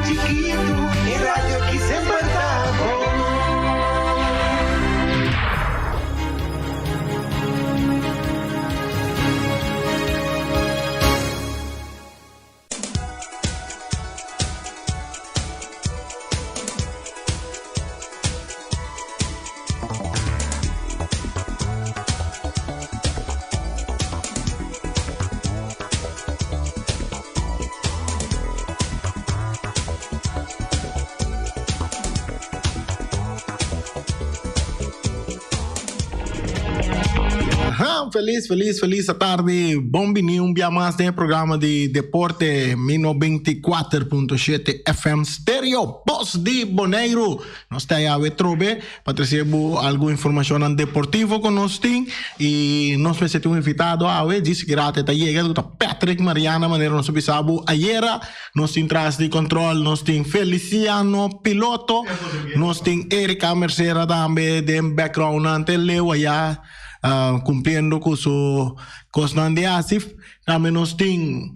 chikitu, e radio ki semper ta bon. Aha, feliz, feliz, feliz tarde. Bon bini un bia mas den e programa di deporte Mi 94.7 FM Stereo, Bos di Boneiru. Nos ta awe trobe pa trese bo algun informacionnan deportivo cu nos tin y nos mester tin un invitado awe, djis grate ta yega, ta Patrick Mariana, manera nos a bisa bo ayera. Nos tin tras di control, nos tin Feliciano Piloto, nos tin Erika Mercera tambe den background te leu aya cumpliendo cu su cosnan di haci. Tambe nos tin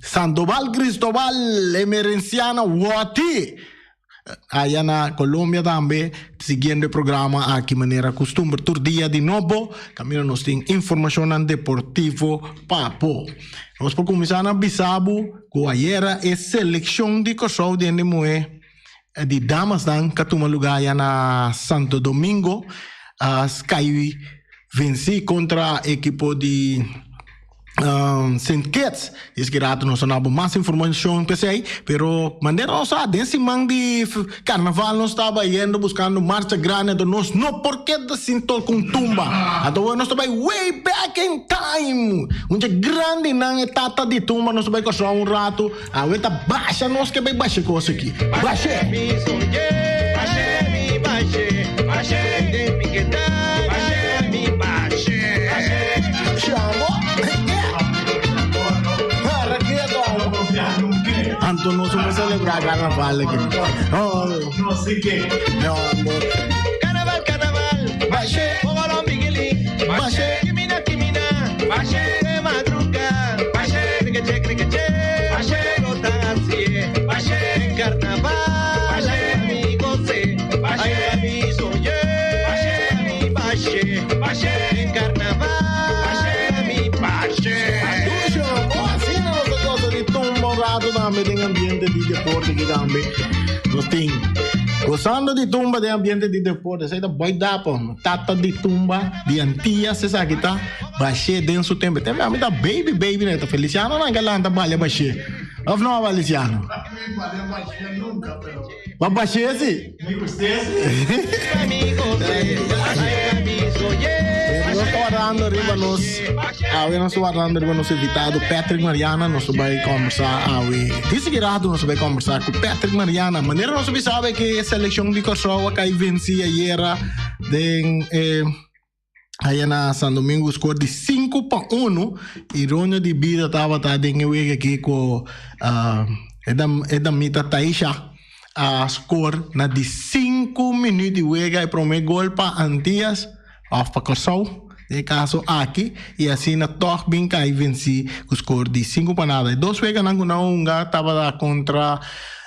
Sandoval Cristobal Emerenciana Wati. Aya na Colombia tambe siguiendo e programa aki manera custumber tur dia di nobo caminda nos tin informacionnan deportivo pa bo. Nos por cuminsa na bisa bo cu ayera e seleccion di Corsou di hende muhe di damasnan ca tuma lugar aya na Santo Domingo a cay venci contra ekipo di. Sint Kitts. Dies ki rato nos a nabo mas informacion p'esey, pero manera nos sa den siman di carnaval nos taba yendo buscando marcha grandi anto nos no por keda sin toca un tumba. Anto awor nos ta bay way back in time. Un dje grandinan e tata di tumba nos ta bay Kòrsou un rato, awe ta basha nos ke bay basha e kos aki. Bash'e! Anto nos no celebra carnaval aki. No. No sé qué. No, no. Carnaval, carnaval, Bashe. Bogolón, bigili, Bashe. Kimina, kimina, Bashe. De madruga, Bashe. Criqueche, criqueche, Bashe. Rota así, Bashe. En carnaval, Bashe. ay, mi goce, Bashe. ay, mi soñé, Bashe. mi bashe, Bashe. En carnaval, Bashe. mi bashe. Ducho, oh, asina nos ta goza di tumba un rato tambe den ambiente di deporte aki tambe. Nos tin gozando di tumba den ambiente di deporte. Esei ta boy dapper. Tata di tumba di Antillas esaki ta bashe den su tempo. Tempo ami ta baby baby na ta Feliciano nan ka lanta balia bashe. Of no Feliciano? Nunca, pero Ba bashe si. mi usted sí. Mi goce, ay, mi soñé. Nos ta wardando riba nos, awe nos ta wardando riba nos invitado Patrick Mariana, nos ta bai conversa awe. Dice ki rato nos ta bai conversa cu Patrick Mariana. Manera nos a bisa awe ke seleccion di Kòrsou a kai venci ayera den eh, aya na San Domingo score di 5-1. Ironia di bida tabata den e wega aki cu ah, e dam, e damita Taisha a score na di 5 minuut di wega e prome gol pa Antillas of pa Kòrsou den e kaso aki i asina tòg bin kai vensí ku skor di 5 pa nada. E dos weganan ku nan a hunga tabata kontra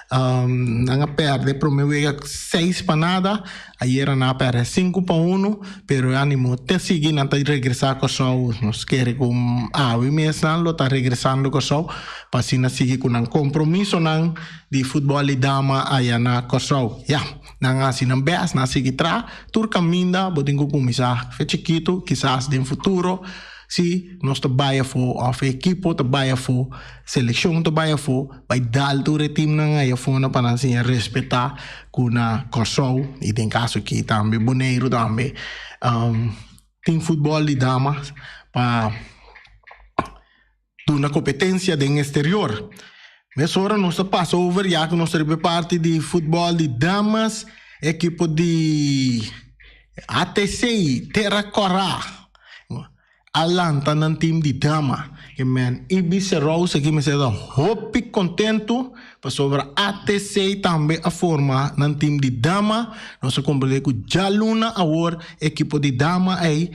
nan a pèrdè e prome wega 6 pa nada, ayera nan a pèrdè 5 pa 1, pero e animo te sigui nan ta regresá Kòrsou, nos kere ku awe mes nan lo ta regresando Kòrsou pa asina sigui ku nan kompromisonan di futbòl di dama aya na Kòrsou. Ya, nan a hasi nan bèst, nan a sigui traha. Tur kaminda bo tin ku kuminsá fe chikitu, kisas den futuro si nos ta bai afó òf e ekipo ta bai afó, selekshon ta bai afó, bai dal tur e timnan aya afó pa nan siña respetá ku na Kòrsou i den kaso aki tambe Boneiru tambe tin futbòl di dama pa duna competencia den exterior. Mesora nos ta pasa over ya cu nos ta riba e parti di futbol di damas, ekipo di ATC Terra Cora a lanta nan team di dama. E men Ibi Serous aki mester ta hopi contento pasobra ATC tambe a forma nan team di dama. Nos a comprende cu djaluna awor ekipo di dama ey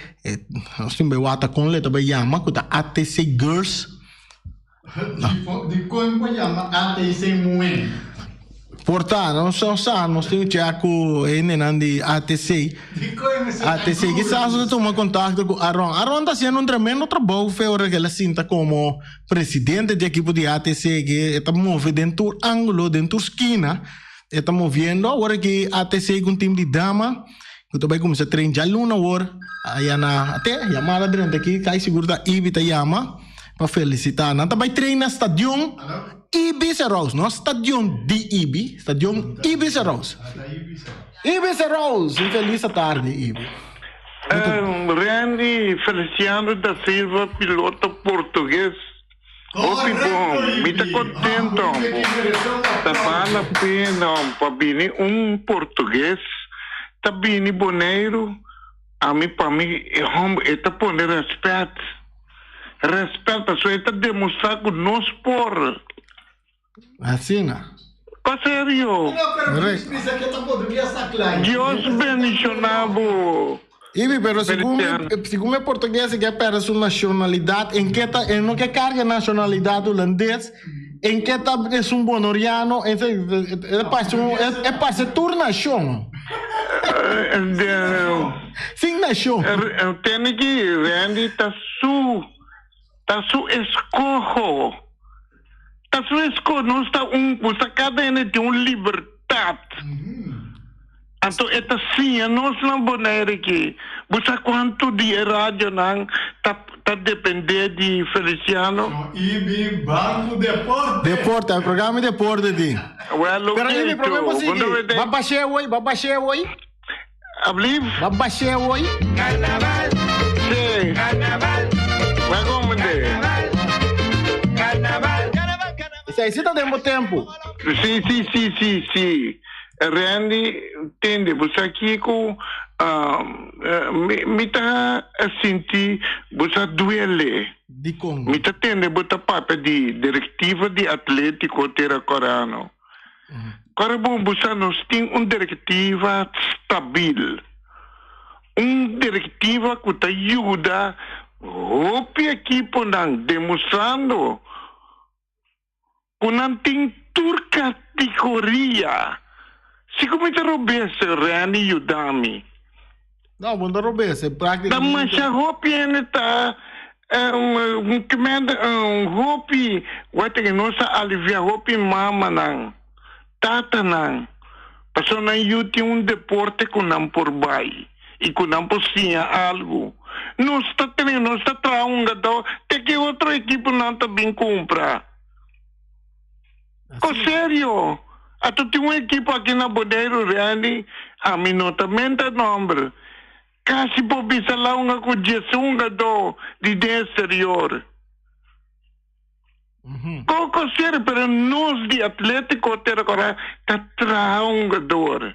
Nos tin bai wata kon le ta bai yama ku ta ATC Girls. Di kon por yama ATC Muhé? Por ta, nos no sa, nos tin check ku hendenan di ATC. ATC kisas lo tuma kontakto ku Aron. Aron ta hasiendo un tremendo trabou fe ora ku el a sinta komo presidente di ekipo di ATC ke e ta move den tur ángulo, den tur skina e ta moviendo. Awor aki ATC ku un tim di dama ku ta bai kuminsá train djaluna awor aya na ate yamada drenta aki kai sigur ta Ibi ta yama pa felisitá nan. Ta bai train na stadion Ibis Arrows, no stadion di Ibi, stadion Ibis Arrows. Ibis Arrows, un felis atardi Ibi. Randy Feliciano da Silva piloto portugues hopi bon mi ta contento bo ta bal la pena pa bini un portugues ta bini Boneiru ami pa mi e homber e ta pone respet respet pasobra e ta demostra cu nos por. Asina. Pa serio. Dios bendiciona bo. Ibi, pero segun mi, segun mi portugues e ke perde su nacionalidad, en ke ta, e no ke carga nacionalidad hulandes, en ke ta esun bonoriano, en se, e parse un, e parse tur nacion. Sin nacion. Tende ki Randy ta su, ta su escoho. Ta fresco, nos ta un, nos ta cada hende tin un libertad. Anto e ta siña nos na Bonaire ki bo sa cuanto di e radionan ta ta depende di Feliciano? Ibi Banco Deporte. Deporte, el programa di deporte di. Well, Pero oké, Ibi, prome to. bo sigui. Bo no wete. Ba bashé hoy, ba bashé hoy. Ablief? Ba bashé hoy. Carnaval, Sí. carnaval, Ba komende. carnaval, carnaval, carnaval, carnaval. Esei si ta den bo tempu. Sí, sí, sí, sí, sí. Randy, tende, bo sa kiko, mi, mi ta sinti bo sa duele. Dikon? Mi ta tende bo ta papia di directiva di Atletico Tera Corano. Kòrda bon, bo sa nos tin un direktiva stabil, un direktiva ku ta yuda hopi ekiponan demostrando ku nan tin tur kategoria. Si ku mi ta robes, Randy yuda mi. No, bo no ta robes, e Ta práktikamente. masha hopi hende ta un hopi wete ku nos a alivia hopi mamanan, tatanan, pasobra nan yu tin un deporte ku nan por bai i ku nan por siña algu. Nos ta tene, nos ta traha hungadó te ki otro ekiponan ta bin kumpra. Ko serio? Ato tin un ekipo aki na Boneiru Randy, ami no ta menta nomber, kasi por bisa launga ku djes hungadó di den exterior. Ko ko serio, pero nos di Atletico Tera Kora ta traha hungador.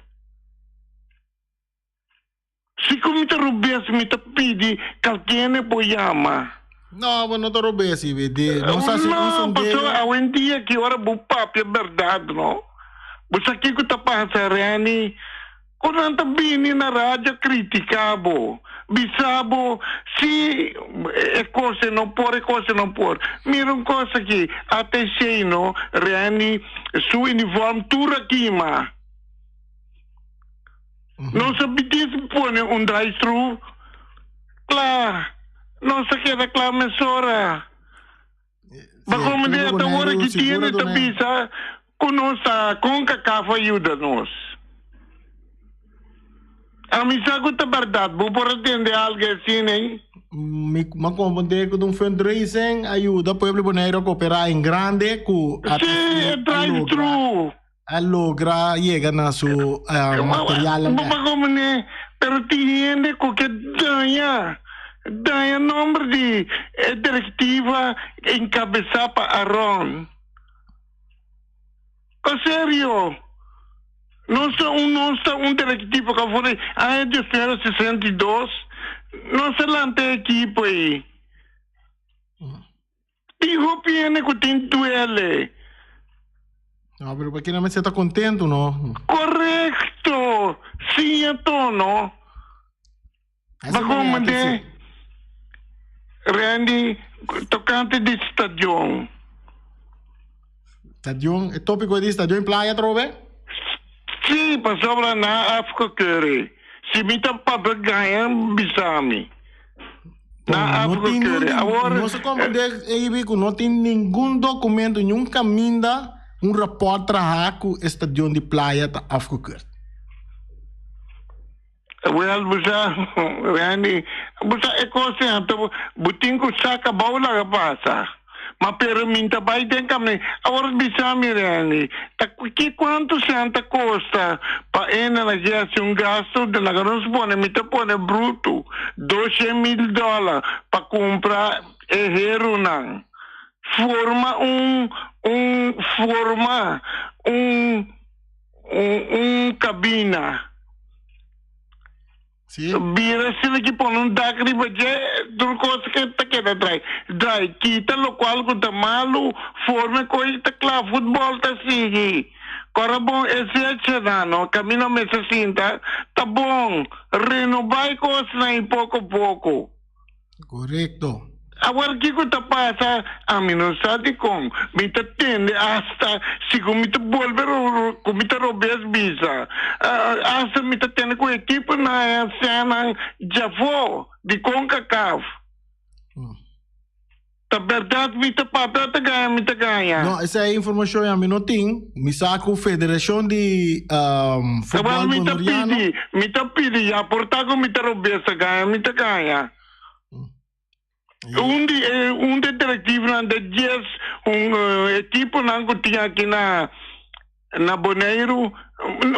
Si ku mi ta robes mi ta pidi kalkende por yama. No, bo no ta robes, Ibi. Di, nos hasi un No, sondeo. pasobra awendia ki ora bo papia berdad, no? Bo sa kiko ta pasa, Renny? Ku nan ta bini na radio kritika bo, bisa bo si e kos e no por, e kos e no por. Mira un kos aki, ATC, no, Renny, su uniform tur a kima. Nos a bidis pone un drive-thru kla. Nos a keda kla mesora. Ba como de ata ora ki tiene ta bisa ku nos ta Concacaf a yuda nos. Ami sa ku ta berdad. Bo por a tende algo asina ei? Mi a comprende ku ta un fundraising a yuda pueblo di Boneiru a cooperá en grande ku a Sí, e drive-thru. A logra yega na su materialnan. Bo pa komene, pero tin hende ku ke daña, daña nomber di e direktiva enkabesá pa Aron. Pa serio, nos ta un nos ta un direktiva ku a for di aña 1962, nos a lanta e ekipo ei. Tin hopi hende ku tin duele. No, pero pa kina mester ta kontentu, no? Korekto! Siña tono. Así Ba manera komo te de si. Randy tokante di stadion. Stadion, e topiko di stadion playa atrobe? Sí, pasobra nan a afgekeur. Si mi ta papia gaña, bisa mi. Nan a No tin afgekeur. Awor, no se comprende eibi ku no tin ningun documento, ningun caminda, un rapport traha ku e stadion di Playa ta afgekeurd. Wel, bo sa, Randy, bo sa e kos ei anto bo tin ku saka bou laga pasa. Ma pero mi ta bai den kaminda. Awor bisa mi, Randy, ta ki kuantu sèn ta kosta pa ene na ke hasi un gastu di laga nos pone, mi ta pone brutu, doshen mil dòler pa kumpra e herunan, forma un, un, forma un. Un cabina. Sí. Bira asina ki pone un dak riba dje, tur cos ke ta keda drai. Drai, kita locual cu ta malu, forma e coy ta cla, futbol ta sigui. Cora bon e secha no, camina mester sinta, ta bon. Renoba e cosnan y poco poco. Korekto. Awor kiko ta pasa? Ami no sa dikon. Mi ta tende asta si ku mi ta bolbe ku mi ta robes bisa. Asta mi ta tende ku ekiponan e ansianan djafó di Concacaf. Ta bèrdat mi ta papia o ta gaña mi ta gaña? No, esei informashon ya mi no tin. Mi sa ku Federashon di Futbòl Awor mi ta Boneriano. pidi, mi ta pidi ya por ta ku mi ta robes ta gaña mi ta gaña. Un di e un di e direktivonan de dies un ekiponan ku tin aki na Na Boneiru,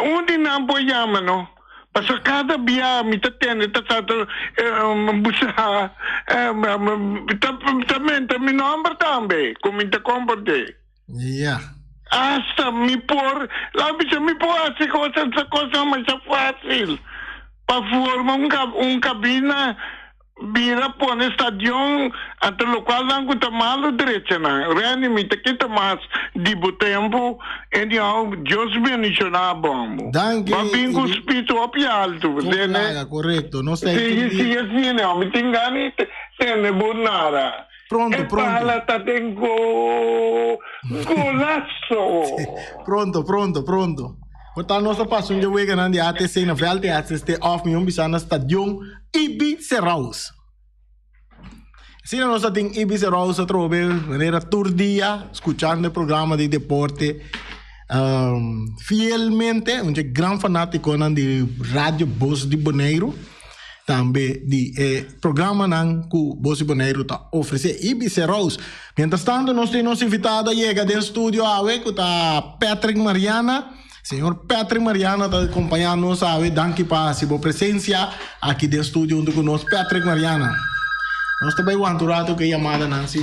un di nan por yama no, pasobra kada bia mi ta tende ta trata busa ta menta mi nomber tambe ku mi ta komprende. Ya. Asta mi por, laat mi bisa mi por hasi kos, esta kosnan masha fásil pa forma un kabina. Bira pone stadion anto locual nan cu ta malo drecha nan. Randy mi ta kita mas di bo tempo anyhow Dios bendiciona bo amo. Danki. Ba bin cu spiritu hopi alto Con tende. plaga, correcto. Nos ta Sigui tur dia. sigui asina mi tin gana di tende bo nara. Pronto, E pronto. bala ta den go golazo. Pronto, pronto, pronto. Por tal nos ta pasa un dje weganan di ATC na veld e ACST of mi un bisa na stadion Ibi Serraus. Asina nos ta tin Ibi Serraus atrobe manera tur dia skuchando e programa di deporte fielmente, un dje gran fanatikonan di Radio Bos di Boneiru, tambe di e programanan ku Bos di Boneiru ta ofresé. Ibi Serraus. Mientras tanto nos tin nos invitado a yega den studio awe ku ta Patrick Mariana. Señor Patrick Mariano ta acompaña nos awe. Danki pa haci bo presencia aki den studio hunto cu nos, Patrick Mariana. Nos ta bay wanta un rato cu e yamada nan si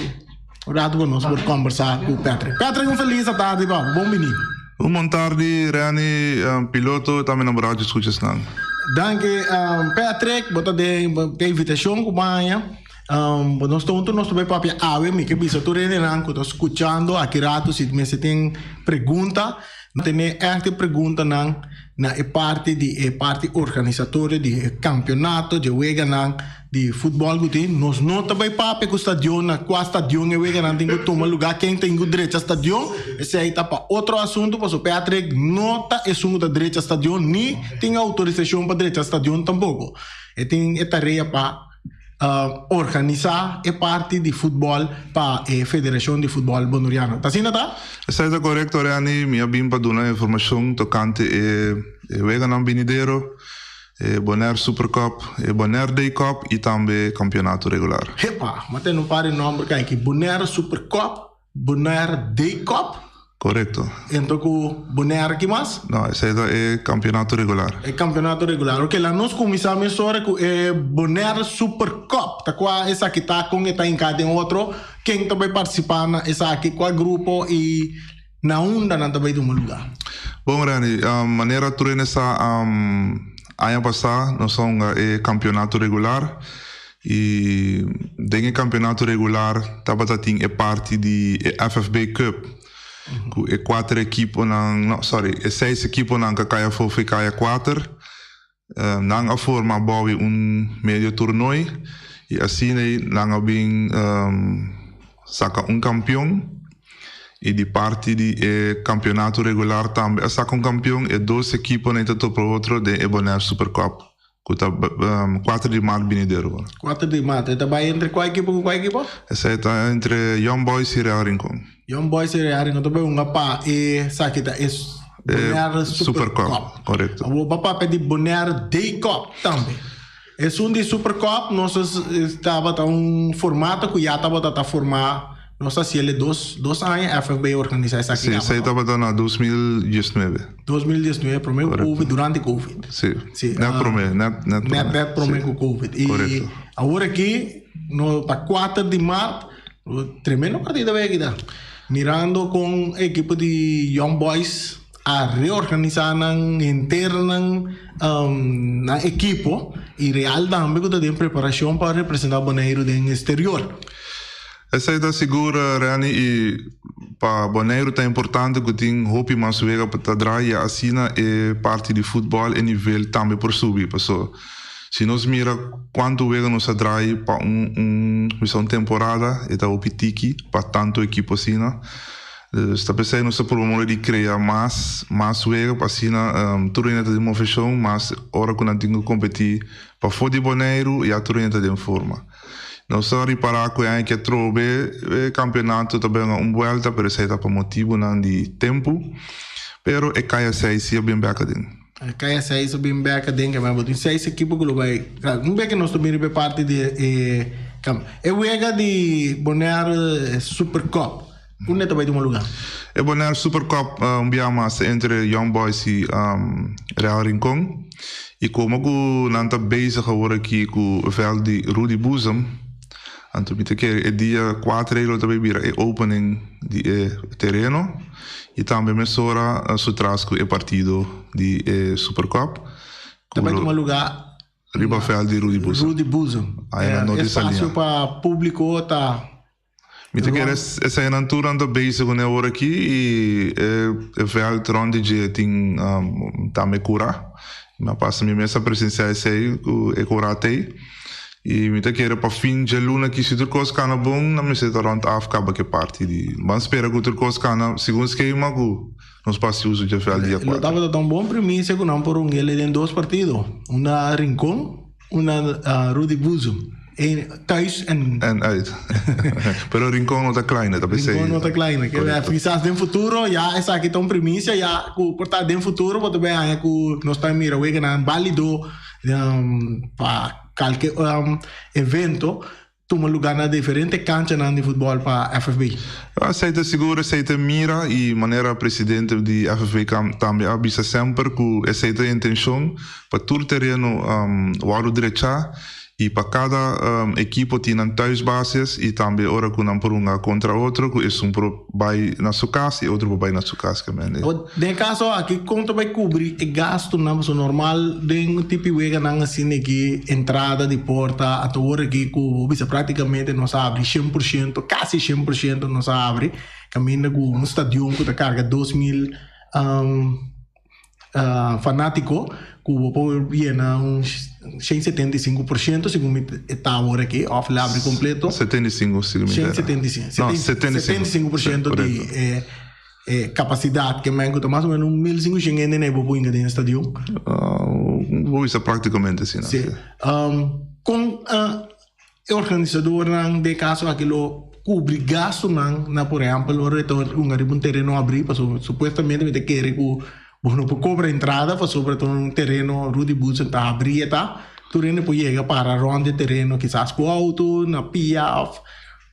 un rato pa nos por conversa cu Patrick. Patrick, un feliz atardi pa bo. Bon bini. Un bon tardi, Renny, piloto, tambe na bo radio scuchasnan. Danki, Patrick. Bo ta den e invitacion cu bo haña. Bo nos ta hunto nos ta bay papia awe. Mi ke bisa tur hendenan cu ta scuchando aki rato si mester tin pregunta. Tene ègt e preguntanan na e parti di e parti organisatorio di e kampionato dje weganan di futbòl ku tin. Nos no ta bai papia ku stadion na kua stadion e weganan tin ku tuma lugá, ken tin ku drecha stadion. Esei ta pa otro asuntu pasobra Patrick no ta esun ku ta drecha stadion ni tin outorisashon pa drecha stadion tampoko. E tin e tarea pa. Organisá e parti di futbòl pa e Federashon di Futbòl Boneriano. Ta asina ta? Esei ta korekto, Renny. Mi a bin pa duna informashon tokante e weganan binidero, e Bonaire Super Cup, e Bonaire Day Cup i tambe kampionato regular. Hepa! Mi a tende un par di nòmber kai aki, Bonaire Super Cup, Bonaire Day Cup. Korekto. Ento ku Bonaire ki mas? No, esei ta e kampionato regular. E kampionato regular. Oke, laat nos kuminsá mesora ku e Bonaire Super Cup. Ta kua esaki ta, kon e ta hinká den otro, ken ta bai partisipá na esaki, kua grupo i na unda nan ta bai tuma lugá? Bon Randy, manera tur hende sa aña pasá nos a hunga e kampionato regular I den e kampionato regular tabata tin e parti di e FFB Cup ku e kuater ekiponan, no sorry, e seis ekiponan ku a kai afó for e kaya kuater, nan a forma bou un medio tornooi i asina ei nan a bin saka un kampion. I di parti di e kampeonato regular tambe a saka un kampeon. E dos ekiponan ta topa otro den e Bonaire Super Cup ku ta kuater di mart binidero. Kuater di mart. E ta bai entre kua ekipo ku kua ekipo? Esei ta entre Young Boys i Real Rincon. Young Boys i Real Rincon ta bai hunga pa esaki ta e Bonaire Super Cup. Korekto. Awor bo a papia di Bonaire Day Cup tambe. Esun di Super Cup nos tabata un formato ku ya tabata ta formá, nos a hasiel e dos dos aña FFB a organisá esaki Sí, esei tabata na 2019. 2019, promé ku Covid, durante Covid. Sí, sí, nèt promé, nèt nèt promé. Nèt nèt promé ku Covid. I Korekto. awor aki no ta kuater di mart, tremendo partido bai aki ta. Mirando kon e ekipo di Young Boys a reorganisá nan henter nan nan ekipo i Real tambe ku ta den preparashon pa representá Boneiru den eksterior. Esei ta sigur Renny i pa Boneiru ta importante ku tin hopi mas wega pa ta drai i asina e parti di futbòl e nivel tambe por subi paso si nos mira kuantu wega nos a drai pa un un bisa un temporada e ta hopi tiki pa tantu ekipo asina. Dus ta p'esei nos ta purba modo di krea mas mas wega pa asina tur hende ta den moveshon, mas ora ku nan tin ku kompetí pafó di Boneiru ya tur hende ta den forma. Nos ta ripará ku e aña aki atrobe e kampionato ta benga un buelta pero esei ta pa motibunan di tempu, pero e kaya seis si a bin bèk aden. E kaya seis a bin bèk aden kaba bo tin seis ekipo ku lo bai un bèk nos ta bin riba e parti di e e wega di Bonaire Super Cup. Unda ta bai tuma luga? E Bonaire Super Cup un bia mas entre Young Boys y Real Rincon. Y como cu nan ta bezig awor aki cu veld di Rudy Boezem, anto mi ta kere e dia cuater ey lo ta bay bira e opening di e tereno y tambe mesora su tras cu e partido di e Super Cup. Ta bai tuma luga riba veld di Rudy Boezem. Rudy Boezem. Ay nan no di Espacio salia. pa publico ta. Mi ta kere eseinan tur nan ta bezig kuné awor aki i e vèlt rònt di dje tin tambe kurá. Mi a pasa mi mes a presensiá esei ku e kurá t'ei. I mi ta kere pa fin dje luna aki si tur kos kana bon nan mester ta rònt af kaba ku e parti di. Ban spera ku tur kos kana segun skema ku nos por hasi uso dje vèlt dia Lo kuater. tabata ta un bon primisia ku nan por ung'el den dos partido, una Rincon. Una Rudy Boezem. Een thuis en. En uit. Pero Rincon no ta kleine, ta p'esei. Rincon no ta kleine. Correcto. Kisas den futuro ya esaki ta un primisia ya ku por ta den futuro bo ta bay haña ku nos ta mira weganan balido pa kalke evento tuma lugar na diferente kanchanan di futbòl pa FFB. Esei ta sigur, esei ta mira i manera presidente di FFB tambe a bisa semper ku esei ta e intenshon pa tur tereno wòrdu drechá i pa kada ekipo tin nan thuisbasis i tambe ora ku nan por hunga kontra otro ku esun por bai na su kas i otro por bai na su kas. Den e kaso aki kon ta bai kubri e gastunan pasobra normal den tipi weganan asina aki entrada di porta ata ora aki ku bo bisa praktikamente nos a abri shen por shento kasi shen por shento nos a abri kaminda ku un stadion ku ta karga 2000 fanátiko ku bo por yena un 175% segun mi ta awor aki òf el abri kompleto. 75 segun mi ta. 175. No, 75. 75% di e e kapasidat ke men ku ta mas o menos un 1500 hende na e bo por hinka den e stadion. Bo bisa praktikamente asina. Si. Kon e organisadornan den e kaso aki lo kubri gastunan na por ehèmpel ora e ta hunga riba un tereno abrí pasobra supuestamente mi ta kere ku bo no por kobra entrada pasobra ta un tereno Rudy Boetsen ta abrí e ta tur hende por yega para rònt e tereno kisas ku outo na pia òf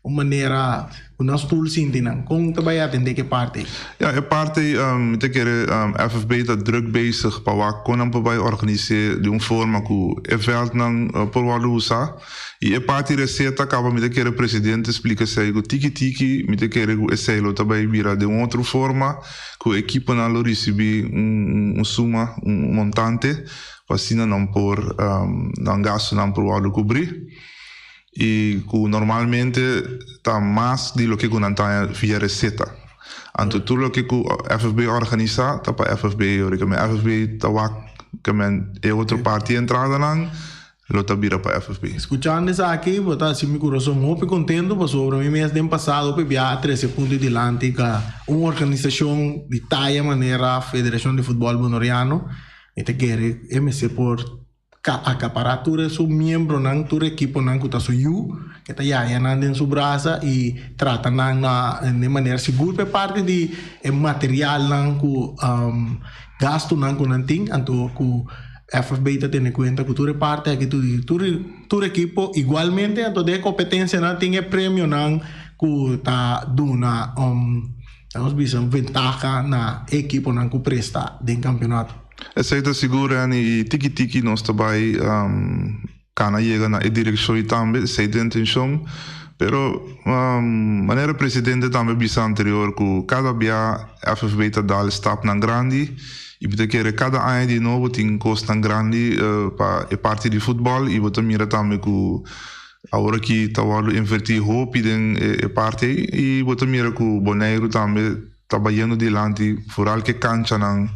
Un manera ku nos tur sinti nan. Kon ta bai atendé ku e parti ei? Ja, e parti ei mi ta kere FFB ta druk bezig pa wak kon nan por bai organis'é di un forma ku e vèltnan por wòrdu usá. I e parti reseta kaba mi ta kere presidente splika esei ku tiki tiki mi ta kere ku esei lo ta bai bira den un otro forma ku ekiponan lo risibí un suma, un montante pa asina nan por nan gastunan por wòrdu kubrí. I ku normalmente ta mas di loke ku nan ta via reseta. Anto tur loke ku FFB organisá ta pa FFB. Ora ku men FFB ta wak ku men e otro parti entradanan. Lo ta bira pa FFB. Skuchando esaki, bo ta hasi mi kurason hopi kontentu pasobra mi mes den pasado hopi bia a trese punto dilanti ka un organisashon di taya manera Federashon di Futbòl Bonoriano mi ta kere e mester por akapará tur e su miembronan, tur ekiponan ku ta su yu, ke ta yaya nan den su brasa i trata nan na den manera sigur pa e parti di e materialnan ku gastunan ku nan tin anto ku FFB ta tene kuenta ku tur e parti aki tur tur tur ekipo igualmente anto den e kompetensianan tin e premionan ku ta duna nos bisa un ventaha na e ekiponan ku presta den kampionato. Esei ta sigur Renny i tiki tiki nos ta bai kana yega na e direkshon i tambe esei ta e intenshon pero manera presidente tambe a bisa anterior ku kada bia FFB ta dal stapnan grandi i bo ta kere kada aña di nobo tin kosnan grandi pa e parti di futbòl i bo ta mira tambe ku awor aki ta wòrdu invertí hopi den e parti ei i bo ta mira ku Boneiru tambe ta bayendo dilanti foral ku e kanchanan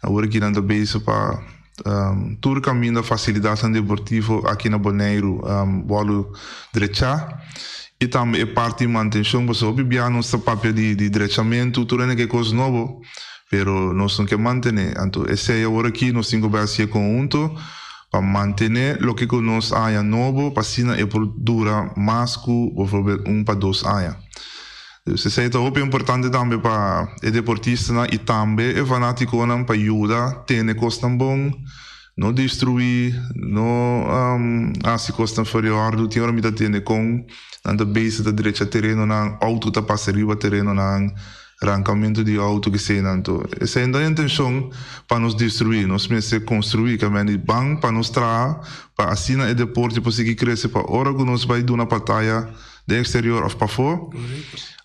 awor aki nan ta bezig pa Tur kaminda fasilidatnan deportivo aki na Boneiru wòrdu drechá i tambe e parti mantenshon pasobra hopi bia nos ta papia di drechamentu tur hende ke kos nobo pero nos no ke mantené anto esei awor aki nos tin ku bai hasié konhunto pa mantené loke ku nos a haña nobo pa asina e por dura mas ku bovorbel un pa dos aña. Dus esei ta hopi importante tambe pa e deportistanan i tambe e fanátikonan pa yuda tene kosnan bon, no destruí, no hasi kosnan for di òrdu. Tin ora mi ta tende kon nan ta bezig ta drecha terenonan, outo ta pasa riba terenonan, rankamentu di outo keseinan. Anto esei no ta e intenshon pa nos destruí, nos mester konstruí, kaminda di ban pa nos traha pa asina e deporte por sigui krese pa ora ku nos bai duna bataya den exterior of pafó,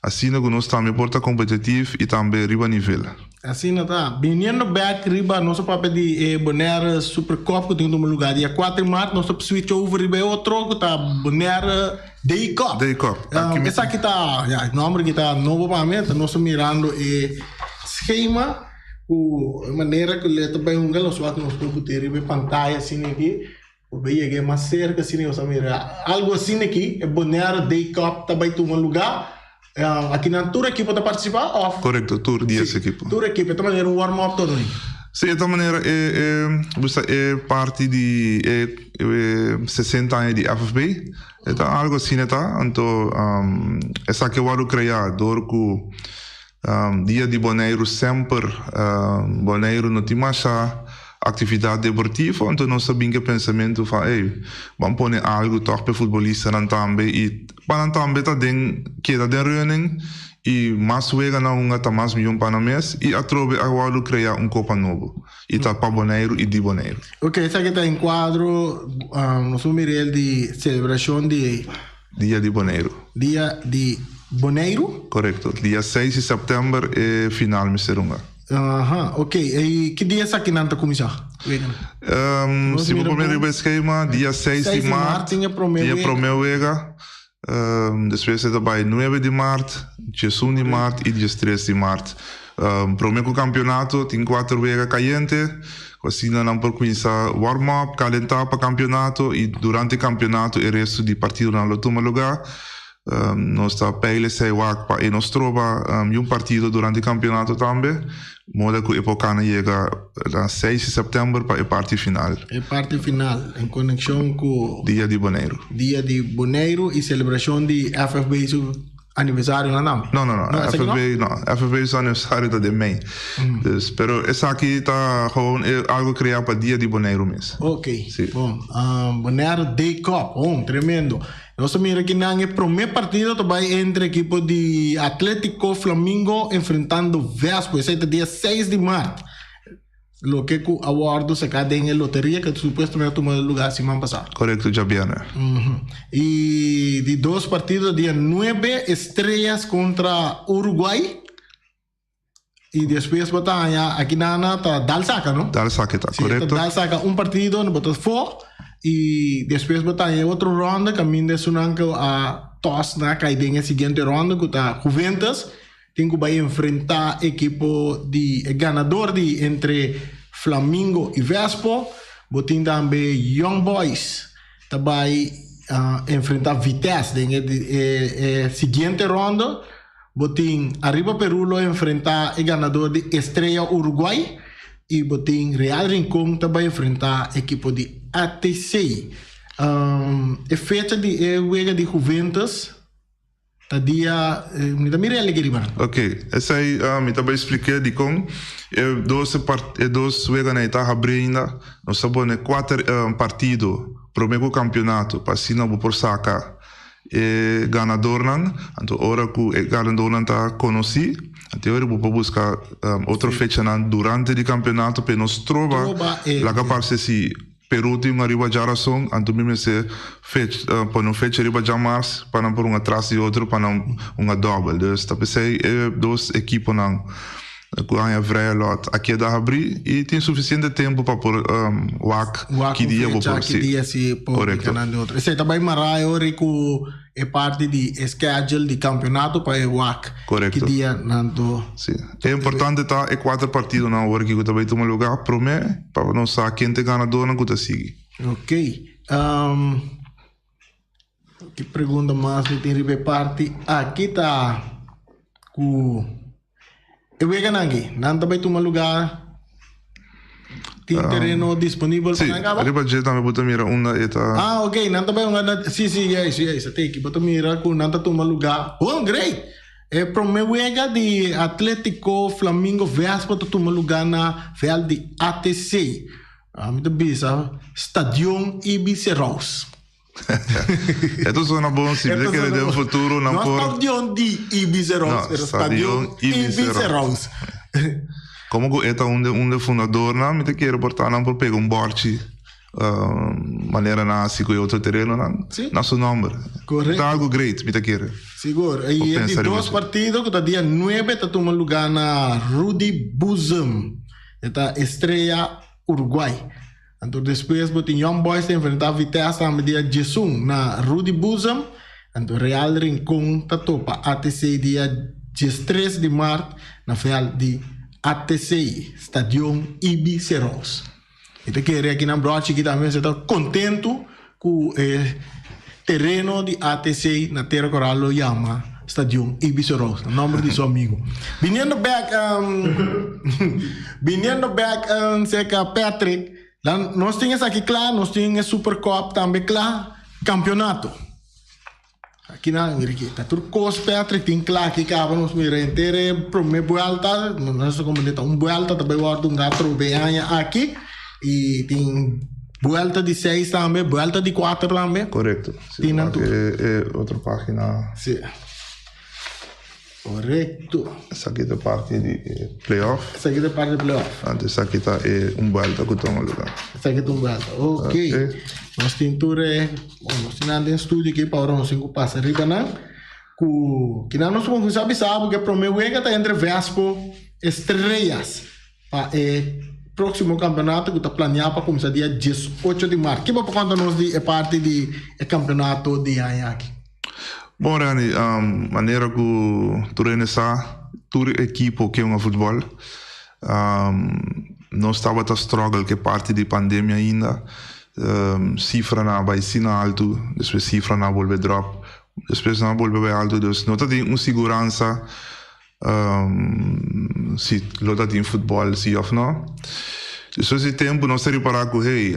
asina ku nos tambe por ta kompetitif i tambe riba nivel. Asina ta. Biniendo bek riba nos a papia di e Bonaire Super Cup ku tin tuma lugá dia kuater di mart, nos ta switch over riba e otro ku ta Bonaire Day Cup. Day Cup. Esaki ta, ya, e nomber aki ta nobo pa mi, ta nos ta mirando e schema ku e manera ku le ta bai hunga, nos wak nos por put'é riba e pantaya asina aki. Bo bay yega mas cerca asina y bo sa mira algo asina aki, e Bonaire Day Cup ta bay tuma lugar. Aki nan tur ekipo ta participa of? Correcto, tur dies ekipo. Tur ekipo, e ta manera un warm up todo ey? Si, e ta manera e e bo sa e parti di e e sesenta aña di FFB, e ta algo asina ta, anto esaki a wòrdu krea dor ku Dia di Boneiru semper Boneiru no tin masha aktividat deportivo, anto nos ta bin ku e pensamentu van ey, ban pone algu tòg pa e futbolistanan tambe i pa nan tambe ta den keda den running i mas wega nan hunga ta mas mion pa nan mes i atrobe a wòrdu krea un kopa nobo i ta pa Boneiru i di Boneiru. Ok, esaki ta enkuadro nos por mira el di selebrashon di. Dia di Boneiru. Dia di Boneiru? Korekto. Dia seis di sèptèmber e final mester hunga. Aha, ok. I ki dia esaki nan ta kuminsá? Si bo pone riba e skema, dia seis di mart tin e promé wega. Despues e ta bai nuebe di mart, diesun di mart i diestres di mart. Promé ku kampionato tin kuater wega kayente, ku asina nan por kuminsá warm up, kalentá pa kampionato i durante kampionato e restu di partidonan lo tuma lugá. Nos ta peil esei wak pa e no stroba yun partido durante kampionato tambe, moda ku e por kana yega na seis di sèptèmber pa e parti final. E parti final en konekshon ku. Dia di Boneiru. Dia di Boneiru i selebrashon di FFB su. Aniversario nan tambe? No, no, no. No, FFB, no. FFB su aniversario ta den mei. Dus, pero esaki ta gewoon e algo crea pa Dia di Boneiru mes. Ok. Si. Bon. Bonaire Day Cup. Oh, tremendo. Nos ta mira aki nan e prome partido ta bai entre ekipo di Atletico Flamingo enfrentando Vespo. Esei ta dia seis di maart. Loke ku a wòrdu saká den e loteria ku supuestamente a tuma lugá siman pasá. Korekto, djabièrnè. I di dos partido dia nuebe Estrellas kontra Uruguay i despues bo ta haña aki nana ta dal saka no? Dal saka ta, korekto. Si, ta dal saka un partido bo ta fo i despues bo ta haña e otro ronda kaminda esunnan ku a tòs nan a kai den e siguiente ronda ku ta Juventus. Tin ku bai enfrentá ekipo di e ganador di entre Flamingo i Vespo. Bo tin tambe Young Boys. Ta bai enfrentá Vitesse den e siguiente ronda. Bo tin Arriba Peru lo enfrentá e ganador di Estrella Uruguay i bo tin Real Rincon ta bai enfrentá ekipo di ATC. E fecha di e wega di Juventus ta dia, mi ta mira e alege riba nan. Ok, esei mi ta bai splik'é dikon e dos e dos weganan ei ta habrí ainda. Nos ta pone kuater partido promé ku kampionato pa asina bo por saka e ganadornan. Anto ora ku e ganadornan ta konosí, anto e ora bo por buska otro fechanan durante di kampionato pa e no stroba laga parse si Peru tin un ariba djarason, anto mi mester fech pone un fecha riba djamars pa nan por hunga tras di otro pa nan hunga dòbel. Dus ta p'esei e dos ekiponan ku a haña vrije lot a keda habrí i tin sufisiente tempu pa por wak Wak ki un dia bo fecha, por ki si. dia si por Korekto. pica nan di otro. Esei ta bai mará e ora ku e parti di e schedule di campeonato pa e wak ki Korekto. dia nan to. Si. E importante ta e kuater partidonan awor aki ku ta bai tuma lugá promé pa nos sa ken ta e ganadónan ku ta sigui. Ok. Ki pregunta mas mi tin riba e parti aki ta ku e weganan aki nan ta bai tuma lugá tin tereno disponibel pa Si, nan kaba? riba dje tambe bo ta mira unda e ta. Ah ok, nan ta bai hunga na si si yes yes a teki bo ta mira ku nan ta tuma lugá. Bon great! E prome wega di Atletico Flamingo Vespa ta tuma lugá na vèlt di ATC. Mi ta bisa Stadion Ibi Serous. E ta sona bon si mi ta kere den futuro nan No por. stadion di Ibi Serous, No, pero stadion Stadion Ibi Ibi Serous. Serous. Como cu e ta un de un de fundadornan mi ta kere por ta nan por pega un borchi manera nan haci cu e otro terenonan Sí. na su nomber. Correcto. Ta algo great mi ta kere. Sigur. Por Y e di pensa riba dos esei. partido cu ta dia nuebe ta tuma luga na Rudy Boezem. E ta Estrella Uruguay. Anto despues bo tin Young Boys ta enfrentá Vitesse tambe dia diesun na Rudy Boezem. Anto Real Rincon ta topa ATC dia diestres di mart na vèlt di ATC, Stadion Ibi Serous. Mi ta kere aki nan bròchi aki tambe mester ta kontentu ku e tereno di ATC na Tera Koral lo yama Stadion Ibi Serous, na nòmber di su amigu. Biniendo bèk biniendo bèk serka Patrick, dan nos tin esaki kla, nos tin e Super Cup tambe kla, kampeonato. Aki nan, mira aki, ta tur kos Patrick tin kla aki kaba nos mira henter e prome buelta, nos ta komprende ta un buelta ta bai wòrdu un atrobe aña aki i tin buelta di seis tambe, buelta di kuater tambe. Korekto. Si Tin nan tur. E e otro pagina. Si. Korekto. Esaki ta parti di e playoff. Esaki ta parti di playoff. Anto esaki ta e un buelta ku tuma luga. Esaki ta un buelta. Ok. Nos tin tur e, bon, nos tin nan den studio aki pa ora nos tin ku pasa riba nan. Ku kinan nos por kuminsá bisa bo ku e promé wega ta entre Vespo Estrellas pa e próksimo kampeonato ku ta planeá pa kuminsá dia 18 di mart. Ki bo por konta nos di e parti di e kampeonato di aña aki? Bon Randy, manera ku tur hende sa, tur ekipo ke hunga futbòl. Nos tabata struggle ku e parti di pandemia ainda. Sifranan a bai asina altu, despues sifranan a bolbe dròp, despues nan a bolbe bai altu. Dus no ta tin un siguransa si lo ta tin futbòl si òf no. Despues di tempu nos ta ripará ku hey,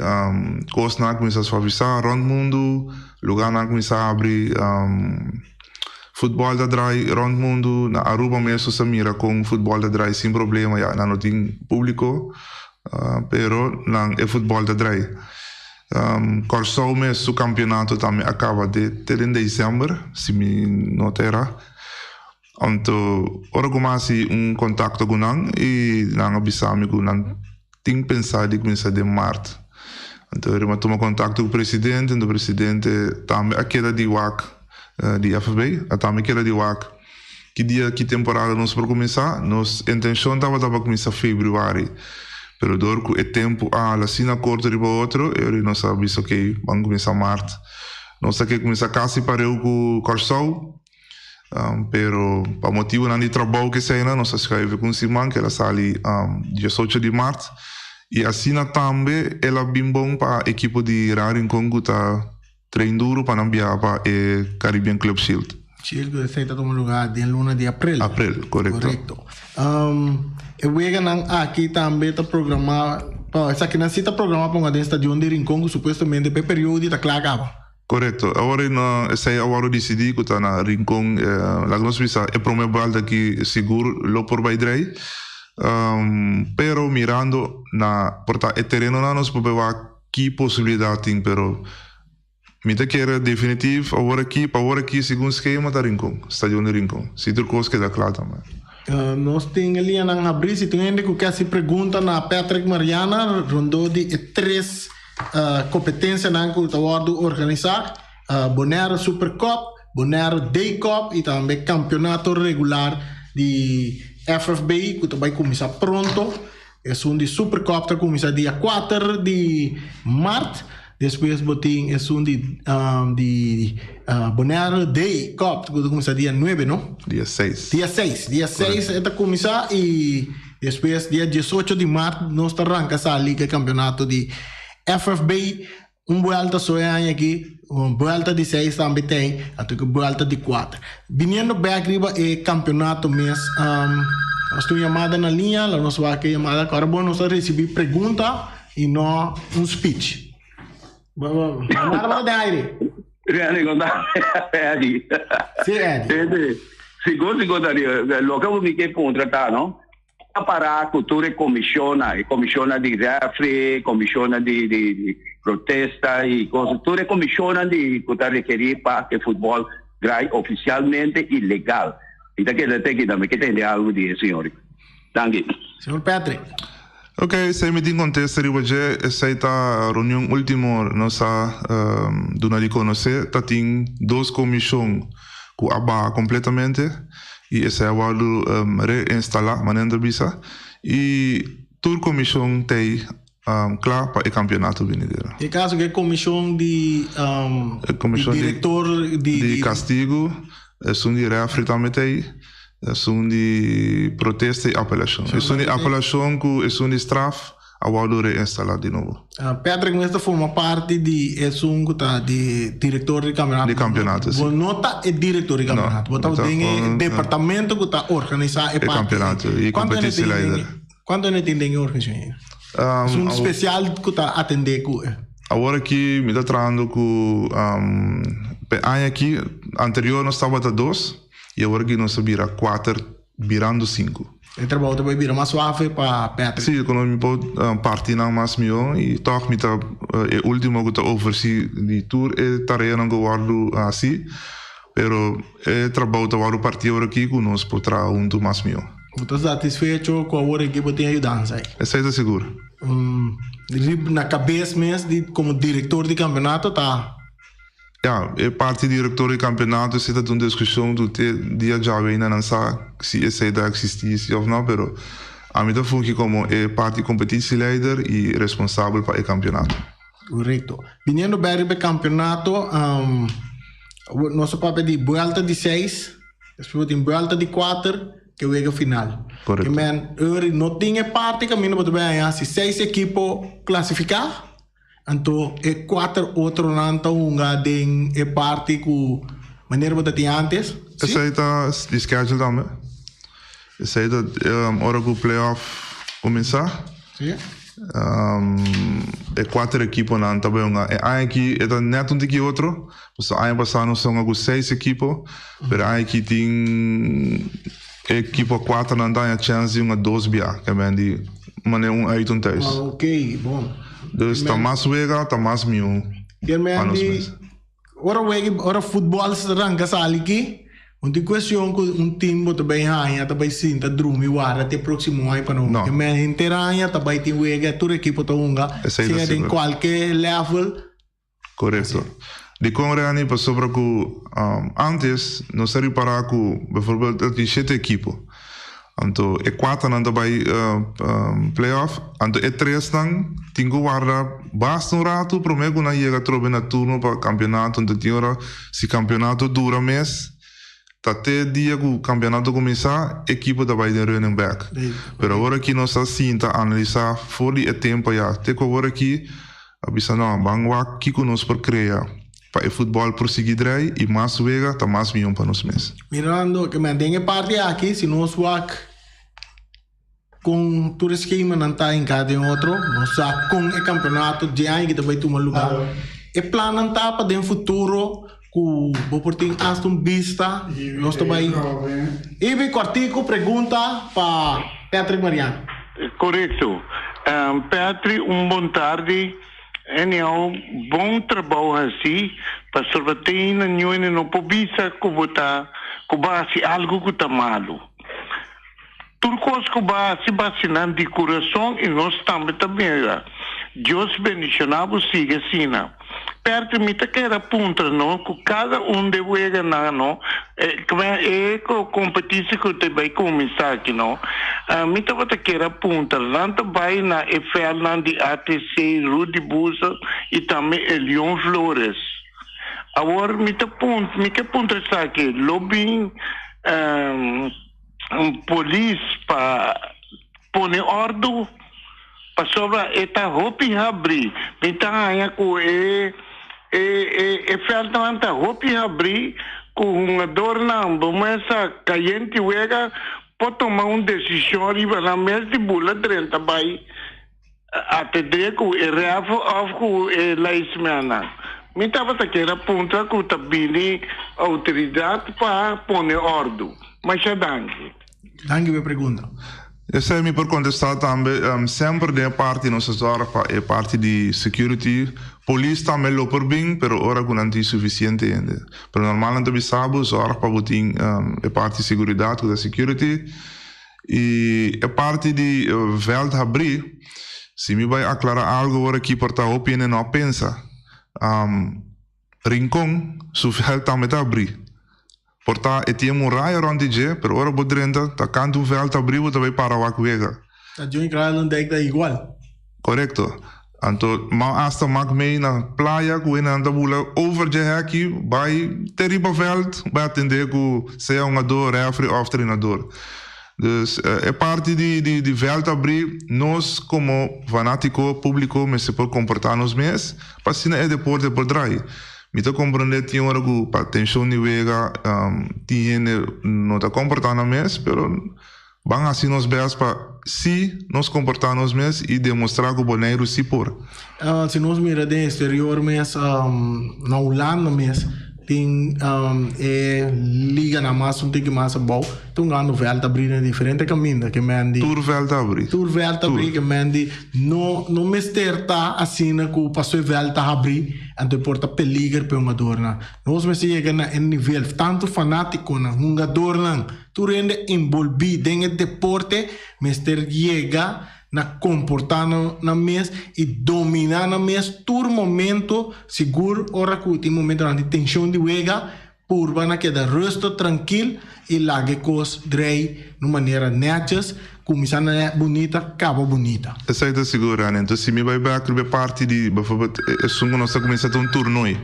kosnan a kuminsá suavisá rònt mundu, lugánan a kuminsá habri, futbòl ta drai rònt mundu. Na Aruba mes nos ta mira kon futbòl ta drai sin problema, ya nan no tin públiko, pero nan e futbòl ta drai. Kòrsou mes su kampionato tambe a kaba te den desèmber, si mi no ta erá. Anto ora ku mi a hasi un kontakto ku nan i nan a bisa mi ku nan tin pensa di kuminsá den mart. Anto mi a tuma kontakto ku presidente, anto presidente tambe a keda di wak di FB, a tambe keda di wak ki dia, ki temporada nos por kuminsá. Nos intenshon tabata pa kuminsá febrüari, pero dor ku e tempu a hala asina korto riba otro, e ora nos a bisa okey, ban kuminsá mart. Nos a ke kuminsá kasi pareu ku Kòrsou. Pero pa motibunan di trabou keseinan nos a schuive ku un siman ku el a sali diesocho di mart i asina tambe el a bin bon pa ekipo di Real Rincon ku ta. Train duro pa nan biaha pa e Caribbean Club Shield. Shield ku esei ta tuma lugá den luna di aprel. Aprel, korekto. Korekto. E weganan aki tambe ta programá pa esakinan si ta programá pa hunga den stadion di Rincon ku supuestamente pa e periodo ta kla kaba. Korekto. Awor no esei a wòrdu disidí ku ta na Rincon. Laga nos bisa e promé buèlta aki sigur lo por bai drei. Pero mirando na por ta e terenonan nos por bai wak ki posibilidat tin pero mi ta kere definitiv awor aki pa awor aki segun skema ta Rincon, stadion di Rincon si tur kos keda kla tambe. Nos tin e lianan habrí si tin hende ku ke hasi pregunta na Patrick Mariana rondó di e tres kompetensianan ku ta wòrdu organisá, Bonaire Super Cup, Bonaire Day Cup i tambe kampeonato regular di FFB ku ta bai kuminsá pronto. Esun di Super Cup ta cuminsa dia 4 di maart. Despues bo tin esun di di Bonaire Day Cup cu ta cuminsa dia 9, no? Dia 6. Dia 6. Dia 6 e ta cuminsa y despues dia 18 di maart nos ta ranca sali cu e campeonato di FFB. Un buelta so e aña aki, un buelta di seis tambe ten, anto ku buelta di kuater. Biniendo bek riba e kampeonato mes, nos tin un yamada na liña, la nos wak e yamada ku ora bo nos a risibí pregunta i no un speech. Yamada bo ta den aire. Randy, kon ta? Eddie. Sí, Eddie. Sigur, sigur, Darío. Loke bo mi ke puntra ta, no? A para cu tur e comisionnan, e comisionnan di referee, comisionnan di di protesta y cosas, tur e comisionnan di cu ta rekeri pa e futbol draai oficialmente y legal. Mi ta keda te aki tambe, ke tende algo di e señor. Danki. Señor Patrick. Ok, esei mi tin contesta riba dje, esei ta reunion ultimo nos a duna di conoce, ta tin dos comision cu a baha completamente y esei a wordo reinstalá, manera nan ta bisa, y tur comision t'ey cla pa e campeonato binidero. E caso cu e comision di director di di castigo, esun di referee tambe t'ey, esun di protesta y apelacion. Esun di apelacion cu esun di straf a wòrdu reinstalá di nobo. Patrick mes ta forma parti di esun ku ta di direktor di kampionato. Di kampionato, si. Bo no ta e direktor di kampionato. Bo ta den e departamento ku ta organisá e parti. E kampionato i kompetitieleider. Kuantu hende tin den e organisashon ei? Esun spesial ku ta atendé ku e. Awor aki mi ta trahando ku pa e aña aki, anterior nos tabata dos i awor aki nos a bira kuater. Birando sinku. E trabou ta bai bira mas suave pa Patrick. Sí, kono mi por parti nan mas mihó i tòg mi ta e último ku ta oversí di tur e tareanan ku wòrdu hasi, pero e trabou ta wòrdu partí ora aki ku nos por traha huntu mas mihó. Bo ta satisfecho ku awor aki bo tin ayudansa ei? Esei ta sigur. Riba na kabes mes di komo direktor di kampeonato ta. Ya, e parti director di campeonato esey ta un discusion cu te dia djawe ainda nan sa si esey ta existi si of no, pero ami ta fungi como e parti competitieleider y responsabel pa e campeonato. Correcto. Biniendo bay riba e campeonato, nos a papia di buelta di seis, despues bo tin buelta di cuater, ke wega final. Correcto. Ke men, Eury, no tin e parti caminda bo ta bay haña si seis ekipo clasifica. Anto e kuater otronan ta hunga den e parti ku manera bo ta tin antes. Si? Esei ta di schedule tambe. Esei ta ora ku playoff kuminsá. Si. E kuater ekiponan ta bai hunga. E aña aki e ta nèt un tiki otro. Pasobra aña pasá nos a hunga ku seis ekipo, pero e aña aki tin e ekipo kuaternan ta haña chèns di hunga dos bia, ke men di manera un uit un thuis. Ah, ok, bon. Dus ta mas wega, ta mas mihó pa nos mes. Ora wega, ora futbòl ranka sali aki, no tin kuestion ku un tim bo ta bai haña, ta bai sinta drumi warda te próksimo aña pa no. No. Ke men henter aña ta bai tin wega, tur ekipo ta hunga, Esei ta sea den sigur. kualke level. Korekto. Dikon Reni? Pasobra ku antes nos a ripará ku bijvoorbeeld ta tin shete ekipo. Anto e kuaternan ta bai playoff, anto e tresnan tin ku warda basta un ratu promé ku nan yega atrobe na turno pa kampionato. Anto tin ora si kampionato dura mes ta te dia ku kampionato kuminsá ekipo ta bai den running back. Pero awor aki nos a sinta analisá for di e tempu ayá te ku awor aki. A bisa no, ban wak kiko nos por krea. Pa e futbòl por sigui drai i mas wega ta mas mihó pa nos mes. Mirando ke men den e parti aki si nos wak kon tur e skemanan ta hinká den otro, nos sa kon e kampeonato dje aña ki ta bai tuma lugá. E plannan ta pa den futuro ku bo por tin asta un bista nos ta bai. Ibi kòrtiku pregunta pa Patrick Mariano. Korekto. Patrick un bon tardi. Anyhow, bon trabou haci, pasobra te ainda ñuene no por bisa cu bo ta, cu bo a haci algo cu ta malo. Tur cos cu bo a haci, bo a haci nan di curason y nos tambe ta mira. Dios bendiciona bo sigui asina. Perti mi ta kere puntra no cu cada un de weganan no, e competitie cu ta bay cuminsa aki no, mi tabata kere puntra nan ta bay na e veldnan di ATC, Rudy Bussel y tambe Elion Flores. Awor mi ta puntra, mi ke puntra esaki, lo bin un polis pa pone ordu? Pasobra e ta hopi habrí. Mi ta haña ku e e e e vèltnan ta hopi habrí ku hungadornan bo mes a kayente wega por tuma un desishon riba nan mes di bula drenta bai atendé ku e rèf òf ku e laismennan. Mi tabata kier a puntra ku ta bini outoridat pa pone òrdu. Masha danki. Danki pa e pregunta. Esei mi por kontestá tambe. Semper den e parti nos a zòrg pa e parti di security. Polis tambe lo por bin, pero ora ku nan tin sufisiente hende. Pero normal nan ta bisa bo zòrg pa bo tin e parti seguridat ku ta security. I e parti di vèlt habrí, si mi bai aklará algu awor aki por ta hopi hende no a pensa. Rincon su vèlt tambe ta habrí. Por ta e tin e muraya rond di dje, pero ora bo drenta ta kantu un vèlt abrí bo ta bai para wak wega. Ta Johnny Kralendijk ta igual. Korekto. Anto ma asta mak mei na playa ku hendenan ta bula over dje hèki bai te riba vèlt bai atendé ku sea hungadó, rèfri òf trenador. Dus e parti di di di vèlt abrí nos komo fanátiko, públiko mester por komportá nos mes pa asina e deporte por drai. Mi ta komprendé tin ora ku pa tenshon di wega tin hende no ta komportá nan mes, pero ban hasi nos bèst pa sí nos komportá nos mes i demostrá ku Boneiru sí por. Si nos mira den exterior mes, na Hulanda mes tin e liganan mas un tiki mas abou, ta un gando vèlt ta abrí na diferente kaminda ke men di. Tur vèlt ta abrí. Tur vèlt ta abrí ke men di no no mester ta asina ku paso e vèlt ta habrí. Anto e por ta peliger pa e hungadornan. Nos mester yega na e nivel, tantu fanátikonan, hungadornan, tur hende enbolbí den e deporte mester yega na komportá nan mes i dominá nan mes tur momento, sigur ora ku tin momentonan di tenshon di wega, Purba na keda rusto, trankil i laga e kos drei na un manera nètjes, kuminsá na bunita, kaba bunita. Esei ta sigur, Rene. Enton si mi bai bèk riba e parti di, bijvoorbeeld, esun ku nos ta kuminsá ta un toernooi.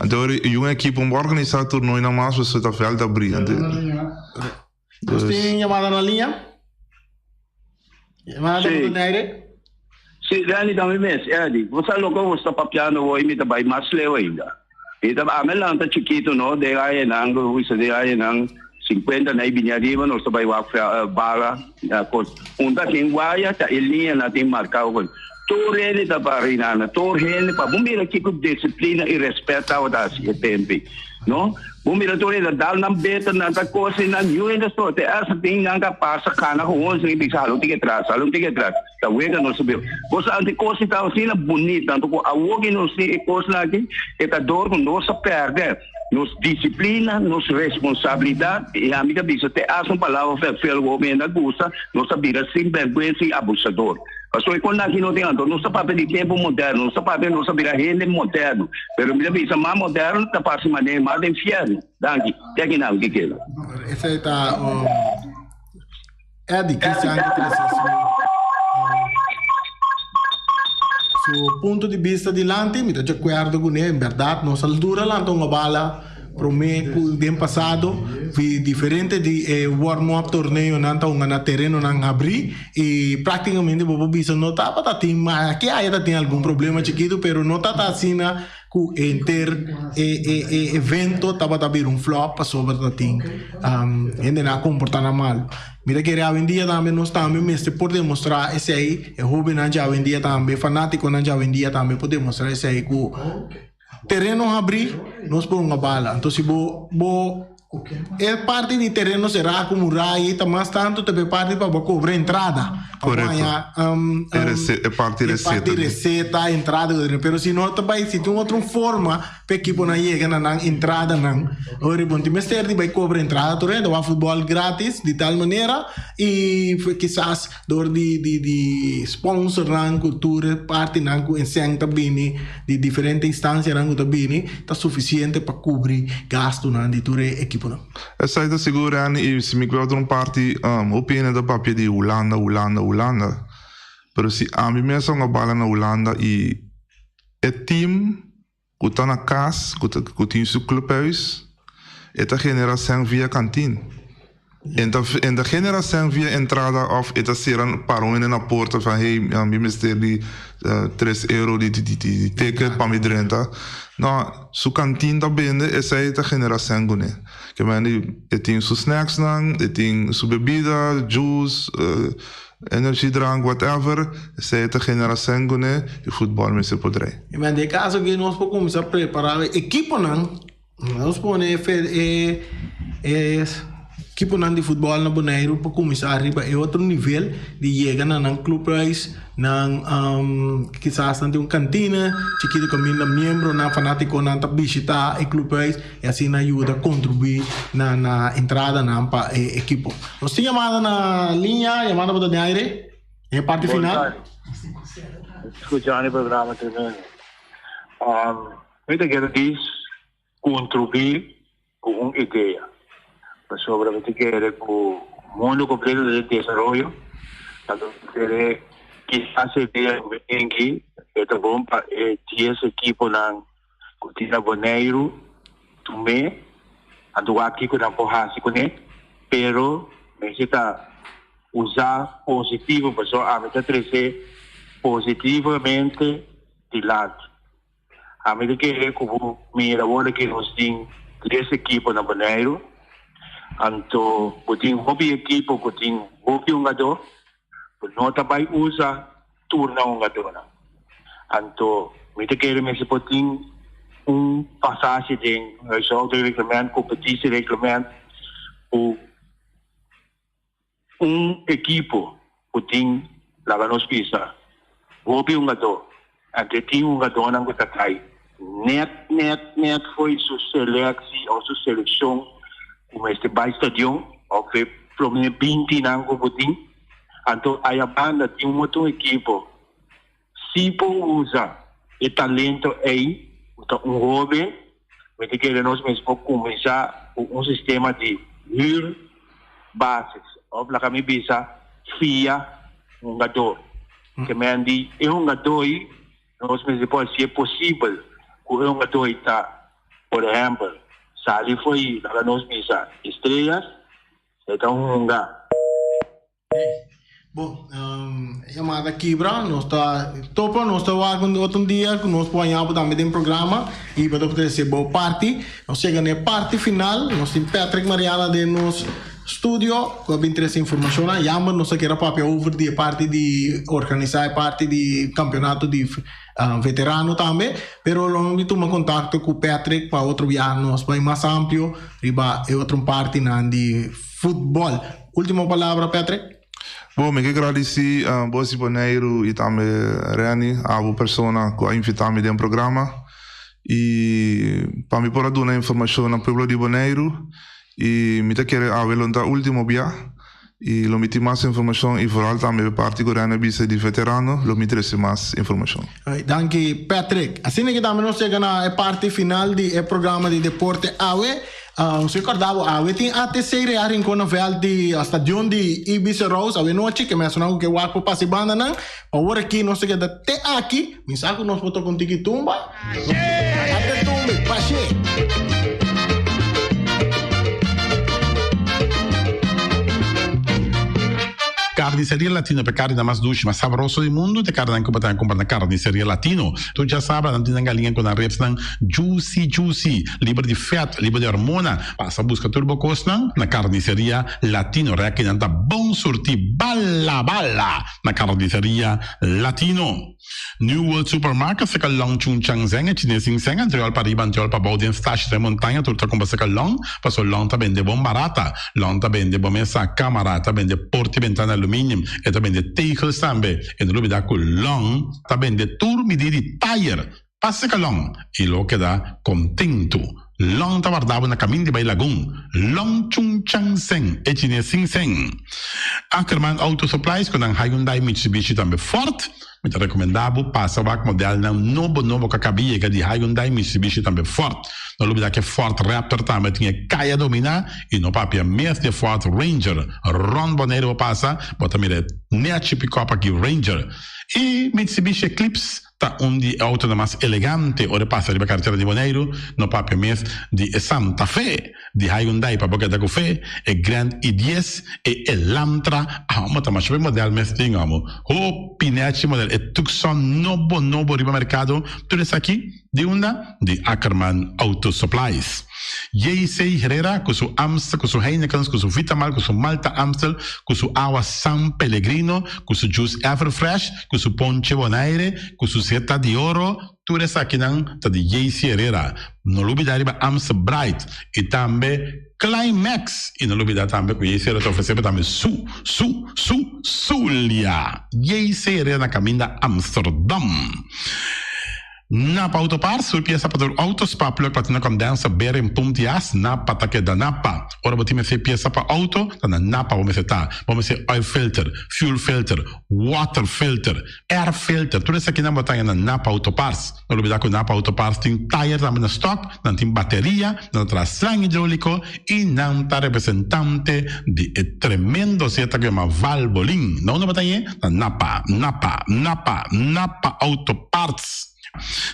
Anto ora i un ekipo un por organisá toernooi nan mas pasobra ta vèld abrí. Anto. Nos tin yamada na liña? Yamada Sí. na aire? Sí, Randy, dame mes, Eddie. Bo sa loke bo sta papiando hoy, mi ta bai mas leu ainda. Mi ta, ami lanta chikito, no, den añanan, bo bisa den añanan 50 na i bini ariba, nos ta bai wak bala, kos. Unda tin waya, ta e liñanan tin marka hoy. Tur hende ta bari nana, tur hende, pa bo mira kiko disiplina i respet tabata hasi e tempi, no? Bo mira tur hende dal nan beta, nan ta kose, nan yu hende so, te hasta tin nan ka pasa kana gewoon sin bisa hala un tiki atras, hala un tiki atras, ta wega nos ta biba. Bo sa antes kos ta asina bunita, anto ku awor ki nos tin e kosnan aki, e ta dor ku nos a pèrdè nos disiplina, nos responsabilidat, i ami ta bisa te hasta un palabra fèl ku hopi hende a gusta, nos a bira sinbèrgwensa i abusador. Pasobra e kon aki no tin anto nos ta papia di tempu moderno, nos ta papia nos a bira hende moderno, pero mi ta bisa mas moderno ta parse manera mas den fierno. Danki. Te aki nan ki keda. Esei ta Eddie Christian ki trese su su punto di bista dilanti. Mi ta di akuerdo kuné. En bèrdat nos a dura lanta un bala. Promé ku den pasado vi diferente di e warm up torneonan ta hunga na terenonan habrí i práktikamente bo por bisa no tabata tin mas aki aya ta tin algun problema chikitu pero no ta ta asina ku henter e e e evento tabata bira un flop pasobra ta tin hendenan a komportá nan mal. Mi ta kere awendia tambe nos tambe mester por demostrá esei e hóbennan djawendia tambe fanátikonan djawendia tambe por demostrá esei ku Tereno habrí, nos por hunga bala. Anto si bo bo e parti di tereno será ku muraya ta mas tantu ta e parti pa bo kobra entrada. Pa bo Korekto. haña E rese- e parti e reseta parti di. reseta, entrada, pero si no ta bai si tin otro forma pa ekiponan yega na nan entradanan. Ora bo no tin mester di bai kobra entrada tur hende wak futbòl gratis di tal manera i kisas Dor di di di sponsornan ku tur e partinan ku ensèn ta bini di diferente instansianan ku ta bini ta sufisiente pa kubri gastunan di tur e ekiponan. Esei ta sigur Randy i si mi kwe otro un parti hopi hende ta papia di Hulanda Hulanda Hulanda pero si ami mes a hunga bala na Hulanda i e team ku ta na kas, ku ta ku tin su clubhuis, e ta genera sèn via kantin. E ta e ta genera sèn via entrada òf e ta sera para un hende na porta van hey mi mester di tres euro di di di ticket pa mi drenta. No, su kantin ta bende esei ta genera sèn kuné. Ke men di e tin su snacksnan, e tin su bebida, juice. Energy drank whatever, esei ta genera sèn kuné i futbòl mester por drei. I men den kaso ke nos por kuminsá prepará e ekiponan, nos pone e e e ekiponan di futbòl na Boneiru por kuminsá riba e otro nivel di yega na nan clubhuis, nan kisas nan tin un kantina chikitu kaminda miembronan fanátikonan ta bishitá e clubhuis i asina yuda kontribuí na na entradanan pa e ekipo. Nos tin yamada na liña, yamada bo ta den aire den e parti final. Escuchando e programa tremendo. Mi ta kere dis contribui cu un idea. Pasobra mi ta kere cu mundo completo ta den desaroyo. Anto mi ta kere kisas e idea cu mi tin aki e ta bon pa e dies ekiponan cu tin na Boneiru tum'é, anto wak kiko nan por hasi kuné, pero mester ta usá positivo, pasobra ami ta trese positivamente dilanti. Ami ta kere ku bo mira awor aki nos tin tres ekipo na Boneiru, anto bo tin hopi ekipo ku tin hopi hungadó, bo no ta bai usa tur nan hungadónan. Anto mi ta kere mester por tin un pasashi den huishoudreglement, competitiereglement ku un ekipo ku tin laga nos bisa hopi hungadó, anto e tin hungadónan ku ta kai net net net fo'i su seleksie òf su selekshon ku mester bai stadion òf e promé bintinan ku bo tin. Anto aya banda tin un otro ekipo si por usa e talento ey cu ta un hoben, mi ta kere nos mes por cuminsa cu un sistema di huur basis of laga mi bisa fia hungador. Ke men di e hungador ey nos mester por hacié posibel cu e hungador ey ta por ehempel sali fo'i laga nos bisa Estrellas. E ta hunga. Bon, yamada kibra, nos ta topa, nos ta wak un otro dia ku nos por haña bo tambe den programa i bo ta por trese bo parti. Nos yega na e parti final, nos tin Patrick Mariana den nos studio ku a bin trese informashonnan. Jammer nos a kere papia over di e parti di organisá e parti di kampeonato di veterano tambe, pero lo mi tuma kontakto ku Patrick pa otro biaha nos bai mas amplio riba e otro partinan di futbòl. Ultimo palabra Patrick? Bo, mi ke gradisí Bosi Boneiru i tambe Renny, abo persona ku a invitá mi den programa i pa mi por a duna informashon na pueblo di Boneiru i mi ta kere awe lo ta ultimo bia. I lo mi tin mas informashon i vooral tambe e parti ku Rene a bisa di veterano lo mi trese mas informashon. Danki Patrick. Asina ki tambe nos yega na e parti final di e programa di deporte awe. Nos recorda bo awe tin ATC Real Rincon na veld di stadion di Ibis Rose awe nochi ke mencionan ku ke wak por pasa e bandanan. Pa awor aki nos ta keda te aki. Mi sa ku nos por toka un tiki tumba. Ate tumbe, pashe. Carniceria Latino pa e carninan mas dushi, mas sabroso di mundu, ta e carninan cu bo ta cumpra na Carniceria Latino. Tur djasabra nan tin nan galiña cu nan ribsnan juicy juicy, liber di vet, liber di hormona. Pasa busca tur bo cosnan na Carniceria Latino. Rekinan ta bon surti bala bala na Carniceria Latino. New World Supermarket seka Long Chun Chang Zeng e chines sin seng antriol pa riba antriol pa bou den stash den montaña tur ta kumpra seka Long paso Long ta bende bon barata Long ta bende bo mesa kamara ta bende porta y bentana aluminium e ta bende tegels tambe e no lubida ku Long ta bende tur midi di tayer pa seka Long y lo keda kontentu Long ta warda bo na kamin di bai Lagun Long Chun Chang Seng e chines sin seng. Ackerman Auto Supplies ku nan Hyundai, Mitsubishi tambe Ford. Mi ta rekomendá bo pasa wak modelnan nobo nobo ku a kaba yega di Hyundai, Mitsubishi tambe Ford. No lubidá ku e Ford Raptor tambe tin e kaya dominá i no papia mes di e Ford Ranger. Rònt Boneiru bo pasa bo ta mira e nechi pikòp aki Ranger. I Mitsubishi Eclipse. Ta un di e autonan mas elegante ora e pasa riba karetera di Boneiru, no papia mes di e Santa Fe di Hyundai pa bo keda ku fe, e Grand i dies, e Elantra, amo ta masha be model mes tin amo, hopi nechi model, e Tucson nobo nobo riba merkado, tur esaki di unda? Di Ackerman Auto Supplies. JC Herrera ku su Amstel, ku su Heinekens, ku su Vitamal, ku su Malta Amstel, ku su awa San Pellegrino, ku su juice Everfresh, ku su ponche Bonaire, ku su seta di oro, tur esakinan ta di JC Herrera. No lubida riba Amstel Bright i tambe Climax. I no lubida tambe ku JC Herrera ta ofresé bo tambe su, su, su, Zulia. JC Herrera na kaminda Amsterdam. Napa Autoparts, tur piesa pa tur auto, spark plug, platina condenser, bearing, pump di as, Napa ta keda Napa. Ora bo tin mester piesa pa auto, ta na Napa bo mester ta. Bo mester oil filter, fuel filter, water filter, air filter, tur esakinan bo ta haña na Napa Autoparts. No lubida ku Napa Autoparts tin tayer tambe na stock, nan tin bateria, nan ta traha slang hidroliko i nan ta representante di e tremendo zeta ku yama Valvoline. Na unda bo ta hañ'e? Na Napa, Napa, Napa, Napa Autoparts.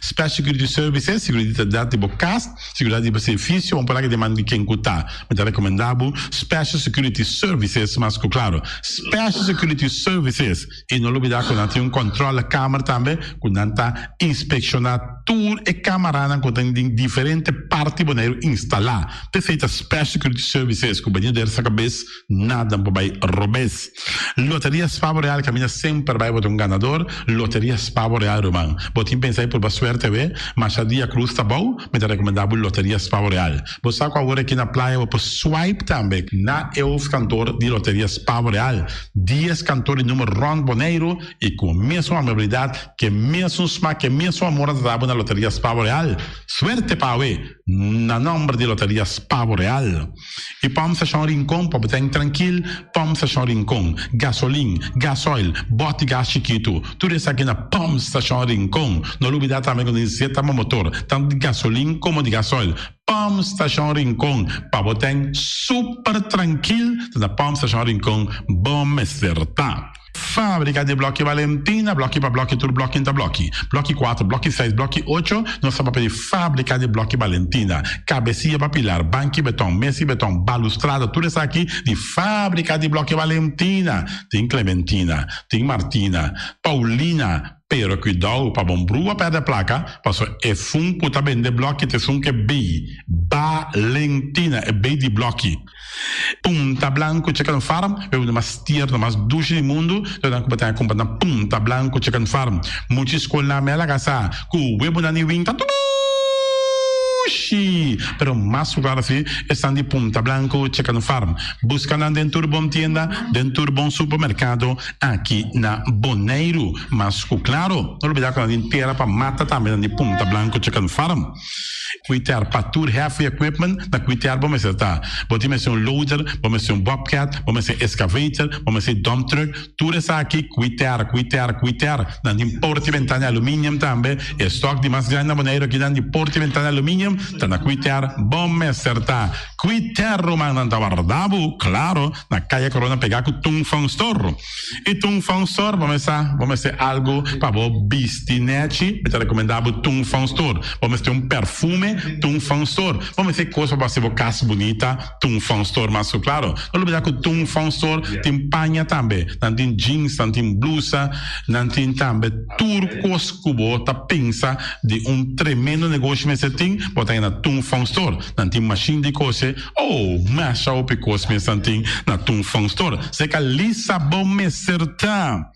Special Security Services, Seguridat di bo kas, seguridat di bo servisio, un por aki den man di ken ku ta. Mi ta rekomendá bo Special Security Services mas ku klaro. Special Security Services i no lubidá ku nan tin un kòntròle kamer tambe ku nan ta inspekshoná Tur e camaranan cu ta den diferente parti Boneiru instala. P'esey ta Special Security Services cu bania der sa cabes nada por bay robes. Loteria Spa Boreal caminda semper bay bo ta un ganador. Loteria Spa Boreal ruman. Bo tin pensa y purba suerte awe? Masha dia cruz ta bou, mi ta recomenda bo Loteria Spa Boreal. Bo sa cu awor aki na playa bo por swipe tambe na e hoofdkantoor di Loteria Spa Boreal. Dies kantoor di numero rond Boneiru y cu mesun amabilidad Ke mesun smak, ke mesun amor a ta dabo na Loteria Spavo Real. Suerte pa awe, na nomber di Loteria Spavo Real. I Pump Station Rincon pa bo ten trankil, Pump Station Rincon, gasolin, gasoil, bòt di gas chikitu, tur esaki na Pump Station Rincon. No lubida tambe ku nos zeta pa motor, tantu di gasolin komo di gasoil. Pump Station Rincon pa bo ten super trankil, ta na Pump Station Rincon bo mester ta. Fábrika di blòki Valentina, blòki pa blòki tur blòki ta blòki. Blòki kuater, blòki seis, blòki ocho, nos ta papia di fábrika di blòki Valentina. Kabesia pa pilar, banki beton, mesa di beton, balustrada, tur esaki di fábrika di blòki Valentina. Tin Clementina, tin Martina, Paulina, pero kuidou pa bon brua pèrdè plaka, pasobra e fun ku ta bende blòki ta esun ku e bei Valentina, e bei di blòki. Punta Blanco Chicken Farm, e uno mas tierno, mas dushi di mundu, lo nan ku bo ta kumpra na Punta Blanco Chicken Farm. Mucha skolnan me a laga sa ku webonan di win ta dushi, pero mas ku klaro si esnan di Punta Blanco Chicken Farm. Buska nan den tur bon tienda, den tur bon supermerkado aki na Boneiru. Mas ku klaro, no lubida ku nan tin tera pa mata tambe nan di Punta Blanco Chicken Farm. Kwiter pa tur heavy equipment na kwiter bo mester ta. Bo tin mester un loader, bo mester un bobcat, bo mester excavator, bo mester dump truck, tur esaki kwiter, kwiter, kwiter. Nan tin porta y bentana aluminium tambe. E stock di mas grandi na Boneiru aki nan di porta y bentana aluminium ta na kwiter bo mester ta. Kwiter ruman nan ta warda bo, claro, na Kaya Corona pega cu Tung Fong Store. I Tung Fong Store bo mester bo mester algu pa bo bisti nechi, mi ta rekomendá bo Tung Fong Store. Bo mester un perfume, perfume, Tung Fang Store. Bo mester kos pa hasi bo kas bunita, Tung Fang Store mas ku klaro. No lubida ku Tung Fang Store tin paña tambe. Nan tin jeans, nan tin blusa, nan tin tambe tur kos ku bo ta pensa di un tremendo negoshi mester tin, bo ta na Tung Fang Store. Nan tin mashin di kose, oh, masha hopi kos mes nan tin na Tung Fang Store. Seka lisa bo mester ta.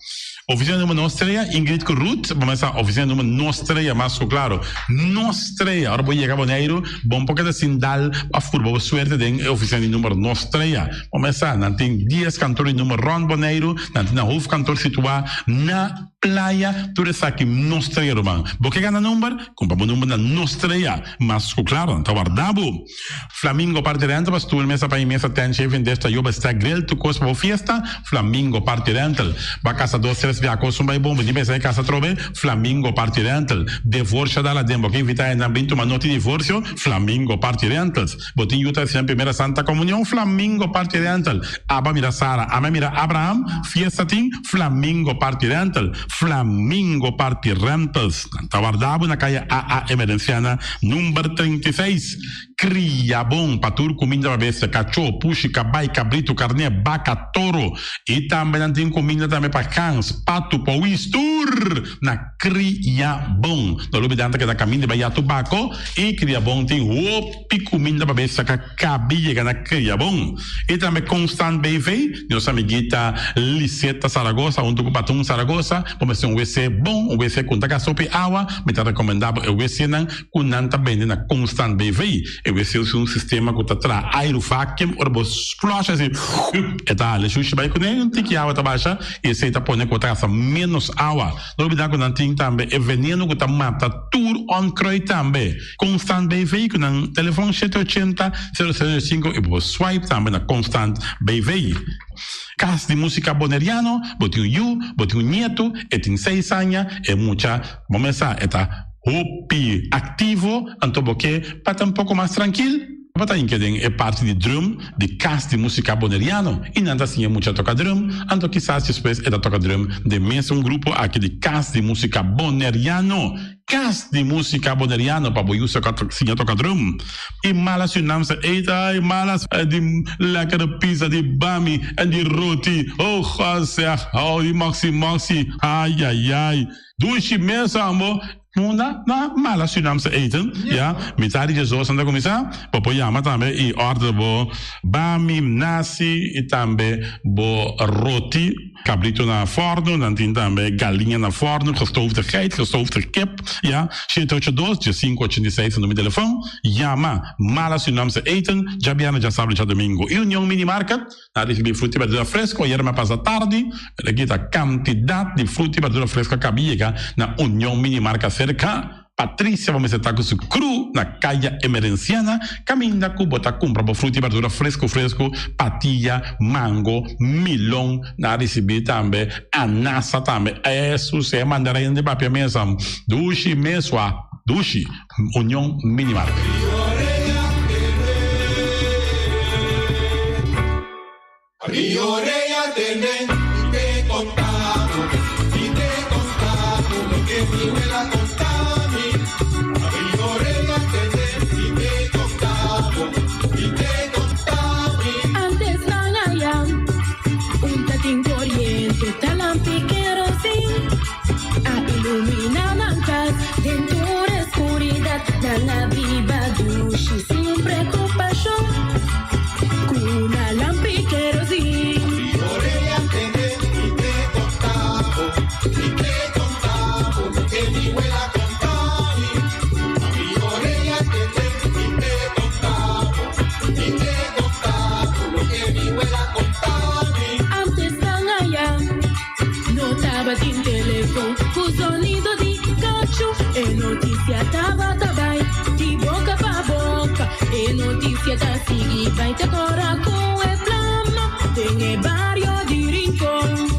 Oficina number nos trea, Ingrid ku Ruth, bo mester sa oficina number nos trea mas ku klaro. Nos trea, ora bo yega Boneiru, bo no por keda sin dal pa furba bo suerte den e oficina di number nos trea. Bo mester sa, nan tin dies kantor di number rond Boneiru, nan tin nan hoofdkantoor situá na Playa, tur esaki nos trea ruman. Bo ke gana number? Kumpra bo number na nos trea. Mas ku klaro, nan ta warda bo. Flamingo Party Rental pa stoel, mesa pa mesa, tent, shaving dish, tayoba, stack, grill, tur kos pa bo fiesta. Flamingo Party Rental. Ba kasa dos tres bia kos un bai bon, bo tin pensa e kasa atrobe. Flamingo Party Rental. Devorsio dal aden, bo ke invita hendenan bin tuma noti divorsio. Flamingo Party Rentals. Bo tin yu ta hasinan primera santa komunion. Flamingo Party Rental. Aba mira Sara, ame mira Abraham, fiesta tin. Flamingo Party Rental. Flamingo Party Rentals. Nan ta warda bo na kaya AA Emerenciana number 36. Kria bon pa tur kuminda pa bestia, kachó, pushi, kabai, kabritu, karné, baka, toro. I tambe nan tin kuminda tambe pa gans, patu, powis, tur na Kria Bon. No lubida nan ta keda kaminda bai ya tubako i Kria Bon tin hopi kuminda pa bestia ka kabi yega na Kria Bon. I tambe Constant BV, nos amiguita Liseta Zaragoza huntu ku Patun Zaragoza, bo mester un wc bon, un wc ku no ta gasta hopi awa, mi ta rekomendá bo e wcnan ku nan ta bende na Constant BV. E wc usa un sistema ku ta traha airu vacuum, ora bo flush asi e ta hala e shushi bai kuné, un tiki awa ta basha i esei ta pone ku bo ta gasta ménos awa. No olbidá ku nan tin tambe e veneno ku ta mata tur onkruid tambe. Constant BV ku nan telefon shete ochenta, sero sero sinku i bo por swipe tambe na Constant BV. Kas di Musika Boneriano, bo tin un yu, bo tin un nietu, e tin seis aña, e mucha bo mes sa e ta hopi aktivo, anto bo ke pa ta un poko mas trankil, bo ta hinka den e parti di drum di Kas di Musika Boneriano i nan ta siña mucha toka drum, anto kisas despues e ta toka drum den mes un grupo aki di Kas di Musika Boneriano. Kas di Musika Boneriano pa bo yu siña toka drum. I mala Surinaamse eten, ai malas di lekkere pizza di bami en di roti, oh God zeg, oh di moxi moxi, ai ai ai. Dushi mes ambo. Munda na mala Surinaamse eten, ya, mitad di djesdos nan ta kuminsá, bo por yama tambe i order bo bami, nasi i tambe bo roti, kabritu na fòrnu, nan tin tambe galiña na fòrnu, gestoofde geit, gestoofde kip, ya, shete ocho dos, diesinku ochenta i seis ta numero di telefòn, yama Mala Surinaamse Eten, djabièrnè, djasabra, djadumingu. I Union Mini Market. Na ricibi fruta y berdura fresco ayer me pasa tardi, pero aki ta cantidad di fruta y berdura fresco a caba yega na Union Mini Marca cerca Patricia bo mester ta cu su crew na Caya Emerenciana caminda cu bo ta cumpra bo fruta y berdura fresco fresco, patilla, mango, milon, na ricibi tambe anasa tambe, Jesus e mandarina di papia mesa dushi mesua dushi. Union Mini Market. Antes nan aya un ta tin coriente ta lampi kerosin. A ilumina nan kas den tur e skuridat. Nan a biba dushi sin preokupashon ku na lampi kerosin. Antes nan aya. No tabatin telefon ku sonido di kachu. E notisia tabata bai di boka pa boka. E notisia ta sigui bai te ora ku e plama den e bario di Rincon.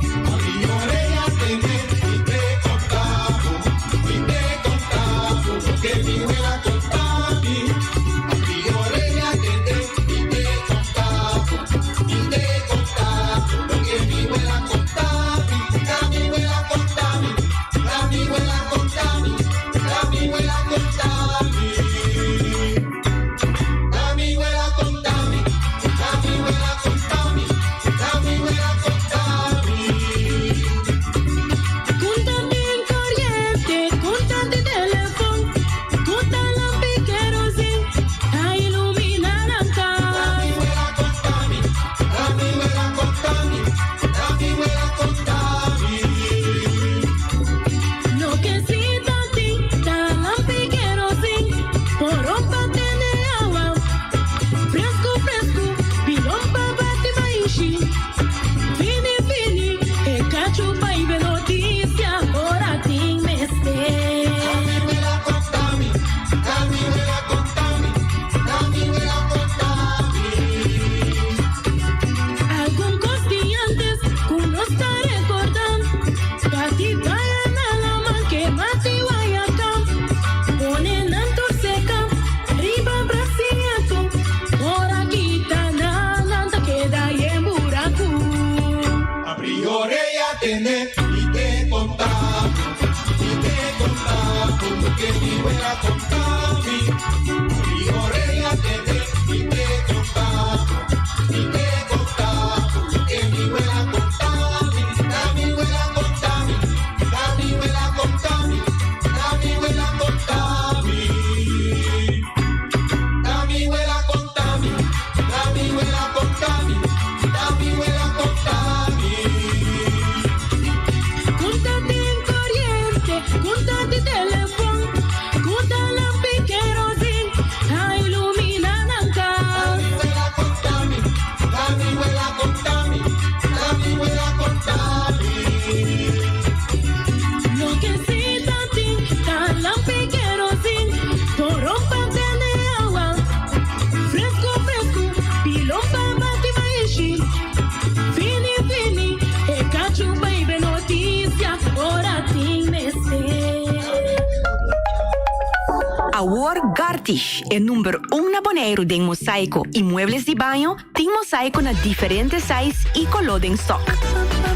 Awor Gartish, e number un na Boneiru den mosaiko i muebles di baño, tin mosaiko na diferente size i koló den stock.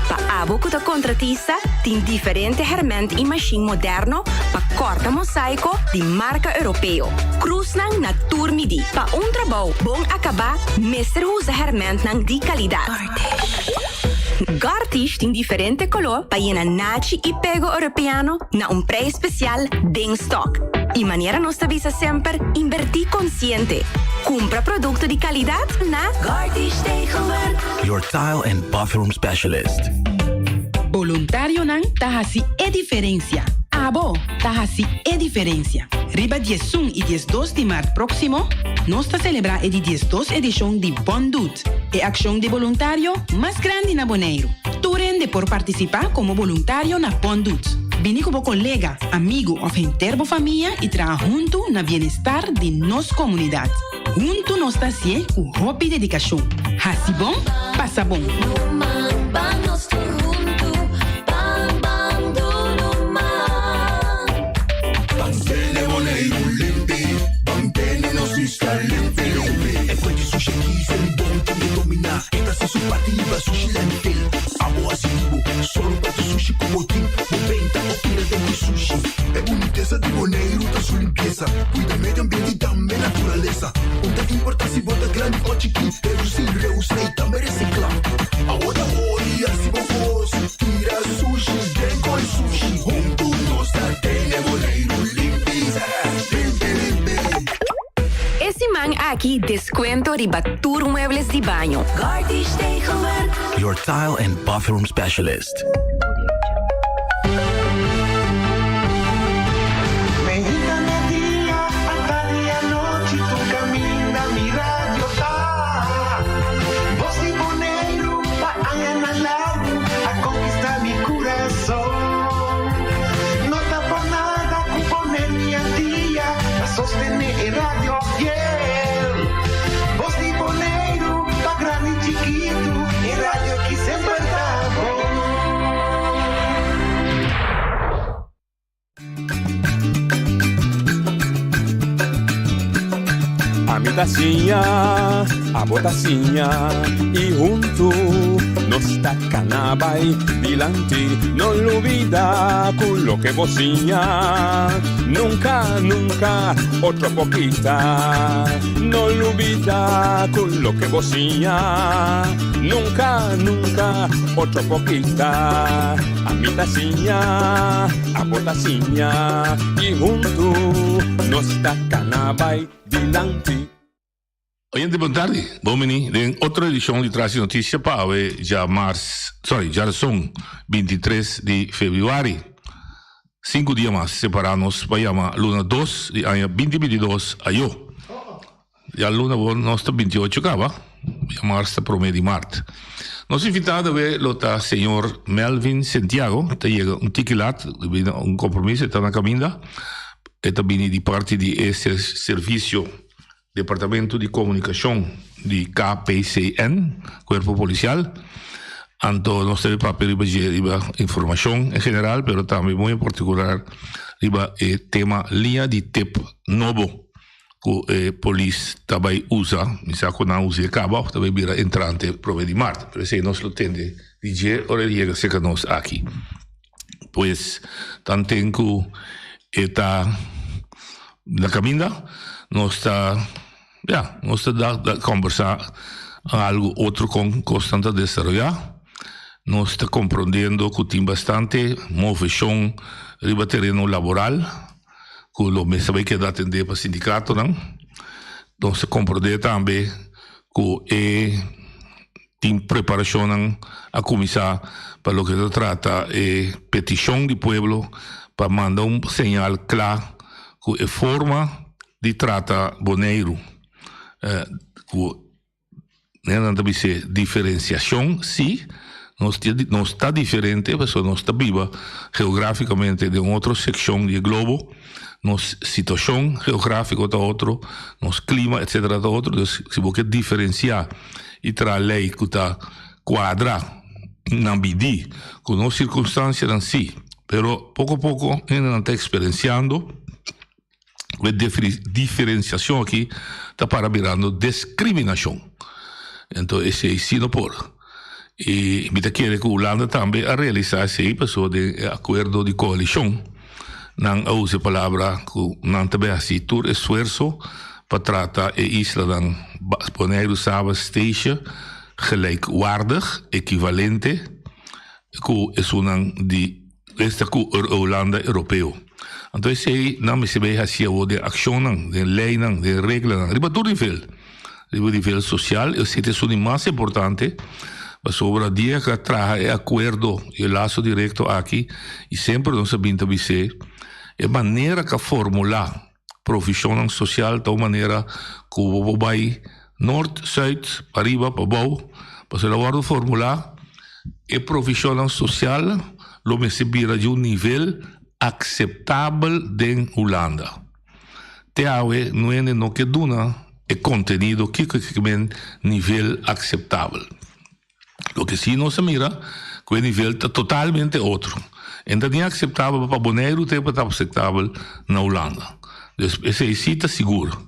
Pa abo ku ta kontratista, tin diferente hèrmènt i mashin moderno pa kòrta mosaiko di marka europeo. Krusnan na tur midí. Pa un trabou bon akabá mester usa hèrmèntnan di kalidat. Gartish tin diferente koló pa yena nachi i pego europeano na un prijs spesial den stock. I manera nos ta bisa semper, inbertí konsiente. Kumpra produkto di kalidat na Gartish Tegelwerk. Your tile and bathroom specialist. Boluntarionan ta hasi e diferensia. Abo ta hasi e diferensia. Riba 11 i 12 di mart próksimo, nos ta selebrá e di 12 edishon di Bon Doet, e akshon di boluntario mas grandi na Boneiru. Tur hende por partisipá komo boluntario na Bon Doet. Bini ku bo kolega, amigu òf henter bo famia i traha huntu na bienestar di nos komunidat. Huntu nos ta hasié ku hopi dedikashon. Hasi bon, pasa bon! E siman aki descuento riba tur muebles di baño. Gartish Tegelwerk. Your tile and bathroom specialist. Ami ta siña, abo ta siña i huntu nos ta kana bai dilanti. No lubida ku loke bo siña nunka, nunka otro por kita. No lubida ku loke bo siña nunka, nunka otro por kita. Ami ta siña, abo ta siña i huntu nos ta kana bai dilanti. Oyente bon tardi, bon bini den otro edicion di Tras di Noticia pa awe djamars, sorry, djarason 23 di februari. Sinku dia mas separa nos pa yama luna dos di aña 2022 ayo. Ya luna bo nos ta 28 kaba, djamars ta prome di mart. Nos invitado awe lo ta señor Melvin Sentiago, ta yega un tiki lat, debido a un compromiso, e ta na caminda. E ta bini di parti di e servicio Departamento di Komunikashon di KPCN, Kuerpo Polisial. Anto nos ta papia riba dje riba informashon en general, pero tambe muy en partikular riba e tema liña di tep nobo ku e polis ta bai usa. Mi sa ku nan usa e kaba òf ta bai bira entrante prome di mart, pero esei nos lo tende di dje ora e yega serka nos aki. Pues tanten ku e ta na kaminda nos ta ya nos ta da kombersá algu otro kon kosnan ta desaroyá. Nos ta komprondiendo ku tin bastante moveshon riba tereno laboral ku lo mester bai keda atendé pa sindikatonan. Nos ta komprondé tambe ku e Tin preparashonnan a kuminsá pa loke ta trata e petishon di pueblo pa manda un señal kla ku e forma di trata Boneiru ku nan ta bis'é diferensiashon si nos nos ta diferente pasobra nos ta biba geografikamente den otro sekshon di e globo nos situashon geografiko ta otro nos klima etsetera ta otro dus si bo ke diferensiá. i traha lei ku ta kuadra nan bidí ku nos sirkunstansianan sí, pero poko poko hendenan ta eksperensiando E diferenciacion aki ta para birando discriminacion. Enton esey si no por. Y mi ta kere cu Hulanda tambe a realisa esey pasobra den e acuerdo di coalicion nan a usa e palabra cu nan ta bay haci tur esfuerzo pa trata e islanan Boneiru, Saba, Statia gelijkwaardig, equivalente cu esunnan di esta cu Hulanda Europeo. Anto esey nan mester bay haci awor den accionnan, den leynan, den reglanan, riba tur nivel. Riba nivel social esey ta esun di mas importante pasobra dia cu a traha e acuerdo y e lazo directo aki y semper nos a bin ta bis'e e manera cu a formula Provisionnan social ta un manera cu bo por bay noord, zuid, pariba, pabou, pasobra el a wordo formula e provisionnan social lo mester bira di un nivel aceptabel den Hulanda. Te awe no hende no ke duna e contenido kico ke men nivel aceptabel. Loke si nos a mira ku e nivel ta totalmente otro. En ta ni akseptabel pa Boneiru te pa ta akseptabel na Hulanda. Dus esei si ta sigur.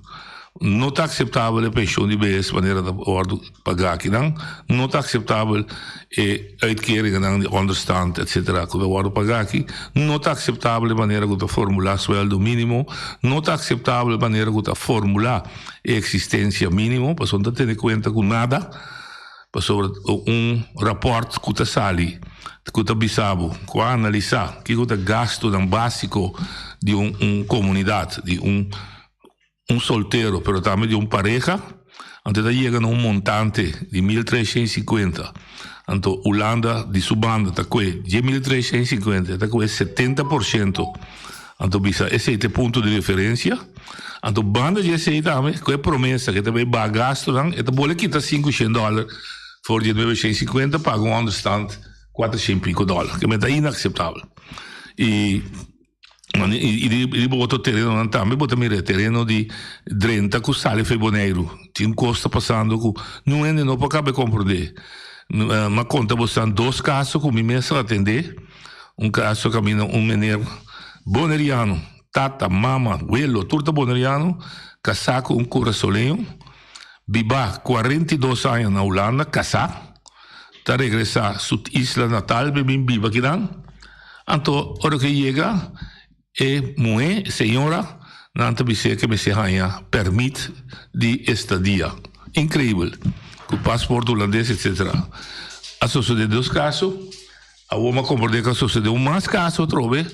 No ta akseptabel e penshon di behes manera ta wòrdu pagá akinan. No ta akseptabel e uitkeringennan di onderstand etsetera ku ta wòrdu pagá aki. No ta akseptabel e manera ku ta formulá suèldo mínimo. No ta akseptabel e manera ku ta formulá e eksistensia mínimo pasobra no ta tene kuenta ku nada. Pasobra un rapòrt ku ta sali ku ta bisa bo, ku a analisá kiko ta gastunan básiko di un un komunidat, di un un soltero pero tambe di un pareha, anto ta yega na un montante di 1350. Anto Hulanda di su banda ta kue dje 1350, ta kue 70%. Anto bisa esei ta e punto di referensia. Anto banda di esei tambe ku e promesa ku e ta bai baha gastunan, e ta bole kita 500 dòler for di e 950 paga un onderstand 400 piko dòler. Ke ta inakseptabel. I i riba otro terenonan tambe bo ta mira e tereno di drenta ku sali for Boneiru. Tin kos ta pasando ku niun hende no por kaba komprondé. M'a konta bo esnan dos kaso ku mi mes a atendé. Un kaso kaminda un meneer boneriano, tata, mama, welo, tur ta boneriano, kasá ku un kurasoleño, bibá 42 aña na Hulanda, kasá, ta regresá su isla natal pa bin biba kinan. Anto ora ku e yega, e muhé, e señora, nan ta bis'é ku e mester haña pèrmit di estadia. Inkreibel! Ku pasport hulandes, etsetera. A sosodé dos kaso. Awor m'a komprendé ku a sosodé un mas kaso atrobe,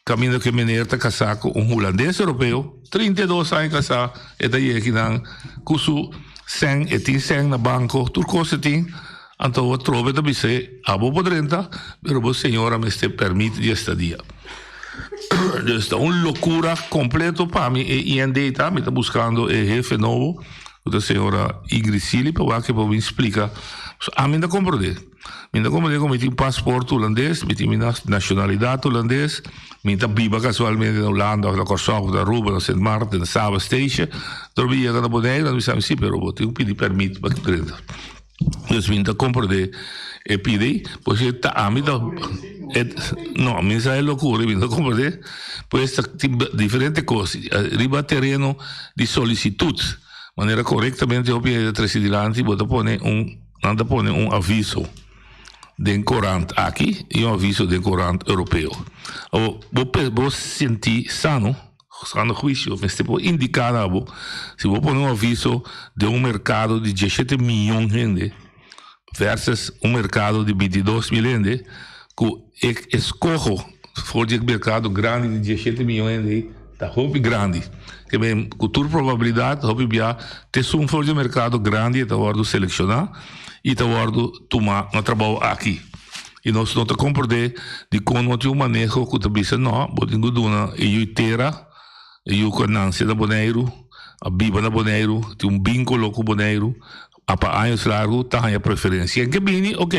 kaminda ku e meneer ta kasá ku un hulandes europeo, 32 aña kasá, e ta yega kinan ku su sèn, e tin sèn na banko, tur kos e tin, anto awor atrobe ta bis'é, abo por drenta, pero bo señora mester pèrmit di estadia. Dus ta un lokura kompleto pa mi e IND ta, mi ta buskando e hefe nobo, ku ta señora Ingrid Sealy, pa wak e por bin splika. Ami no ta komprendé. Mi ta komprendé ku mi tin pasport hulandes, mi tin mi nashonalidat hulandes, mi ta biba kasualmente na Hulanda òf na Kòrsou òf na Aruba, na Sint Maarten, na Saba Station. Dor mi yega na Boneiru nan bisa mi si, pero bo tin ku pidi pèrmit pa drenta. Dus mi ta komprendé e pidi, pues e ta ami ta no, mi sa e lokura, mi ta komprendé. Pues ta tin diferente kos riba tereno di solisitut, manera korektamente hopi hende ta trese dilanti bo ta pone un. Nan ta pone un aviso den korant aki i un aviso den korant europeo. Awor, bo bo sinti sano, sano huisio mester por indiká na bo si bo pone un aviso den un merkado di diesshete miyon hende versus un merkado di bintidos mil hende ku e eskoho for di e merkado grandi di diesshete miyon hende ei ta hopi grandi. Ke men ku tur probabilidat hopi bia t'esun for di e merkado grandi e ta wòrdu selekshoná i ta wòrdu tumá na trabou aki. I nos no ta komprendé dikon no tin un maneho ku ta bisa nò, bo tin ku duna e yu tera, e yu ku a nanse na Boneiru, a biba na Boneiru, tin un bínkulo ku Boneiru, A pa años largu ta haña preferencia. Ken ke bini, ok,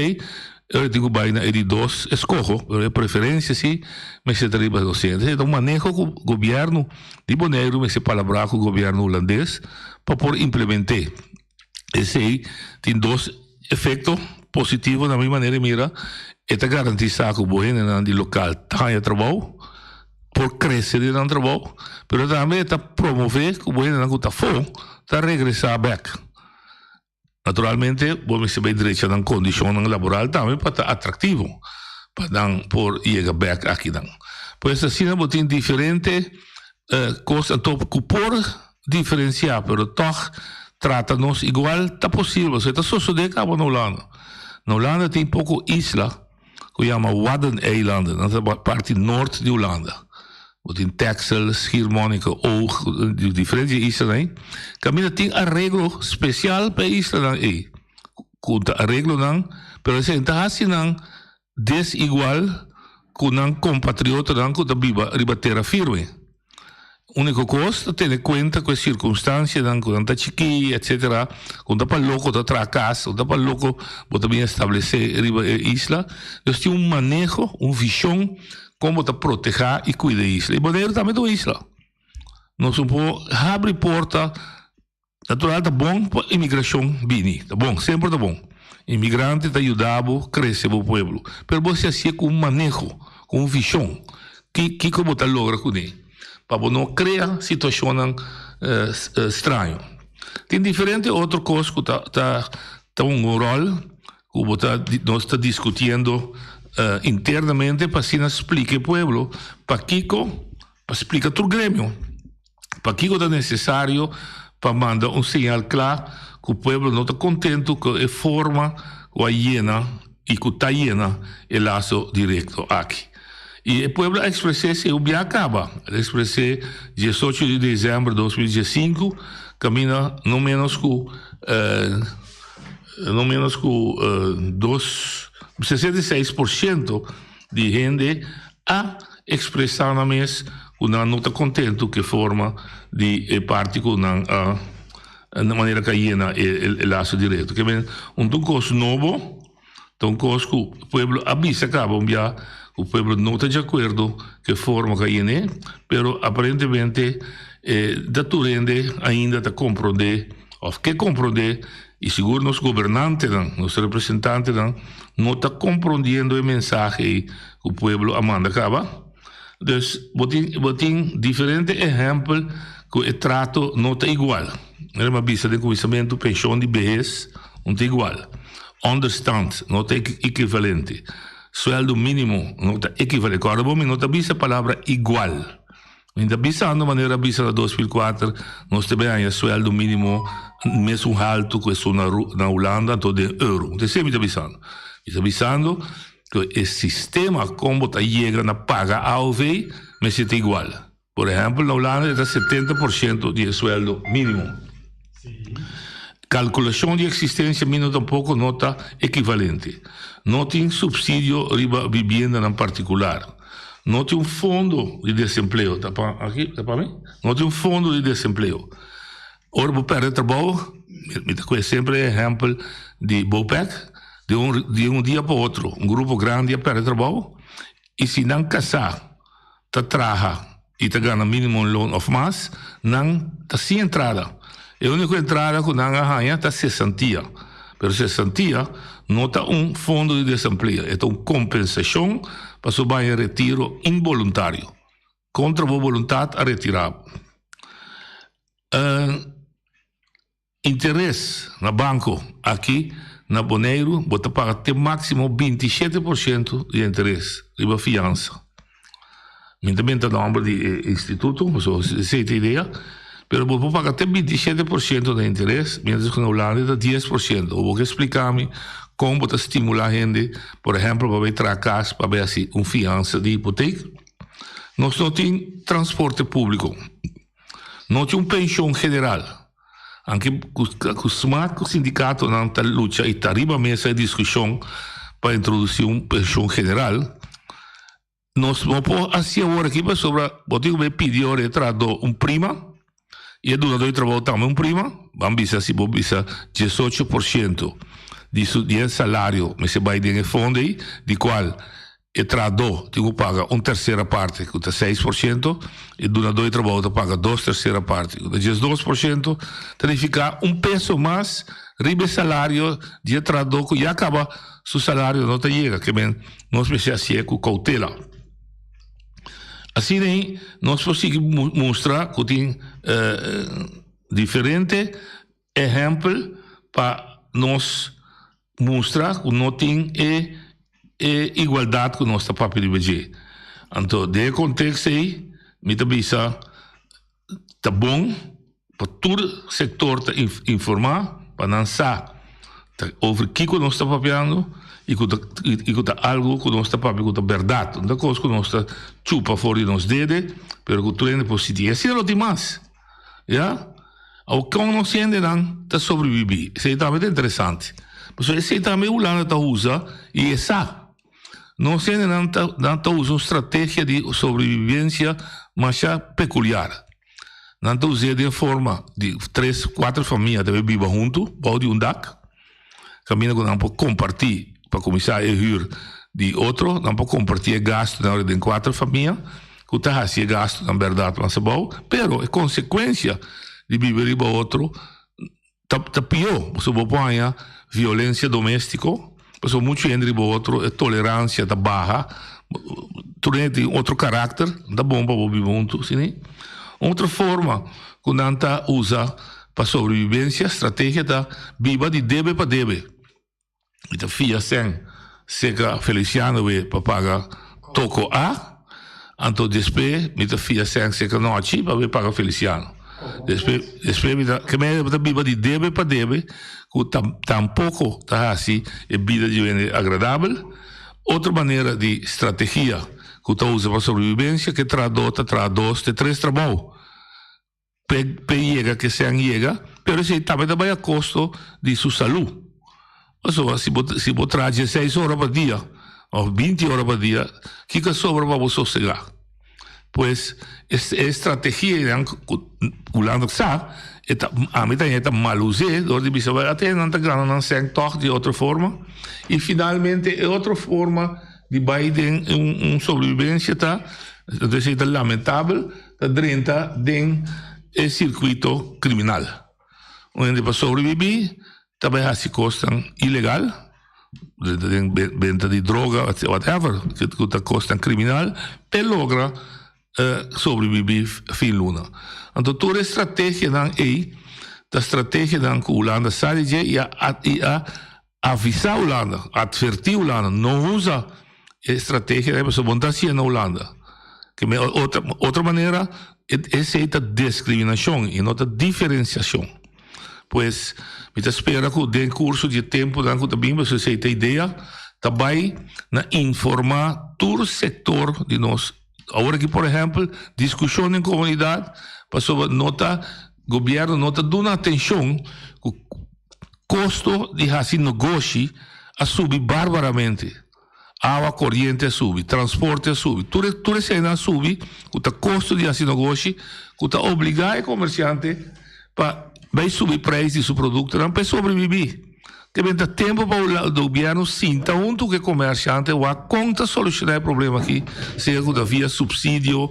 e tin ku bai na e di dos eskoho, pero e preferencia si mester ta riba docente. Esei ta un maneho ku gobièrnu di Boneiru mester palabrá ku gobièrnu hulandes pa por implement'é. Esei tin dos efekto positivo na mi manera di mira, e ta garantisá ku bo hendenan di lokal ta haña trabou. por krese den nan trabou, pero tambe e ta promové ku bo hendenan ku ta afó ta regresá bèk. Naturalmente bo mester bai drecha nan kondishonnan laboral tambe pa ta atraktivo pa nan por yega bèk akinan. Pues asina bo tin diferente kos anto ku por diferensiá pero tòg trata nos igual ta posibel. Pasobra e ta sosodé kaba na Hulanda. Na Hulanda tin poko isla ku yama Waddeneilanden, nan ta parti nort di Hulanda. Bo tin Texel, Schiermonnikoog, diferente islanan ei. Kaminda tin areglo spesial pa e islanan ei. Ku ta areglonan, pero esei ta hasi nan desigual ku nan kompatriotanan ku ta biba riba tera firme. Úniko kos ta tene kuenta ku e sirkunstansianan ku nan ta chikí etsetera, ku no ta pa loko ta traha kas, no ta pa loko bo ta bin establesé riba e isla. Dus tin un maneho, un vishon kon bo ta protehá i kuida e isla. I Boneiru tambe ta un isla. Nos no por habri porta. Natural ta bon pa imigrashon bini, ta bon, semper ta bon. Imigrante ta yuda bo krese bo pueblo, pero bo si hasié ku un maneho, ku un vishon, ki kiko bo ta logra kuné, pa bo no krea situashonnan straño. Tin diferente otro kos ku ta ta ta hunga un ròl ku bo ta nos ta diskutiendo internamente pa asina splika e pueblo pakiko, pa splika tur gremio. Pakiko ta nesesario pa manda un señal kla ku pueblo no ta kontentu ku e forma ku a yena i ku ta yena e laso direkto aki? I e pueblo a ekspres'é si e bia kaba. El a ekspres'é diesocho di desèmber 2015 kaminda no ménos ku no ménos ku dos 66% di hende a ekspresá nan mes ku nan no ta kontentu ku e forma di e parti ku nan a na manera ku a yena e laso direkto. Ke men un ta un kos nobo, ta un kos ku pueblo a bisa kaba un bia ku pueblo no ta di akuerdo ku e forma ku a yen'é, pero aparentemente e ta tur hende ainda ta komprondé òf ke komprondé i sigur nos gobernantenan, nos representantenan no ta komprondiendo e mensahe ei ku pueblo a manda kaba. Dus bo tin bo tin diferente ehèmpel ku e trato no ta igual. Mira mi a bisa den kuminsamentu penshon di behes no ta igual, ònderstand no ta ekivalente, suèldu mínimo no ta ekivalente. Kòrda bo mi no ta bisa palabra igual. Mi ta bisando manera a bisa na 2004, nos ta bay haña sueldo minimo mesun haltu ku esun na na Hulanda, anto den euro. Ta esei mi ta bisando. Mi ta bisando ku e sistema kon bo ta yega na paga AOV mester ta igual. Por ehèmpel na Hulanda e ta 70% di e sueldo minimo. Kalkulashon di eksistensia minimo tampoko no ta ekivalente. No tin supsidio riba bibiendanan partikular. No tin un fondo di desempleo. Ta pa aki? Ta pa mi? No tin un fondo di desempleo. Ora bo perde trabou, mi ta kohe semper e ehempel di Bopec, di un di un dia pa otro un grupo grandi a perde trabou i si nan kasá ta traha i ta gana minimumloon òf mas, nan ta sin entrada. E úniko entrada ku nan a haña ta sesantia. Pero sesantia no ta un fondo di desempleo, e ta un kompensashon pa su baña retiro inboluntario. Kontra bo boluntat a retirá bo. Interes na banko aki na Boneiru bo ta paga te máksimo 27% di interes riba fiansa. Mi ta benta nòmber di e instituto, pasobra esei ta idea, pero bo por paga te 27% na interes, mientras ku na Hulanda ta 10%. Bo ke splika mi kon bo ta stimulá hende, por ehèmpel pa bai traha kas pa bai hasi un fiansa di hipotek? Nos no tin transporte públiko. No tin un penshon general. Anke ku smak ku sindikatonan ta lucha i ta riba mesa e diskushon pa introdusí un penshon general, nos no por hasi awor aki pasobra bo tin ku bai pidi ora e trahadó un prima i e dunadó di trabou tambe un prima. Ban bisa si bo bisa 18% di su di e salario mester bai den e fondo ei, di kual E trahadó tin ku paga un tersera parti, ku ta 6%, e dunadó di trabou ta paga dos tersera parti, ku ta 12%, ta nifiká un peso mas riba e salario di e trahadó ku ya kaba su salario no ta yega. Ke men nos mester hasié ku koutela. Asina ei nos por sigui mustra ku tin diferente ehèmpel pa nos mustra ku no tin e e igualdat ku nos ta papia riba dje. Anto den e kontekst ei mi ta bisa ta bon pa tur sektor ta informá pa nan sa ta over kiko nos ta papiando i ku ta i ku ta algu ku nos ta papia ku ta bèrdat. No ta kos ku nos ta chupa for di nos dede pero ku tur hende por sinti. I asina lo tin mas. Ya. Awor kon nos hendenan ta sobrebibí? Esei tambe ta interesante. Pasobra esei tambe Hulanda ta usa i e sa. Nos hendenan ta nan ta usa un strategia di sobrevivencia masha peculiar. Nan ta us'é den forma di tres, cuater famia ta bay biba hunto bou di un dak, caminda cu nan por comparti pa cuminsa e huur di otro, nan por comparti e gastonan den cuater famia cu ta haci e gastonan berdad mas abou, pero e consecuencia di biba riba otro Ta ta pió, pasobra bo por haña violencia doméstiko, pasobra muchu hende riba otro, e tolerancia ta baha, tur hende tin otro karakter, no ta bon pa bo biba huntu, si? Un otro forma ku nan ta usa pa sobrevivencia, strategia ta biba di debe pa debe. Mi ta fia sèn serka Feliciano we pa paga toko A, anto despues mi ta fia sèn serka Nochi pa we paga Feliciano. Despues despues mi ta ke manera bo ta biba di debe pa debe ku tampoko ta hasi e bida di wende agradabel. Otro manera di strategia ku ta usa pa sobrevivencia ke trahadó ta traha dos te tres trabou. P'e yega ke sean yega, pero esei tambe ta bai a kosto di su salú. Pasobra si bo si bo traha dieseis ora pa dia òf binti ora pa dia, kiko a sobra pa bo sosegá? Pues e e strategia einan ku Hulanda sa, e ta ami ta haña e ta mal us'é dor di bisa bai ate nan ta gana nan sèn tòg di otro forma. I finalmente e otro forma di bai den un un sobrevivencia ta, esei ta lamentabel, ta drenta den e sirkuito kriminal. Un hende pa sobrebibí ta bai hasi kosnan ilegal, drenta den benta di droga, whatever, ku ta kosnan kriminal, p'e logra sobrebibí fin luna. Anto tur e strategianan ei ta strategianan ku Hulanda sa di dje i a avisá Hulanda, atvertí Hulanda, no usa e strategia ei pasobra bo no ta hasié na Hulanda. Ke men otro otro manera esei ta deskriminashon i no ta diferensiashon. Pues mi ta spera ku den kurso di e tempunan ku ta bin pasobra esei ta idea ta bai na informá tur sektor di nos. Awor aki por ehèmpel diskushon den komunidat pasobra no ta gobièrnu no ta duna atenshon ku Kosto di hasi negoshi a subi barbaramente. Awa koriente a subi, transporte a subi, tur e tur eseinan a subi ku ta kosto di hasi negoshi ku ta obligá e komersiante pa bai subi preis di su produktonan pa e sobrebibí. Te ben ta tempu pa gobièrnu sinta huntu ku e komersiante wak kon ta solushoná e problema aki, sea ku ta via supsidio,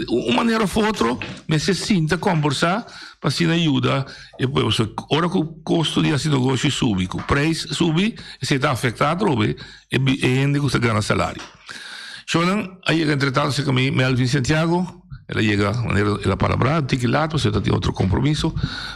un manera òf otro mester sinta kombersá pa asina yuda E pueblo. So, ora ku kosto di hasi negoshi subi, ku preis subi, esei ta afektá atrobe e e hende ku ta gana salario. Shownan a yega entretanto serka mi Melvin Santiago, el a yega manera el a palabrá un tiki lat pasobra e ta tin otro kompromiso.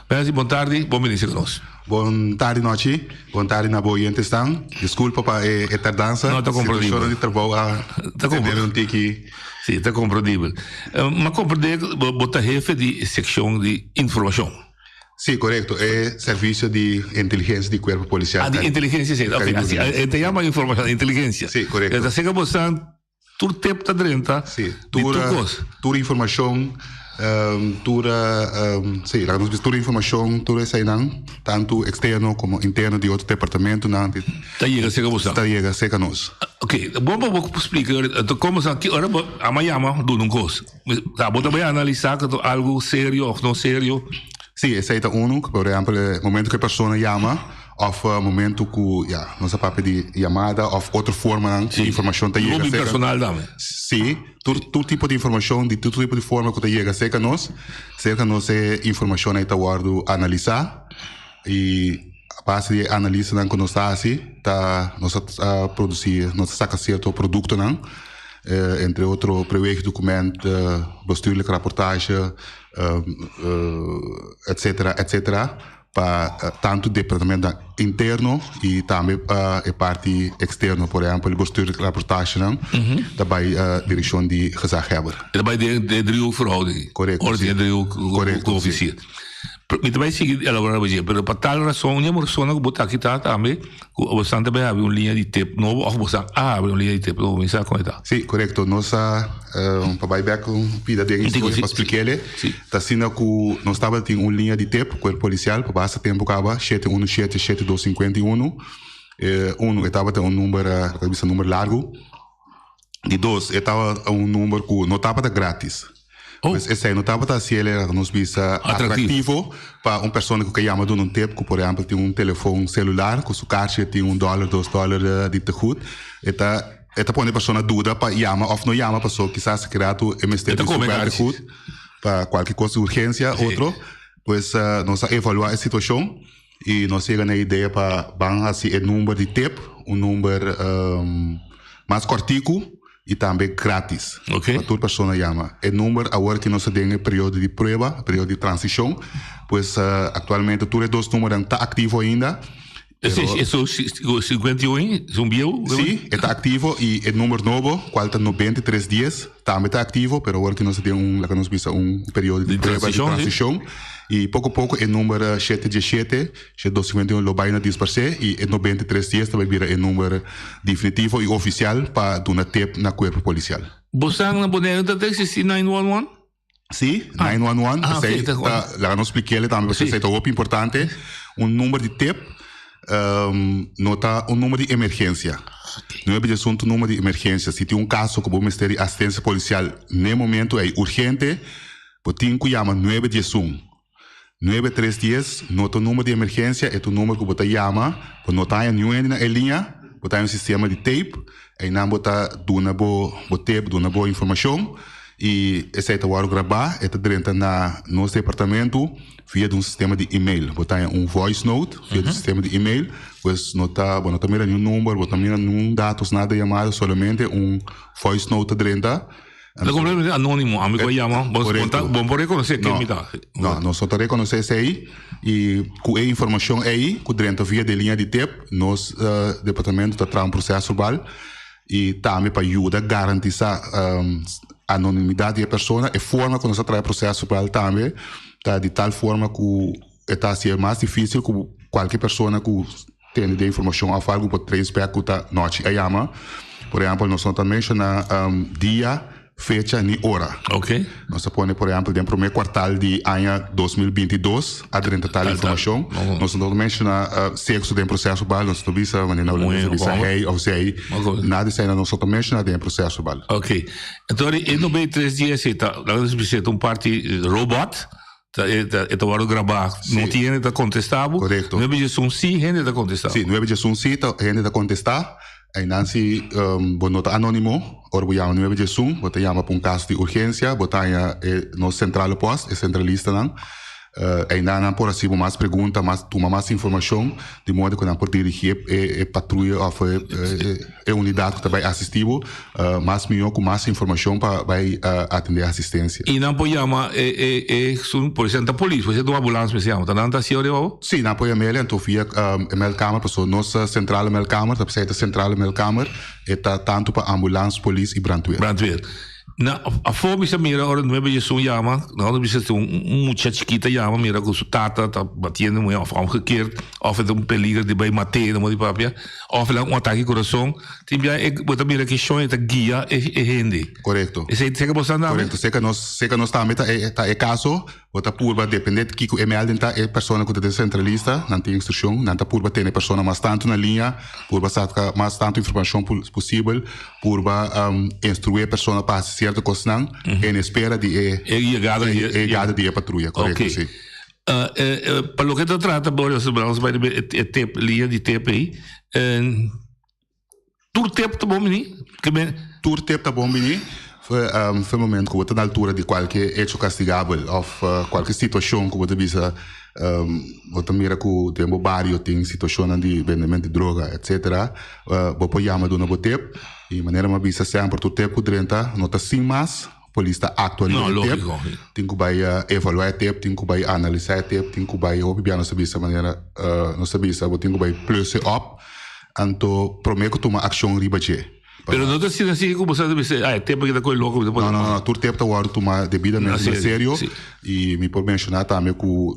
Melvin, bon tardi, bon bini serka nos. Bon tardi Nochi, bon tardi na bo oyentesnan. Diskulpa pa e e tardansa. No, ta komprendibel. Situashonnan di trabou a tene un tiki. Si, ta komprendibel. M'a komprendé ku bo ta hefe di sekshon di informashon. Si, korekto. E servisio di inteligensia di Kuerpo Polisial. Ah, di inteligensia, si. Oké, asi e ta yama informashon, inteligensia. Si, korekto. E ta seka bo san tur tep ta drenta Si, di tur kos. Tur informashon, tur, si, laga nos bisa tur informashon, tur eseinan, tantu eksterno komo interno di otro departamentonan. Ta yega serka bo sa. Ta yega serka nos. Ok, bon pa bo splika anto komo sa ki ora bo ama yama duna un kos. Sa bo ta bai analisa ku ta algu serio òf no serio? Si, esei ta unu. Por ehèmpel e momento ku e persona yama òf momento ku ya nos a papia di yamada òf otro formanan ku informashon ta yega serka. Hopi personal tambe. Si, tur tur tipo di informashon di tur tipo di forma ku ta yega serka nos, serka nos e informashon ei ta wòrdu analisá i. A base di e analisanan ku nos ta hasi ta nos ta produsí nos ta saka sierto produktonan. Entre otro preweegdocument, bestuurlijke rapportage, etcetera, etcetera, pa tantu departamentonan interno i tambe e parti externo, por ehempel e bestuurlijke rapportagenan ta bai direkshon di gezaghebber. E ta bai den e driehoekverhouding. Korekto, Ora si. den e driehoek Korekto, si. officier. Mi ta bai sigui elabora riba dje, pero pa tal rason un persona ku bo ta kita tambe ku bosan ta bai habri un liña di tep nobo òf bosan a habri un liña di tep nobo, mi sa kon e ta. Si, korekto. Nos a pa bai bèk un pida den historia pa splik'el. Ta asina ku nos tabatin un liña di tep, kuerpo polisial, pa basta tempu kaba, shete unu shete, shete dos sinkuenta i unu. Unu, e tabata un number, ta bisa number largu. Di dos, e tabata un number ku no tabata gratis. Pues esei no tabata hasi el era nos bisa atractivo pa un persona ku ke yama duna un tip ku por ehempel tin un telefon celular ku su karchi tin un dòler dos dòler di tegoed. E ta e ta pone e persona duda pa yama òf no yama paso kisas ki ratu e mester di su bèl tegoed pa kualke kos di urgensia otro. Pues nos a evaluá e situashon i nos yega na e idea pa ban hasi e number di tip un number mas kòrtiku. i tambe gratis pa tur persona yama. E number awor ki nos ta den e periodo di prueba, periodo di transishon, pues aktualmente tur e dos numbernan ta aktivo ainda. Pero Eso 51 es un bieu? Sí, e ta aktivo i e number nobo, kual ta 93 dies, tambe ta aktivo, pero awor ki nos ta den un, laga nos bisa, un periodo di prueba, di transishon. I poko poko e number shete diesshete She 251 lo bai na disparsé i e 93 dies ta bai bira e number definitivo i ofisial pa duna tep na kuerpo polisial. Bosan na Boneiru ta ta eksistí 911? Sí, 911, esei ta, laga nos splik'el tambe pasobra esei ta hopi importante. Un number di tep no ta un number di emergensia. Nuebe di asuntu number di emergensia. Si tin un kaso ku bo mester di asistensia polisial n'e momento ei urgente, bo tin ku yama nuebe diesun. Nuebe tres dies no ta un number di emergensia, e ta un number ku bo ta yama, bo no ta haña niun hende na e liña, bo ta haña un sistema di tape, einan bo ta duna bo bo tep, duna bo informashon i esei ta wòrdu grabá, e ta drenta na nos departamentu via di un sistema di email. Bo ta haña un voice note via di un sistema di email, pues no ta bo no ta mira niun number, bo no ta mira niun datos, nada di yamada, solamente un voice note ta drenta. Ta completamente anónimo, ami ku a yama, bo Correcto. bo por reconoce ken mi ta. No, nos no ta reconoce esei y cu e informacion ei cu drenta via de linea di tip, nos departamento ta traha un proces verbal y tambe pa yuda garantisa anonimidad di e persona, e forma cu nos ta traha e proces verbal tambe ta di tal forma cu e ta haci'e mas dificil cu cualkier persona cu tende di e informacion of algo por trace back cu ta nochi a yama. Por ehempel, nos no ta menciona dia, fecha ni ora. Nos ta pone, por ehempel, den prome cuartal di aña 2022 a drenta tal informacion. Nos no ta menciona sexo den proceso verbal, nos no bisa, wanneer na Holandes ta bisa hij of zij. Nada di esei nos no ta menciona den e proceso verbal. Ok. Entonces, e 93 dia esei ta, laga nos bisa, ta un parti robot. Ta e ta e ta wòrdu grabá. No tin hende ta kontestá bo. Korekto. Nuebe djesun sí hende ta kontestá bo. Sí, nuebe djesun sí ta hende ta kontestá. Einan si bo no ta anónimo, ora bo yama nuebe djesun, bo ta yama pa un kaso di urgensia, bo ta haña e nos sentrale pòst, e sentralistanan. Einan nan por hasi bo mas pregunta, mas tuma mas informashon, di modo ku nan por dirigí e e patruya òf e e unidat ku ta bai asistí bo. Mas mihó ku mas informashon pa bai atendé asistensia. I nan por yama e e e esun por esei nan ta polis, por esei ta un ambulans mester yama. Ta nan ta hasi ora awor? Sí, nan por yama el anto via e meldkamer pasobra nos sentrale meldkamer ta p'esei ta sentrale meldkamer e ta tantu pa ambulans, polis i brandweer. Brandweer. Na afó mi sa mira ora nuebe djesun yama, nan ta bisa si un mucha chikita yama mira ku su tata ta batiendo muhé òf omgekeerd òf e ta un peliger di bai mat'é na modo di papia òf el a un atake di kurason. Tin bia e bo ta mira ki shon e ta guia e e hende. Korekto. Esei seka bo sa tambe? Korekto, seka nos seka nos tambe ta e ta e kaso, bo ta purba depende di kiko e melding ta e persona ku ta den sentralista, nan tin instrukshon, nan ta purba tene e persona mas tantu na liña, purba saka mas tantu informashon posibel, purba instruí e persona pa hasi sierto kosnan en espera di e E yegada di e e yegada di e patruya, korekto Oké. si. Pa loke ta trata bo nos bai riba e tep liña di tep ei. Tur tep ta bon bini? Ke men. Tur tep ta bon bini. Fe momento ku bo ta na altura di kualke echo kastigabel òf kualke situashon ku bo ta bisa bo ta mira ku den bo bario tin situashonnan di bendemento di droga etsetera bo por yama duna bo tep. I manera mi a bisa semper tur tep ku drenta no ta sin mas, polis ta aktua riba No, e tep. lógiko. Tin ku bai evaluá e tep, tin ku bai analisá e tep, tin ku bai hopi bia nos ta bisa manera nos ta bisa bo tin ku bai plus e op anto promé ku tuma akshon riba dje. Pero no ta asina así ku bo sa ta bisa ah e tep aki ta kohe loko. No, no, no, tur tep ta wòrdu tuma debidamente na serio i mi por menshoná tambe ku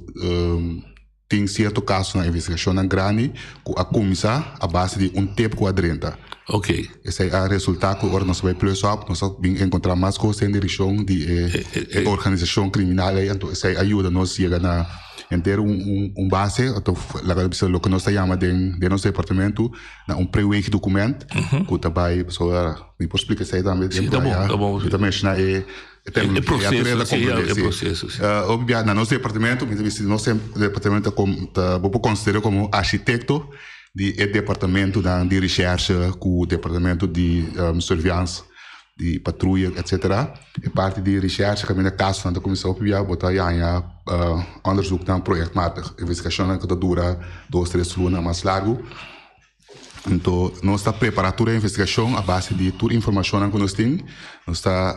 Tin sierto kasonan, investigashonnan grandi ku a kuminsá a base di un tep ku a drenta. Ok. Esei a resultá ku ora nos a bai plus op, nos a bin enkontrá mas kos den direkshon di e organisashon kriminal ei. Anto esei a yuda nos yega na henter un un base, anto laga nos bisa loke nos ta yama den den nos departamentu na un preweegdocument ku ta bai, pasobra mi por splika esei tambe den Ta bon, ta bon. Mi ta menshoná e E proceso, si, e proceso, si. Hopi bia na nos departamento, mi ta bisa nos departamento ta bo por considera como architecto di e departamentonan di recherche cu departamento di surveillance, di patruya etcetera. E parti di recherche caminda casonan ta cuminsa hopi bia bo ta haña onderzoeknan projectmatig, investigacionnan cu ta dura dos tres luna mas largo. Anto nos ta prepará tur e investigashon a base di tur informashonnan ku nos tin. Nos ta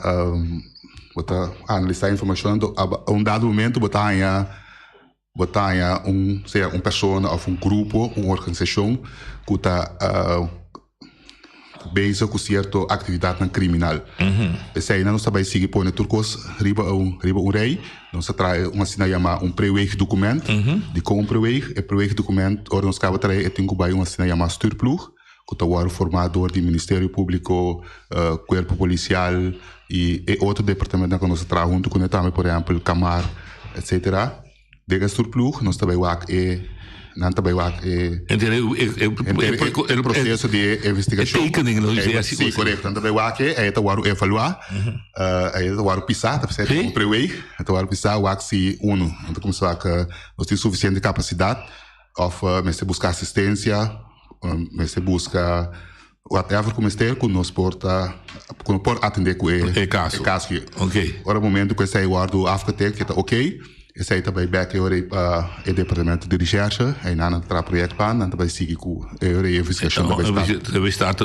bo ta analisá e informashon anto a un dado momento bo ta haña bo ta haña un sea un persona òf un grupo, un organisashon ku ta bezig ku sierto aktividatnan kriminal. Eseinan nos ta bai sigui pone tur kos riba un riba un rei. Nos ta traha un asina yama un preweegdocument. Dikon un preweeg? E preweegdocument ora nos kaba traha e tin ku bai un asina yama stuurploeg ku ta wòrdu formá dor di Ministerio Públiko, Kuerpo Polisial i e otro departamentonan ku nos ta traha huntu kuné tambe, por ehèmpel Kamar etsetera. Den e stuurploeg nos ta bai wak e nan ta bai wak e Enter e e proceso di e investigashon. E tekening lo dice así. Sí, korekto. Nan ta bai wak e, e ta wòrdu evaluá, e ta wòrdu pisá, ta bisa un preweeg, e ta wòrdu pisá wak si unu nan ta kuminsá wak nos tin sufisiente kapasidat òf mester buska asistensia, mester buska whatever ku mester ku nos por ta ku nos por atendé ku e E kaso. e kaso ei. Ok. Ora momento ku esei wòrdu afgedekt e ta ok, esei ta bai bèk e ora ei pa e departamento di recherche, einan nan ta traha projectplan, nan ta bai sigui ku e ora ei investigashon ta bai start. Ta bai start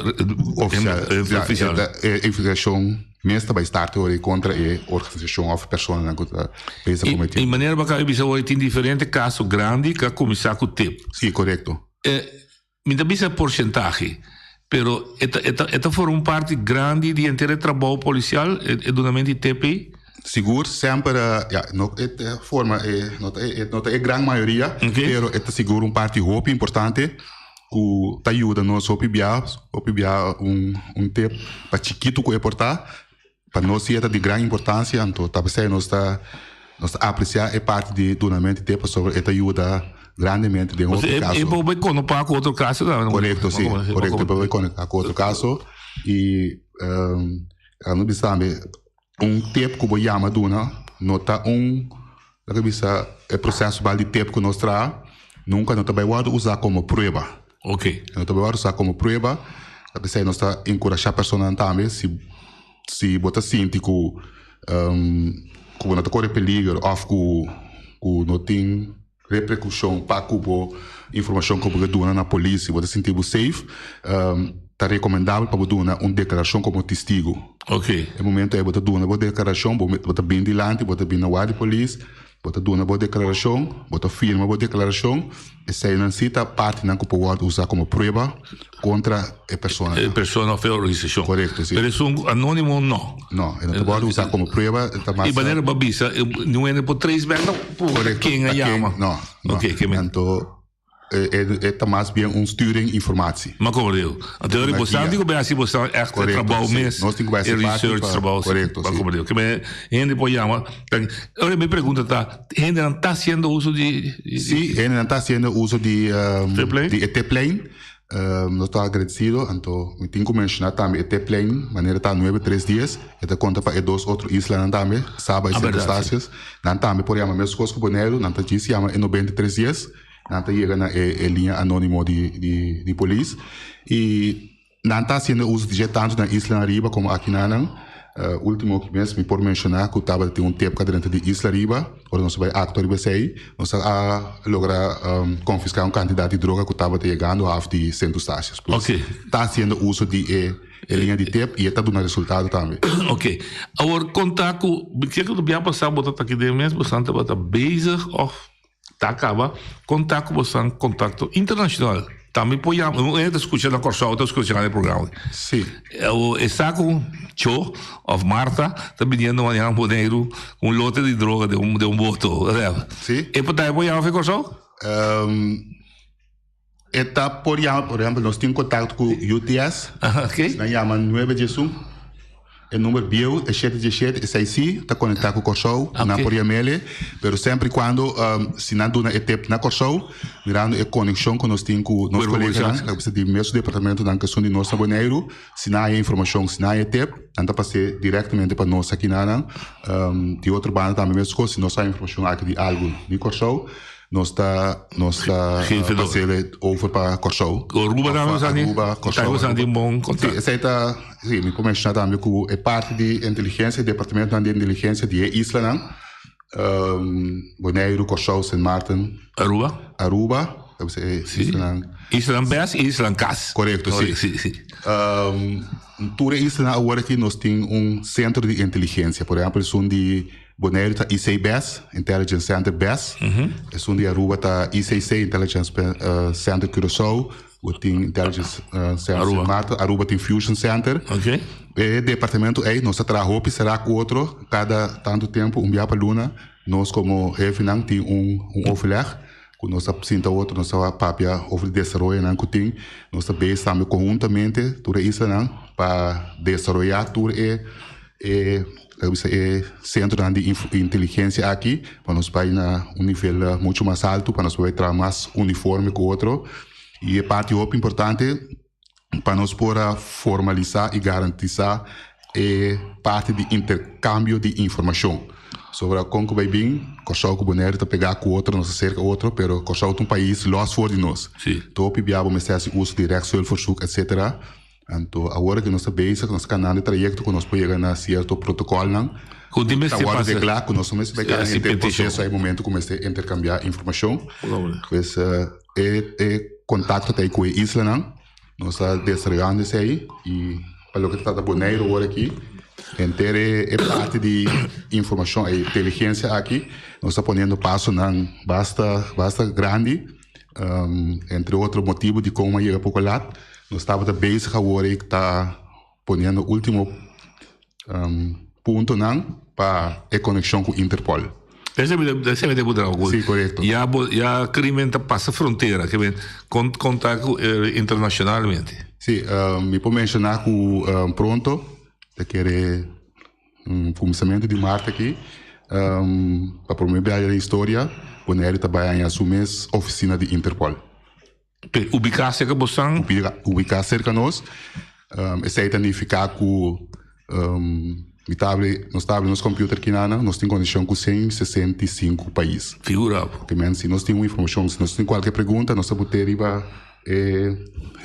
Ofisial, ja, ofisial. e investigashon mes ta bai start e ora ei kontra e organisashon òf personanan ku ta bezig kometí. I manera bo a kaba di bisa awor tin diferente kaso grandi ku a kuminsá ku tip. Sí, korekto. Mi ta bisa porcentahe, pero e ta e ta e ta forma un parti grandi di henter e trabou policial, e e dunamento di tip ei? Sigur, semper, ya, no e ta forma e no ta e no ta e gran mayoria, pero e ta sigur un parti hopi importante ku ta yuda nos hopi bia, hopi bia un un tip pa chikitu ku e por ta, pa nos si e ta di gran importancia, anto ta p'esei nos ta nos ta aprecia e parti di dunamento di tip pasobra e ta yuda grandemente den hopi caso. E por bay conecta cu otro caso tambe. Corecto si, corecto e por bay conecta cu otro caso y nos bisa tambe un tip cu bo yama duna no ta un laga bisa e proceso bal di tip cu nos traha nunca no ta bay wordo usa como prueba. Ok. No ta bay wordo usa como prueba, ta p'esei nos ta encurasha personanan tambe si si bo ta sinti cu cu bo no ta core peligro of cu cu no tin repercusion pa cu bo informacion cu bo ke duna na polis, si bo ta sinti bo safe, ta recomendabel pa bo duna un declaracion como testigo. Ok. E momento ey bo ta duna bo declaracion, bo ta bin dilanti, bo ta bin na warda di polis, Bo ta duna bo deklarashon, bo ta firma bo deklarashon, eseinan si ta partinan ku por wòrdu usá komo prueba kontra e personanan. E persona òf e organisashon. Korekto, si. Pero esun anónimo no. No, e no ta wòrdu usá komo prueba, e ta mas. I manera bo a bisa, niun hende por trace back ta ken a yama. No, no. Oke, ke men. Anto. E ta mas bien un sturing informatie. Ma como digo, anto ori bo sa tin cu bay haci bo sa echt e trabou mes, e research trabou. Correcto, si. Ma como digo, ke me hende por yama. Ora mi pregunta ta, hendenan ta haciendo uso di. Si, hendenan ta haciendo uso di di e tiplijn. Nos ta agradecido, anto mi tin cu menciona tambe e tiplijn manera ta nuebe tres dies, e ta conta pa e dos otro islanan tambe, Saba y Sint Eustatius. Nan tambe por yama mescos cu Boneiru, nan ta djis yama e nobenta i tres dies. Nan ta yega na e liña anónimo di polis i nan ta hasiendo uso di dje tantu na Isla Ariba komo aki na nan. Último ki mes mi por menshoná ku tabata tin un tepka drenta di Isla Ariba, ora nos a bai aktua riba esei, nos a logra konfiská un kantidat di droga ku tabata yegando haf di Sint Eustatius. Pues ta hasiendo uso di e. E liña di tep i e ta duna resultado tambe. Ok. Awor konta ku ke ku bia pasá bo ta aki den mes bosan tabata bezig òf ta kaba konta ku bosan kontakto internashonal tambe por yama un hende ta skucha na Kòrsou ta skucha e programa. Si. Awor e sa ku Cho òf Martha ta biniendo mañana Boneiru ku un lote di droga den un den un boto. Si. E por tambe por yama for Kòrsou? E ta por yama, por ehempel, nos tin contacto cu UTS. Okay. Nan yama nuebe diesun. E number bieu e shete diesshete, esei si ta conecta cu Corsou, okay. Nan por yamele, pero semper y cuando um, si nan duna e tip na Corsou, mirando e conexion cu nos tin cu nos coleganan, la bisa di mesun departamentonan cu esun di nos na Boneiru, si nan haya informacion, si nan haya tip, nan ta pas'é directamente pa nos aki nanan. Um, di otro banda tambe mescos, si nos haya informacion aki di algo di Corsou, Nos ta nos ta pasele over pa Kòrsou. Aruba tambe sa Aruba, Kòrsou. Sa tin bon kontakto. Si, esei ta si mi por menshoná tambe ku e parti di inteligensia, departamentonan di inteligensia di e islanan, Boneiru, Kòrsou, Sint Maarten, Aruba. Aruba, ta bisa e islanan. Islanan bes i islanan kas. Korekto, si. Si, si. Tur e islanan awor aki nos tin un sentro di inteligensia. Por ehèmpel esun di Boneiru ta ICBES, Intelligence Center BES. Esun di Aruba ta ICC, Intelligence Center Curaçao. Bo tin Intelligence Center Sint Maarten. Aruba tin Fusion Center. E departamento ei nos ta traha hopi será ku otro. Kada tantu tempu, un bia pa luna, nos komo hefenan tin un overleg ku nos ta sinta otro, nos ta papia over di desaroyonan ku tin. Nos ta bezig tambe konhuntamente tur e islanan pa desaroyá tur e e Lo bisa e centronan di inteligencia aki pa nos bai na un nivel mucho mas alto, pa nos por bai traha mas uniforme cu otro. Y e parti hopi importante pa nos por a formalisa y garantisa e parti di intercambio di informacion. Sobra con cu bai bin, Corsou cu Bonaire ta pega cu otro, nos ta cerca otro, pero Corsou ta un pais los for di nos. Ta hopi bia bo mester haci uso di rechtshulpverzoek etcetera. Anto awor ku nos ta bezig, nos ta kanando e trayekto ku nos por yega na sierto protokolnan Ku tin ta mester wòrdu pasa reglá, ku nos no mester bai kana hasi henter e petishon. proseso ei momento ku mester interkambiá informashon. Pues e e kontakto ta ei ku e islanan, nos ta desaroyando esei i pa loke ta trata Boneiru awor aki, henter e e parti di informashon e inteligensia aki, nos ta poniendo pasonan basta basta grandi. Entre otro motibu di kon a yega poko lat, nos tabata bezig awor i ta poniendo ultimo puntonan pa e konekshon ku Interpol. Esei mi ta puntra bo. Si, korekto. Ya bo ya krimen ta pasa frontera, ke men konta ku internashonalmente. Si, mi por menshoná ku pronto ta kere Kuminsamentu di mart aki, pa promé biaha den historia, Boneiru ta bai haña su mes ofisina di Interpol. Pe ubiká serka bosan? Ubiká serka nos. Esei ta nifiká ku mi ta abri, nos ta abri nos computer kinana, nos tin konekshon ku 165 pais. Figura bo. Ke men si nos tin un informashon, si nos tin kualke pregunta, nos ta bot'é riba e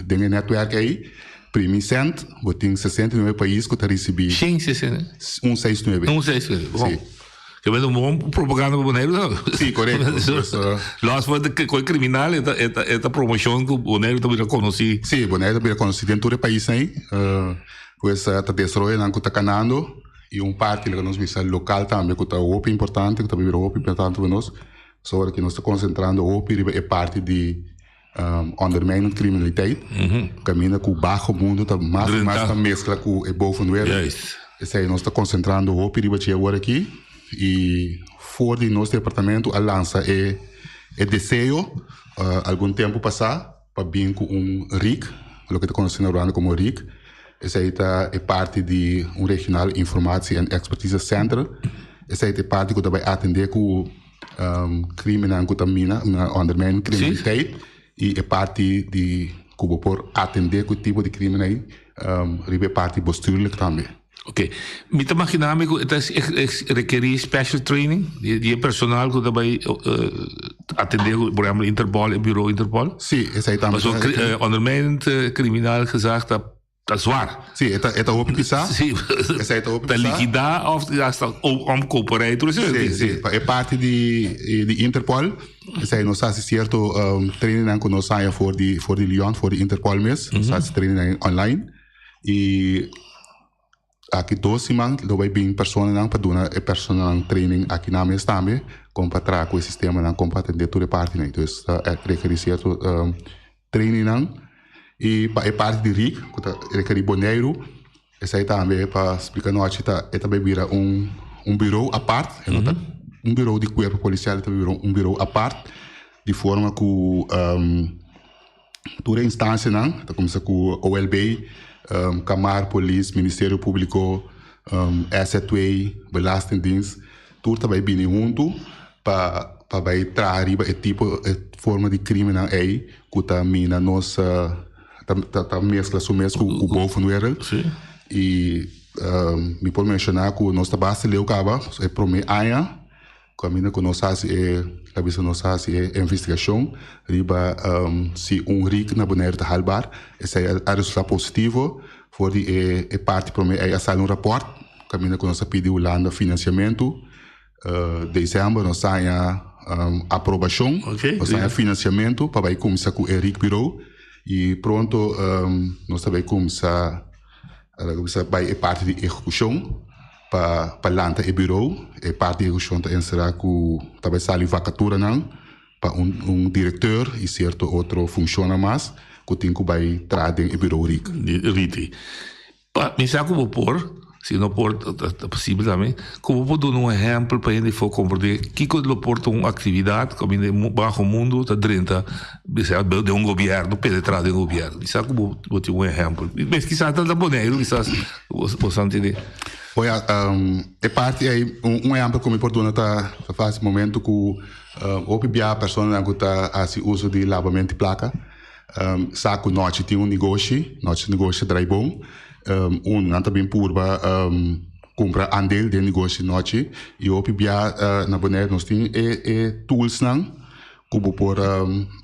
den e netwerk ei. Primi sent, bo tin 69 pais ku ta risibí. Shen sesenta? Un seis nuebe. Un seis nuebe, bon. Sí. Ke bende un bon propaganda pa Boneiru no? Sí, korekto. Los for de koi kriminal e ta e ta e ta promoshon ku Boneiru ta bira konosí. Sí, Boneiru ta bira konosí den tur e paisnan ei. Pues ta desaroyonan ku ta kanando i un parti loke nos bisa lokal tambe ku ta hopi importante, ku ta bira hopi importante pa nos. Pasobra ku nos ta konsentrando hopi riba e parti di Ondermijnend criminaliteit, caminda cu bajo mundo ta mas y mas ta mezcla cu e bovenwereld. Esey nos ta concentrando hopi riba dje awor aki y for di nos departamento a lansa e e deseo algun tempo pasa pa bin cu un RIC, loke ta conoci na Rwanda como RIC. Esey ta e parti di un Regional Informatie en Expertise Center. Esey ta e parti cu ta bay atende cu Crimennan cu ta mina, ondermijn criminaliteit y e parti di cu bo por atende cu tipo di crimen ey riba e parti bestuurlijk tambe. Ok. Mi ta magina mi cu e ta rekeri special training di e personal cu ta bay atende cu por ehempel Interpol, e bureau Interpol? Si, esey tambe. Pasobra ondermijnend criminaal gezag ta Ta zwaar. Sí, e ta, e ta hopi pisá. Sí. Esei ta hopi Ta pisá. likidá of hasta omkoperij. Tur esei. Sí, sí. Pa e parti di, di Interpol, esei nos hasi sierto um, trainingnan ku nos haña for di, for di Lyon, for di Interpol mes. Nos hasi trainingnan online. I aki dos siman lo bai bin personanan pa duna e personanan training aki nan mes tambe kon pa traha ku e sistemanan, kon pa atendé tur e partinan. Entonces ta rekerí sierto trainingnan. I pa e parti di rik ku ta rekerí Boneiru esei tambe pa splika nochi ta e ta bai bira un un biro apart, e no ta un biro di kuerpo polisial e ta bira un biro apart di forma ku Tur e instansianan, ta kuminsá ku OLB, Kamar, Polis, Ministerio Públiko, SZW, Belastingdienst, tur ta bai bini huntu pa pa bai traha riba e tipo, e forma di krimennan ei ku ta mina nos, ta ta meskla su mes ku bovenwereld. I mi por menshoná ku nos ta basta leu kaba e promé aña. Kaminda ku nos hasi e ta bisa nos hasi e investigashon riba si un rik na Boneiru ta halbar, esei a resultá positivo. For di e e parti promé ei a sali un rapòrt kaminda ku nos a pidi Hulanda finansiamentu. Desèmber nos haña aprobashon, nos haña finansiamentu pa bai kuminsá ku e rik biro i pronto nos ta bai kuminsá bai e parti di ehekushon. Pa pa lanta e bureau, e parti di ehekushon ta enserá ku ta bai sali vakaturanan pa un un direkteur i sierto otro funshonnan mas ku tin ku bai traha den e bureau rik. Riti. Pa mi sa ku bo por, si no por ta posibel tambe, ku bo por duna un ehèmpel pa hende for komprendé kiko lo por ta un aktividat ku a baho mundu ta drenta den un gobièrnu, penetrá den un gobièrnu. Mi sa ku bo tin un ehèmpel. Kisas ta na Boneiru, kisas. Bo sa ntende? Bo ya, e parti ei, un ehempel ku mi por duna ta fásil momento ku hopi bia personanan ku ta hasi uso di labamento di plaka sa ku nochi tin un negoshi, nochi negoshi ta drai bon, un nan ta bin purba kumpra andel den negoshi nochi i hopi bia na Bonaire nos tin e toolsnan Ku bo por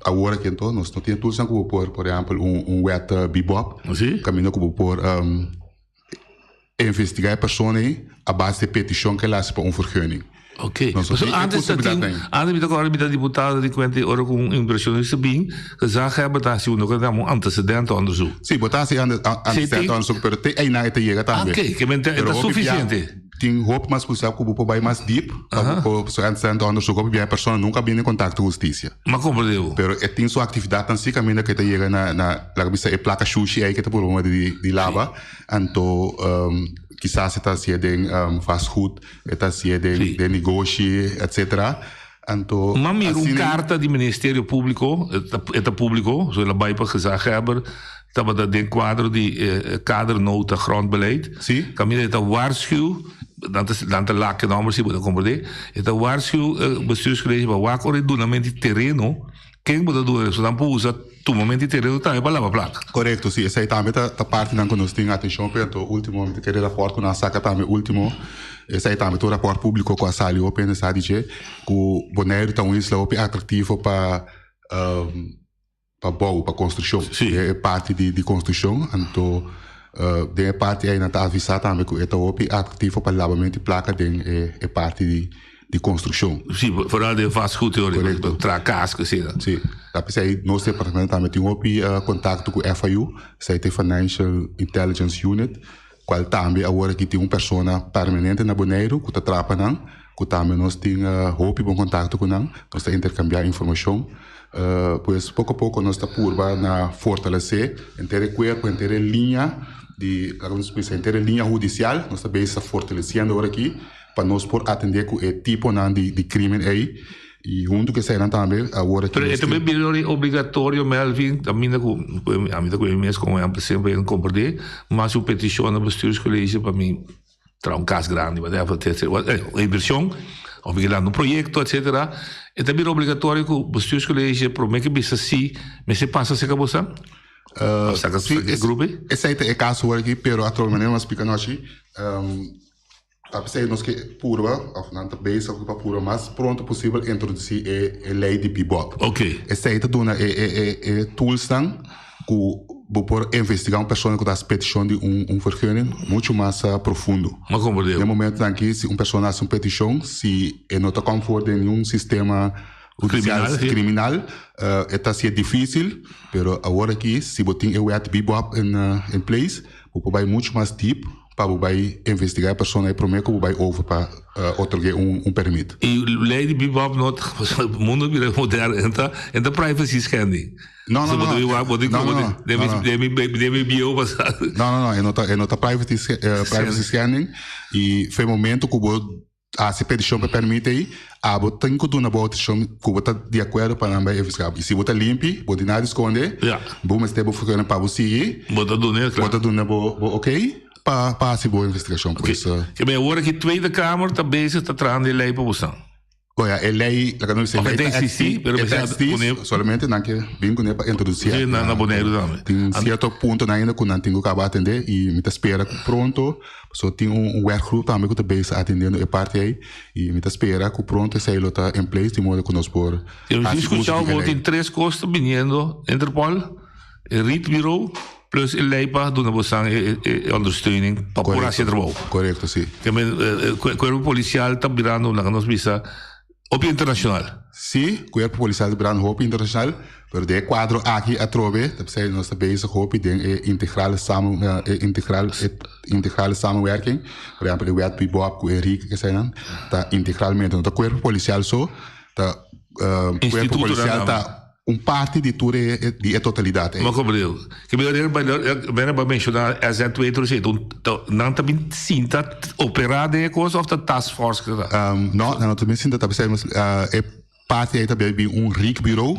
awor aki anto nos no tin toolsnan ku bo por por ehèmpel un un wet bibop kaminda ku bo por investigá e persona ei a base di e petishon ku el hasi pa un vergunning. Oké. Nos no tin e posibilidat ei. Antes mi ta kòrda mi ta diputado di kuenta ora ku un inversionista bin, gezaghebber ta hasi uno ku ta yama un antecedentenonderzoek. Sí, bo ta hasi antecedentenonderzoek pero te einan e ta yega tambe. Oké, ke men ta e ta sufisiente. Tin hopi mas posibilidad cu bo por bay mas diep, pa bo por pasobra antes nan ta onderzoek hopi bia e persona nunca a bini en contacto cu husticia. Ma comprende bo. Pero e tin su actividadnan si caminda cu e ta yega na na laga bisa e placa shushi ey cu e ta purba di di laba, anto kisas e ta hacié den vastgoed, e ta hacié den den negoshi etcetera, anto Ma mira un carta di Ministerio Publico, e ta publico, so el a bay pa gezaghebber, Tabata den kuadro di e kadernota grondbeleid. Sí. Kaminda e ta waarschuw, nan ta nan ta lak e nomber si bo ta komprendé. E ta waarschuw e bestuurscollege pa wak ora e dunament di tereno, ken bo ta duna, so nan por usa tumament di tereno tambe pa laba plaka. Korekto, si. Esei tambe ta ta partinan ku nos tin atenshon p'e. Anto ultimo mi ta kere rapòrt ku nan a saka tambe ultimo, esei tambe ta un rapòrt públiko ku a sali hopi hende sa di dje, ku Boneiru ta un isla hopi atraktivo pa pa bou, pa konstrukshon. Sí. E parti di di konstrukshon, anto den e parti ei nan ta avisá tambe ku e ta hopi atraktivo pa labamento di plaka den e e parti di di konstrukshon. Sí, vooral den vastgoed hoor, Korekto. traha kas ku asina. Sí, ta p'esei nos departamento tambe tin hopi kontakto ku FIU, esei ta e Financial Intelligence Unit, kual tambe awor aki tin un persona permanente na Boneiru ku ta traha pa nan, ku tambe nos tin hopi bon kontakto ku nan, nos ta interkambiá informashon. Pues poko a poko nos ta purba na fortalesé henter e kuerpo, henter e liña di, laga nos bisa, henter e liña hudisial, nos ta bezig ta fortalesiendo awor aki pa nos por atendé ku e tiponan di krimen ei i huntu ku eseinan tambe awor aki Pero e nos ta tin. bira obligatorio Melvin, kaminda ku ami ta ku mi mes komo ehèmpel semper e komprendé, mas un petishon na bestuurscollege pa mi traha un cas grandi, whatever, etcetera, un inversion, of mi lanta un proyecto, etcetera, e ta bira obligatorio cu bestuurscollege prome ke bisa si, mester pasa cerca boso? Of saca Sí, e grupo ei? Esei ta e caso awor aki, pero atrobe manera mi a splica anochi, ta p'esei nos ke purba, of nan ta bezig pa purba mas pronto posibel introduci e ley di Bibob. Esei ta duna e toolsnan ku bo por investigá un persona ku ta hasi petishon di un un vergunning muchu mas profundo. Ma komprendé. Den momentonan aki si un persona hasi un petishon si e no ta konfor den niun sistema hudisial Kriminal, sí. kriminal e ta hasié difísil pero awor aki si bo tin e wet Bibob in in place. Bo por bai mucho mas diep pa bo bai investiga e persona ei prome ku bo bai over pa otorg'é un un permit. E lei di Bebop no ta mundo a bira moderno e ta e ta privacy schending. No no no. Bo tin No no no. Den mi den mi den mi bieu pasa. No no no e no ta e no ta privacy privacy schending i for e momento ku bo Hasi petishon pa e pèrmit ei, abo tin ku duna bo outorishon ku bo ta di akuerdo pa nan bai investigá bo. I si bo ta limpi, bo tin nada di skonde, bo mester bo ferguning pa bo sigui, Bo ta duna, bo ta duna bo bo okey pa pa hasi bo investigashon. Pues. Ke men awor aki Tweede Kamer ta bezig ta trahando e lei pa bosan. Bo ya, e lei, laga nos bisa, e lei ta eksistí, pero e ta eksistí, solamente nan ke bin kuné pa introdusí aki na Boneiru tambe. Tin sierto puntonan ainda ku nan tin ku kaba atendé i mi ta spera ku pronto, pasobra tin un werkgroep tambe ku ta bezig atendiendo e parti ei i mi ta spera ku pronto esei lo ta in place di modo ku nos por hasi uso di e lei. Tin tres kos ta biniendo, Interpol, e Rietbureau plus e lei pa duna bosan e ondersteuning pa por hasi e trabou. Korekto, si. Ke men kuerpo polisial ta birando laga nos bisa hopi internashonal. Si, kuerpo polisial ta birando hopi internashonal, pero den e kuadro aki atrobe ta p'esei nos ta bezig hopi den e integrale samen e integral e integrale samenwerking. Por ehèmpel e wet Bibob ku e Riek eseinan ta integralmente no ta kuerpo polisial so, ta kuerpo polisial ta Un parti di tur e di e totalidat ei. Ma komprendé. Ke mi ora bena bo a menshoná SZW tur esei, nan ta bin sinta operá den e kos òf ta task force ke ta? No, nan no ta bin sinta ta bisai e parti ei ta bai bin un rik bureau.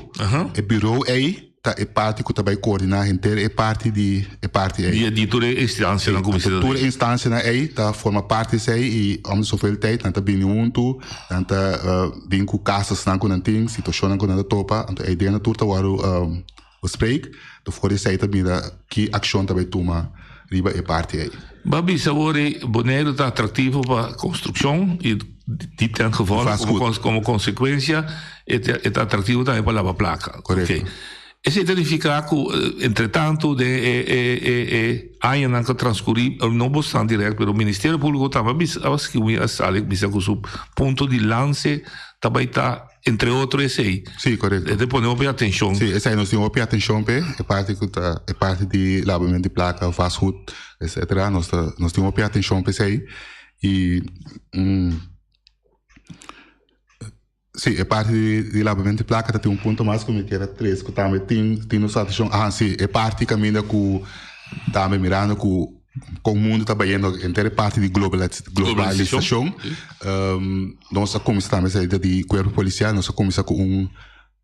E bureau ei ta e parti ku ta bai koordiná henter e parti di e parti ei. Di tur e instansianan ku mester ta. Tur e instansianan ei ta forma parti esei i om di sofel tijd nan ta bini huntu. Nan ta bin ku kasasnan ku nan tin, situashonnan ku nan ta topa, anto e ideanan tur ta wòrdu bespreek. Anto for di esei ta mira ki akshon ta bai tuma riba e parti ei. Bo a bisa awor ei Boneiru ta atraktivo pa konstrukshon i di ten gevolg komo konsekuensia e ta atraktivo tambe pa laba plaka. Korekto. Esei ta nifiká ku entretantu den e e e e añanan ku a transkurí, no bosnan dirèkt, pero Ministerio Públiko tambe a bisa a skibi a sali bisa ku su punto di lanse ta bai ta entre otro esei. Sí, korekto. E ta pone hopi atenshon. Sí, esei nos tin hopi atenshon p'e, e parti ku ta e parti di labamentu di plaka, vastgoed, etcetera, nos ta nos tin hopi atenshon p'esei i. Sí, e parti di, di labamento di plaka ta tin un punto mas ku mi kier a tres ku tambe tin tin nos atenshon. Aha, sí, e parti kaminda ku tambe mirando ku kon mundu ta bayendo henter e parti di globalisashon. Nos a kuminsá tambe salida di kuerpo polisial, nos a kuminsá ku un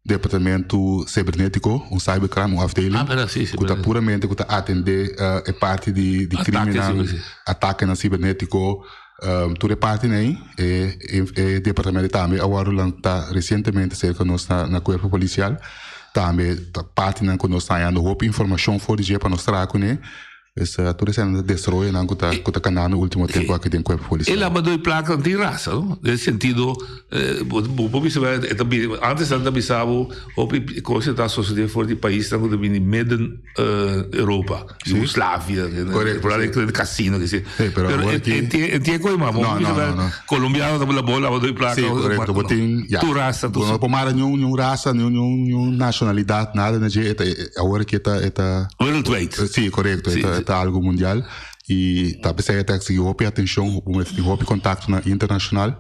departamento sibernetiko, un cybercrime, un afdeling Ah, verdad, sí, sí, ku ta verdad. puramente ku ta atendé e parti di di Atake, krimennan, sí, sí. atakenan sibernetiko. Tur e partinan ei, e e departamento tambe a wòrdu lantá resientemente serka nos na na kuerpo polisial. Tambe ta partinan ku nos ta hañando hopi informashon for di dje pa nos traha kuné. Pues tur esei ta desaroyonan ku ta ku ta kanando ultimo tempu aki den kuerpo E polisial. labadó di plaka no tin rasa, no? Den sentido, bo bo por bisa e ta bini, antes nan ta bisa bo hopi kos ta sosodé for di paisnan ku ta bini midden Europa, Yugoslavia, Correcto, por ahí sí. casino, que sí. Sí, pero Pero ahora e, aquí- e, tie- e tie koi ma, No, bo no, no, no. Colombiano ta la bola, lavadó di plaka. Sí, correcto. Bo tin, ja. Tu rasa, tu Bo no por mara ni un, ni un rasa, ni un, ni un, ni un nacionalidad, nada na dje. E ta, e, awor aki e ta, e ta Worldwide. Sí, correcto. Sí, E ta, sí. e ta algo mundial. Y ta pesey e ta exigi hopi atencion, bo mester tin hopi contactonan internacional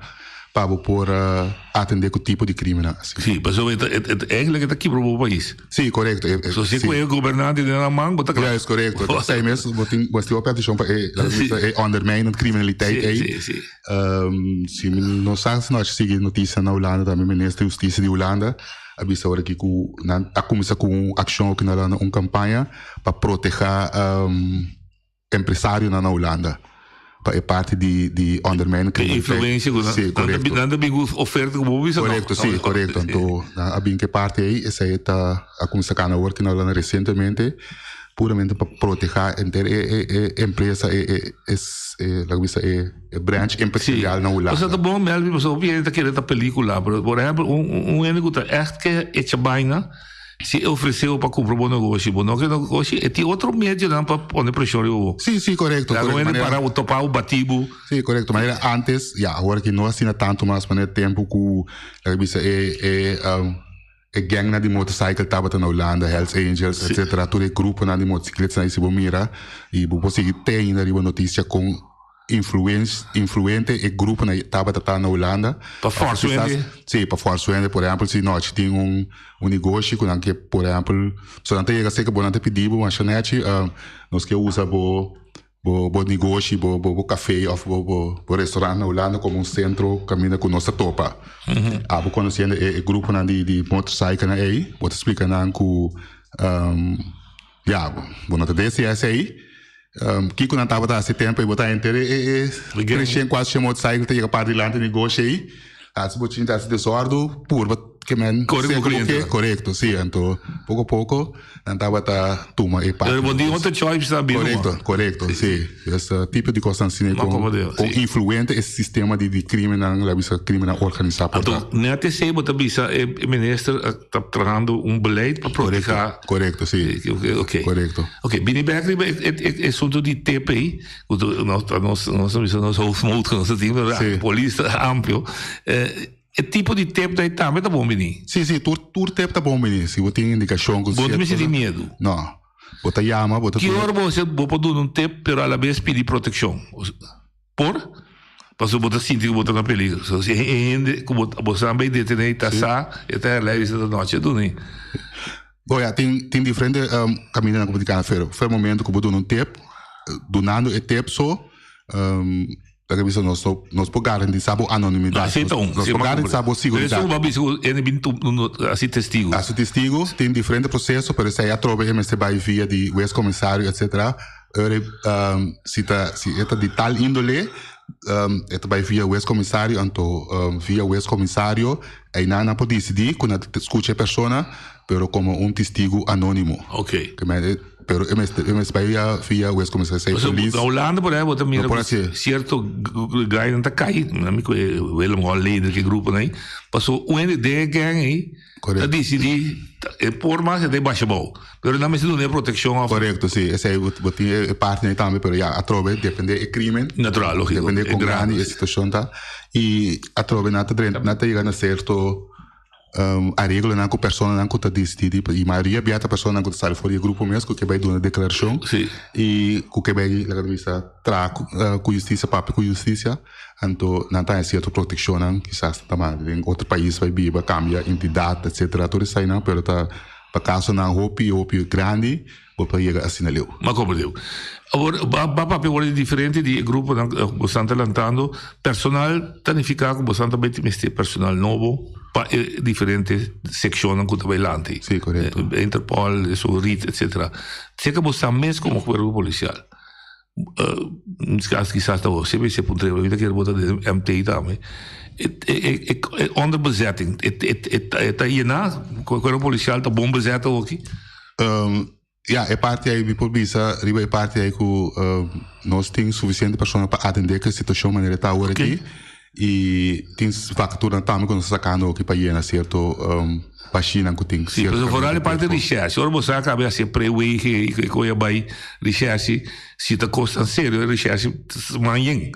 pa bo por atende cu tipo di crimennan asina. Sí, pasobra e ta, e, e, eigenlijk e ta kibra bo pais. Sí, correcto. E, e, So si sí. cu e gobernante den nan man, bo ta Ja, is correcto. Ta pesey mes, bo tin, bo tin hopi atencion pa e, laat Sí. me e ondermijnend criminaliteit Sí, ei. sí, sí. Si mi no sa si no sigui noticia na Hulanda tambe minister di husticia di Hulanda a bisa ora aki cu nan a cuminsa cu un accion aki na Hulanda un campaña pa proteha empresarionan na Hulanda pa e parti di di ondermijnen E criminaliteit. influencia cu nan Si, nan ta correcto. nan ta bin cu oferta cu bo bisa no. Correcto, si, correcto. Anto nan a bin cu e parti ey, esey ta a cuminsa cana awor aki na Hulanda recientemente. Puramente pa proteha henter e e e empresa e e e e laga bisa e e branch empresarial na Hulanda. Pasobra ta bon Melvin pasobra hopi hende ta kere ta pelicula pero por ehempel un un hende ku ta ègt ke echa baina si e ofrece bo pa kumpra bo negoshi bo no ke negoshi e tin otro medionan pa pone preshon riba bo. Si si korekto Laga un korekto hende manera para bo topa bo bati bo. Si korekto manera antes ya awor aki no asina tantu mas manera tempu ku laga bisa e e. e gangnan di motorcycle tabata na Hulanda, Hells Angels, etcetera, tur e gruponan di motocicletanan si bo mira y bo por sigui te ainda riba noticia con influens influente e gruponan tabata ta na Hulanda. Pa forsa Of kisas- hende. Si, pa forsa hende. Por ehempel, si nochi tin un un negoshi cu nan ke, por ehempel, so nan ta yega cerca bo, nan ta pidi bo, masha nechi, nos ke usa bo bo bo negoshi, bo bo bo café of bo bo bo restaurant na Hulanda como un centro caminda cu nos ta topa. Abo conociendo e e gruponan di di motorcyclenan ey, bo ta splica nan cu ya, bo no ta desea esey. Kiko nan tabata hasi tempo ey bo ta henter e e e treshen cuatroshen motorcycle ta yega para dilanti negoshi ey, hasi bochinchi, hasi desordo, purba ke men Kore ku seka bo kliente. ke, korekto, si. Anto poko poko nan tabata tuma e Pero parti. bo tin otro choice ta bira Korekto, korekto, si. Dus tipo di kosnan asina Ma kon komo Dios, kon si. influente e sistema di di krimennan, la bisa krimennan organisá por ta. Anto net esei bo ta bisa e minister ta trahando un beleid pa proteha. Korekto, si. Oké. Korekto. Oké, bini bek riba e e e asunto di tip ei, ku nos nos nos ta bisa nos hoofdmoot ku nos ta tin, pero Si. polis ta amplio. E tipo di tip ei tambe ta bon bini. Si, si, tur tur tip ta bon bini. Si bo tin indikashon ku Bo no sierto mester tin cosa. miedu. No. Bo ta yama, bo ta Ki duna. ora bo bo por duna un tip pero alabes pidi protekshon? Por? Pasobra bo ta sinti ku bo ta na peligro. So si e hende ku bo bo sa bay detené ta sa, e ta herlei bisa ta nochi a duna. Bo ya, tin tin diferente kamindanan ku bo tin kana fero. Fer momento ku bo duna un tip, dunando e tip so, laga bisa nos no nos por garantisa bo anonimidat. Así ta un. Nos por garantisa bo siguridat. Pero esun bo a bisa ku hende bin hasi testigo. Hasi testigo, tin diferente proseso, pero esei atrobe e mester bai via di wes komisario etcetera. Ora si ta si e ta di tal índole e ta bai via hues komisario anto via hues komisario einan nan por disidí ku nan ta skucha e persona pero komo un testigu anónimo. Oké. Ke men pero e mester e mester bai via via hues komisario esei Pasobra polis na Hulanda por ehempel bo ta mira no por ku hasié. sierto gainan ta kai, mi ku e Willem Holleder ke gruponan ei, pasobra un hende den e gang ei Ta disidí e por mas e ta e basha bou. Pero nan mester duna e protekshon òf. Korekto, si. Esei bo tin e parti ei tambe, pero ya, atrobe depende e krimen. Natural, lógiko. Depende kon grandi e situashon ta. I atrobe nan ta drenta, nan ta yega na sierto areglonan ku personanan ku ta disidí di, i mayoria bia ta personanan ku ta sali for di e grupo mes ku ke bai duna deklarashon. Si. I ku ke bai, laga nos bisa, traha ku hustisia, papia ku hustisia. Anto nan ta haña sierto protekshonnan, kisas nan ta manda den otro pais bai biba, kambia entidat etsetera, tur esainan, pero ta pa kasonan hopi hopi grandi bo por yega asina leu. Ma komprendé. Awor, ba ba papia awor di diferente di e gruponan ku bosan ta lantando. Personal ta nifiká ku bosan ta bai mester personal nobo pa e diferente sekshonnan ku ta bai lanti. Sí, korekto. Interpol, esun rit, etsetera. Seka bosan mes komo kuerpo polisial. Kisas kisas ta bo CBC puntra mi ta kere bo ta den MT tambe e e onderbezetting e e ta yena cuerpo policial ta bon bezet awoki? Ya e parti ei mi por bisa riba e parti ei ku nos tin sufisiente persona pa atende ku e situashon manera ta awor aki i tin vakaturanan tambe ku nos ta sakando awoki pa yena sierto Bashinan ku tin Sí, pero vooral e parti recherche. Ora bo sa kabe hasi e prewege i koe a bai recherche, si ta kosnan serio e recherche man yen.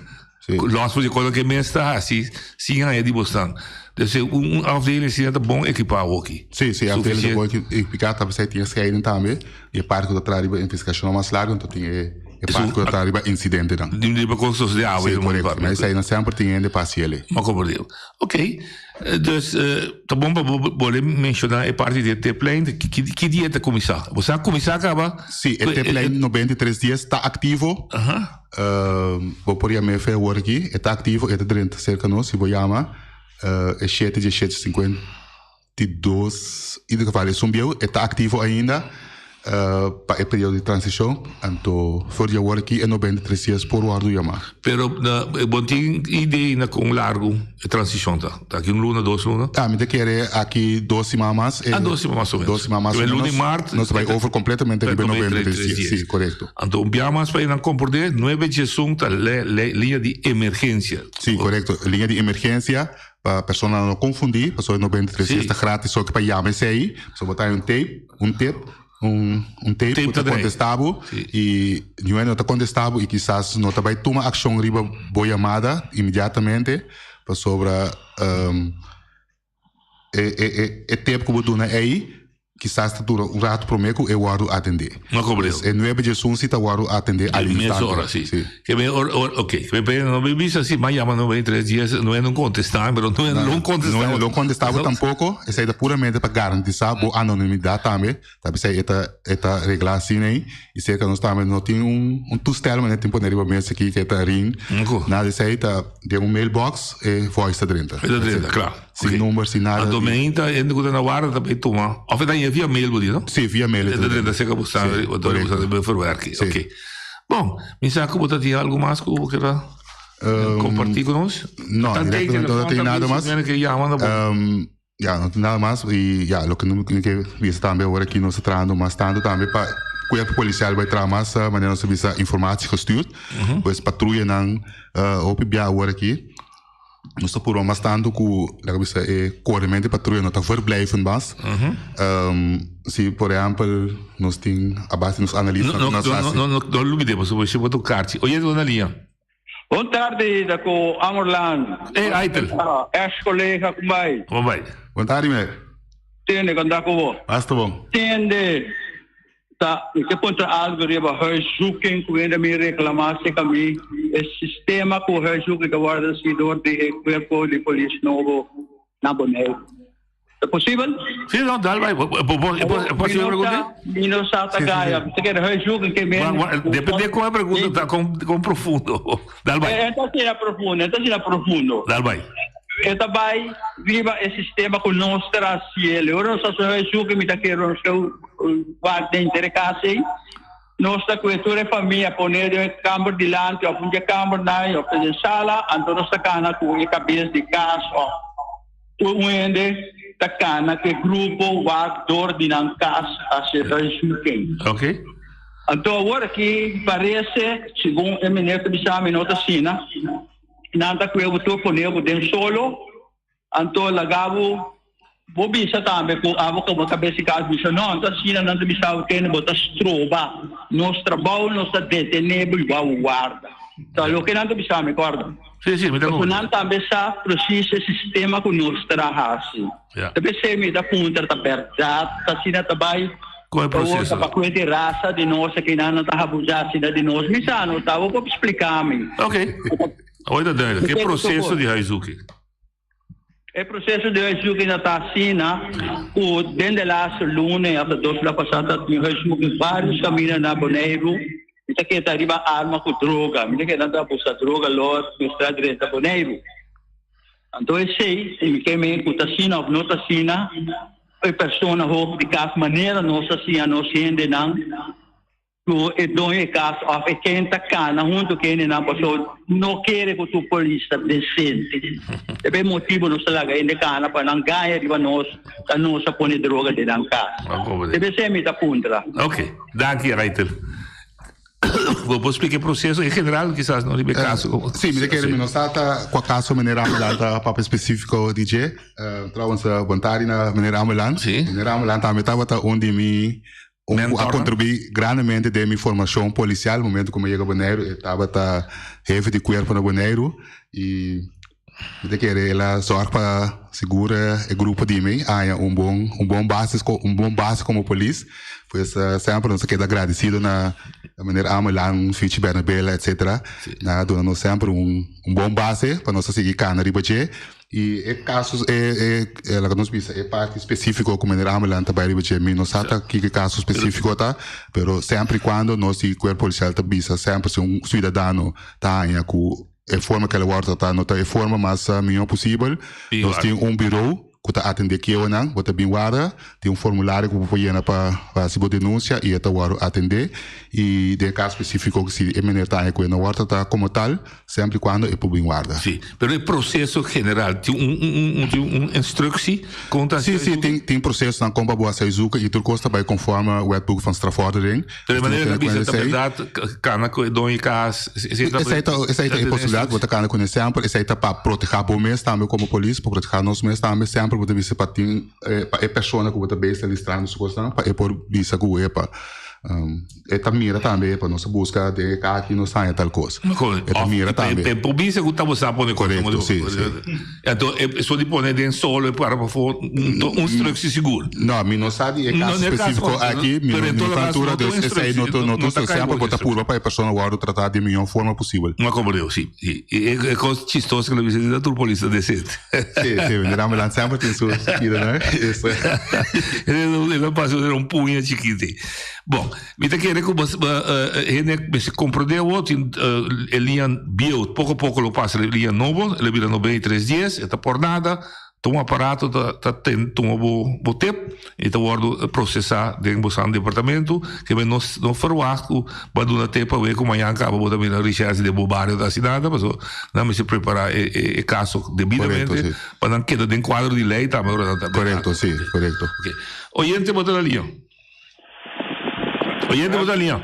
Los for di kosnan ke mes ta hasi sin haña di bosnan. Dus un afdeling asina ta bon ekipá awoki. Sí, sí, afdeling ta bon ekipá, ta p'esei tin e scheiding tambe. E parti ku ta traha riba investigashonnan mas largu, anto tin e parti ku ta traha riba insidentenan. Riba kosnan di awe. Sí, korekto. Ma esei nan semper tin hende pa hasi el'e. Ma komprendé. Oké. Dus ta bon pa bo bolbe menshoná e parti di e tiplijn. Ki dia ta kuminsá? Bo sa kuminsá kaba? Sí, e tiplijn 93 dies ta aktivo. Bo por yam'é fe awor aki. E ta aktivo, e ta drenta serka nos. Si bo yama e shete diesshete 52, ieder geval esun bieu, e ta aktivo ainda. Pa e periodo di transishon, anto for di awor aki e 93 dias por wòrdu yamá. Pero bo tin idea na kon largu e transishon ta? Ta aki un luna, dos luna? Ah, mi ta kere aki dos siman mas. Ah, dos siman mas o menos. Dos siman mas o menos. Luna di mart. Nos ta bai over kompletamente riba e 93 dias. Si, korekto. Anto un bia mas pa e nan komprendé, nuebe diesun ta liña di emergensia. Si, korekto. Liña di emergensia pa personanan no konfundí, pasobra e 93 dias ta gratis soki pa yama esei. So bo ta haña un tape. Un tip, un un tape ku ta kontestá bo i niun hende no ta kontestá bo i kisas no ta bai tuma akshon riba bo yamada inmediatamente pasobra. E e e e tep ku bo duna ei kisas ta dura un ratu promé ku e wòrdu atendé. No komprendo. E nuebe diesun si ta wòrdu atendé al Mes instante. ora, si. Si. Ke me or or ok. Ke me no me bisa si m'a yama 93 dies no e no kontestá, pero no e lo kontestá. No e lo kontestá bo tampoko. Esei ta puramente pa garantisá bo anonimidat tambe. Ta p'esei e ta e ta reglá asina ei. I serka nos tambe no tin un un toestel manera tin pone riba mesa aki ke ta ring. Nada di esei ta den un mailbox e voice ta drenta. E ta drenta, kla. Sin number, sin nada. Anto meinta hende ku ta na warda ta bai tuma òf e ta haña via mail bo di no? Si, via mail e ta drenta. Serka bo sa bo ta bai verwerki. Oké. Bon, mi sa ku bo ta tin algu mas ku bo kier a kompartí ku nos? No, direktamente no tin nada mas. Ya, no tin nada mas y ya, loke no mi ke bisa tambe awor aki nos ta trahando mas tanto tambe pa cuerpo policial bai traha mas manera nos ta bisa informatie gestuurd. Pues patruyanan hopi bia awor aki nos ta purba mas tanto cu laga bisa e coremento di patruya no ta verblijvend mas. Si por ehempel nos tin a base di nos analisa No, no, no, no, no lubide pasobra bo ta un karchi. Oye, na liña. Bon tardi da ku Amorlan. Hey Aitel. Ex colega ku bai. Bon bai. Bon tardi meneer. Tende kon da ku bo. Basta bon. Tende ta mi ke puntra algo riba huiszoeking ku hende mi reclama acerca mi e sistema ku huiszoeking ta wordo haci door di e cuerpo di polis nobo na Boneiru. Ta posibel? Sí, no, dal bai. Bo pregunta? Mi no sa ta gaya. Mi ta kere huiszoeking ke men. Depende kon e pregunta ta, kon profundo. Dal bai. E ta asina profundo, e ta asina profundo. Dal bai. E ta bai riba e sistema ku nos ta hasi el. Ora nos hasi huiszoeking mi ta kere nos ke wak den henter e kas ei. Nos ta kue tur e famia pone den e kamber dilanti òf un dje kambernan òf ta den sala, anto nos ta kana ku e kabes di kas òf Un hende ta kana ku e grupo wak dor di nan kas hasi huiszoeking. Ok. Anto awor aki parese, segun e meneer ta bisa mi no ta asina, nan ta kue bo tur pone bo den solo, anto laga bo bo bisa tambe ku abo komo kabes di kas bisa no, anto asina nan ta bisa bo kende bo ta stroba nos trabou, nos ta detene bo i bo a warda. Ta loke nan ta bisa mi, kòrda. Sí, sí, mi ta Pasobra nan tambe sa precies e sistema ku nos traha hasi. Ja. Ta p'esei mi ta puntra ta bèrdat ta asina ta bai? Kon e Awor proseso? ta pa kuente rasa di nos aki nan nan ta habusa asina di nos. Mi sa no ta, bo por splika mi. Ok. Awor ta duidelijk. E Oké, proseso por. di huiszoeking. E proseso di huiszoeking ta ta asina ku den de laatste luna i hasta dos luna pasá ta tin huiszoeking vários kaminda na Boneiru. Mi ta keda riba arma ku droga. Mi ta keda nan ta buska droga lo mester a drenta Boneiru. Anto esei mi ke men ku ta asina òf no ta asina e persona hof di kas manera nos a siña nos hendenan ku e doño e kas òf e ken ta kana huntu ku hendenan pasobra no kere ku tur polis ta desente. E pa e motibu nos ta laga hende kana pa nan gaña riba nos ta nos a pone droga den nan kas. E p'esei mi ta puntra. Ok, danki Raitel. Bo por splika e proseso en general kisas no riba e kaso? Sí, mi ta kere mi no sa ta kua kaso meneer Ameland ta papia spesífiko di dje. Trouwens, bon tardi na meneer Ameland. Meneer Ameland tambe tabata un di mi Un ku a kontribuí grandemente den mi formashon polisial. Momento ku mi a yega Boneiru e tabata hefe di kuerpo na Boneiru i mi ta kere el a sòrg pa sigur e grupo di mi a haña un bon un bon basis un bon base komo polis. Pues semper nos ta keda agradesido na meneer Amelan, Fichi Bernabela etcetera. Nan a duna nos semper un un bon base pa nos a sigui kana riba dje. I e kaso e e laga nos bisa e parti spesífiko ku meneer Ameland ta bai riba dje mi no sa ta kiko e kaso spesífiko ta pero semper i kuando nos di kuerpo polisial ta bisa semper si un suidadano ta haña ku e forma ku el a wòrdu tratá no ta e forma mas mihó posibel nos tin un birou ku ta atendé kehonan bo ta bin warda tin un formulario ku bo por yena pa hasi bo denunsia i e ta wòrdu atendé i den e kaso spesífiko si e meneer ta haña ku e no wòrdu tratá komo tal Semper y cuando e por bin warda. Sí, pero e proceso general tin un un un tin un instructie con ta Sí, sí, tin tin procesonan con pa bo haci zoeken y tur cos ta bay conforme Wetboek van Strafvordering. Pero e Dus manera tin ta bisa cuenta ta esey. berdad cana cu e doño di cas esey ta Esey ta esey ta e posibilidad, bo ta cana cu e semper, esey ta pa proteha bo mes tambe como polis, pa proteha nos mes tambe, semper bo ta bisa pa tin pa e persona cu bo ta bezig ta listrando su cosnan pa e por bisa cu epa. E ta mira tambe pa nos a buska den e kaki nos haña tal kos. E ta mira tambe. Pe por bisa ku ta bo sa pone kos. Korekto, si, si. Anto e so di pone den solo e para pafó un instruksie sigur. No, mi no sa di e kaso spesífiko aki, mi no ta altura dus esei no ta no ta semper bo ta purba pa e persona wòrdu tratá di e mihó forma posibel. Mi a komprendé, si. E kos chistoso ku lo bisa di tur polis ta desente. Si, si, meneer Ambelant semper tin su kida, no? E lo pasa un puña chikiti. Bon, mi ta kere ku bos hende mester komprendé awor tin e liña bieu poko poko lo pasa e liña nobo, lo bira 93 dies, e ta por nada, ta un aparato ta ta ten tuma bo bo tep i ta wòrdu prosesá den bo san departamento, ke men no no ferwagt ku bo a duna tep pabia ku mañan kaba bo ta mira richèrshe den bo bario ta hasi nada, pasobra nan mester prepará e e e kaso debidamente pa nan keda den kuadro di lei tambe ora nan ta. Korekto, si, korekto. Oyente bo ta na liña. Oyente bo ta liña.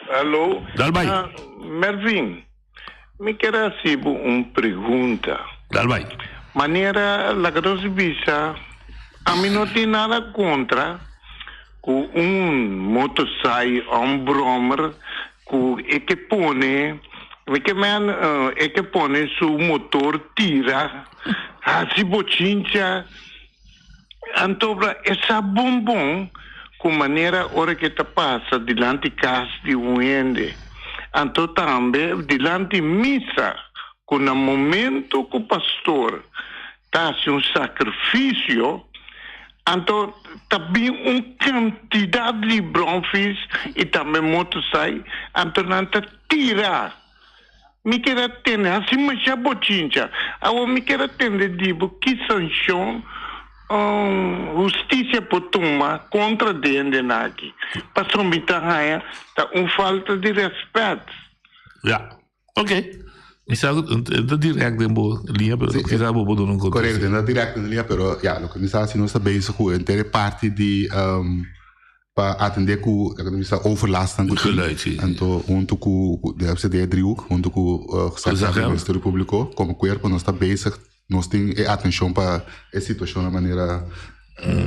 Aló. Dal bai. Mervin, mi kier hasi bo un pregunta. Dal bai. Manera laga nos bisa, ami no tin nada kontra ku un motosai o un brommer ku e ke pone, mi ke men e ke pone su motor tira, hasi bochincha. Antobra e sa bon bon ku manera ora ke ta pasa dilanti kas di un hende, anto tambe dilanti misa, ku na momento ku pastor ta hasi un sakrifisio, anto ta bin un kantidat di brònfis i tambe motosai, anto nan ta tira. Mi kier a tende hasi masha bochincha. Awor mi kier a tende di bo ki sanshon hustisia por tuma kontra di hendenan aki. Pasobra mi ta haña ta un falta di rèspèt. Ya, ok. Mi sa ku e ta dirèkt den bo liña, pero kisas bo por duna un kontestashon. Korekto, e no ta dirèkt den liña, pero ya, loke mi sa si nos ta bezig ku henter e parti di pa atendé ku loke ta bisa overlastnan ku tin. Geluid, sí. Anto huntu ku de FCD driehoek huntu ku Gezaghebber Gezaghebber. Ministerio Públiko komo kuerpo nos ta bezig nos tin e atenshon pa e situashonnan manera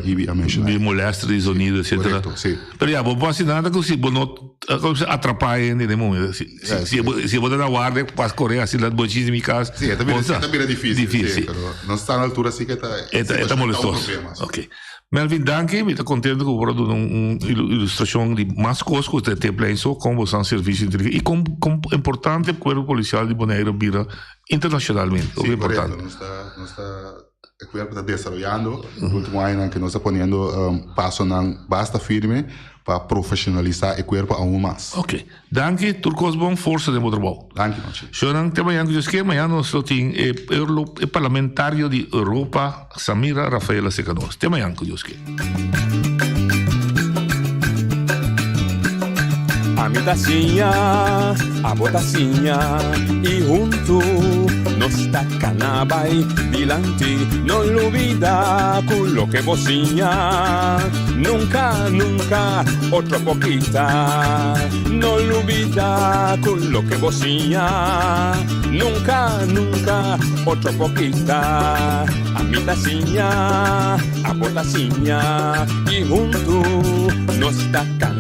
Ibi a menshoná. Di molèster di zonido etcetera. Korekto, sí. Pero ya bo por hasi nada ku si bo no komo se atrapá e hende den e momento. Si si bo si bo ta na warda pas kore hasi la bochis di mi kas. Sí, e ta bira e ta bira difísil, sí, pero nos ta na altura si ku e ta E ta e ta un molestoso. problema, sí. Ok. Melvin danki, mi ta contento cu bo por a duna un ilustracion di mas cos cu ta te plein so con bo san servicio inteligente y con con importante cuerpo policial di Bonaire bira internacionalmente. Sí, correcto. Nos ta, nos ta, e cuerpo ta desaroyando. E ultimo añanan que nos ta poniendo pasonan basta firme pa profesionalisa e cuerpo aun mas. Ok. Danki, tur kos bon, forsa den bo trabou. Danki, Nochi. Shownan te mañan ku Dios ke, mañan nos lo tin e e parlamentario di Europa, Samira Rafaela serka nos. Te mañan ku Dios ke. Ami ta siña, abo ta siña i huntu nos ta kana bai dilanti. No lubida ku loke bo siña nunka, nunka otro por kita. No lubida ku loke bo siña nunka, nunka otro por kita. Ami ta siña, abo ta siña i huntu nos ta kana.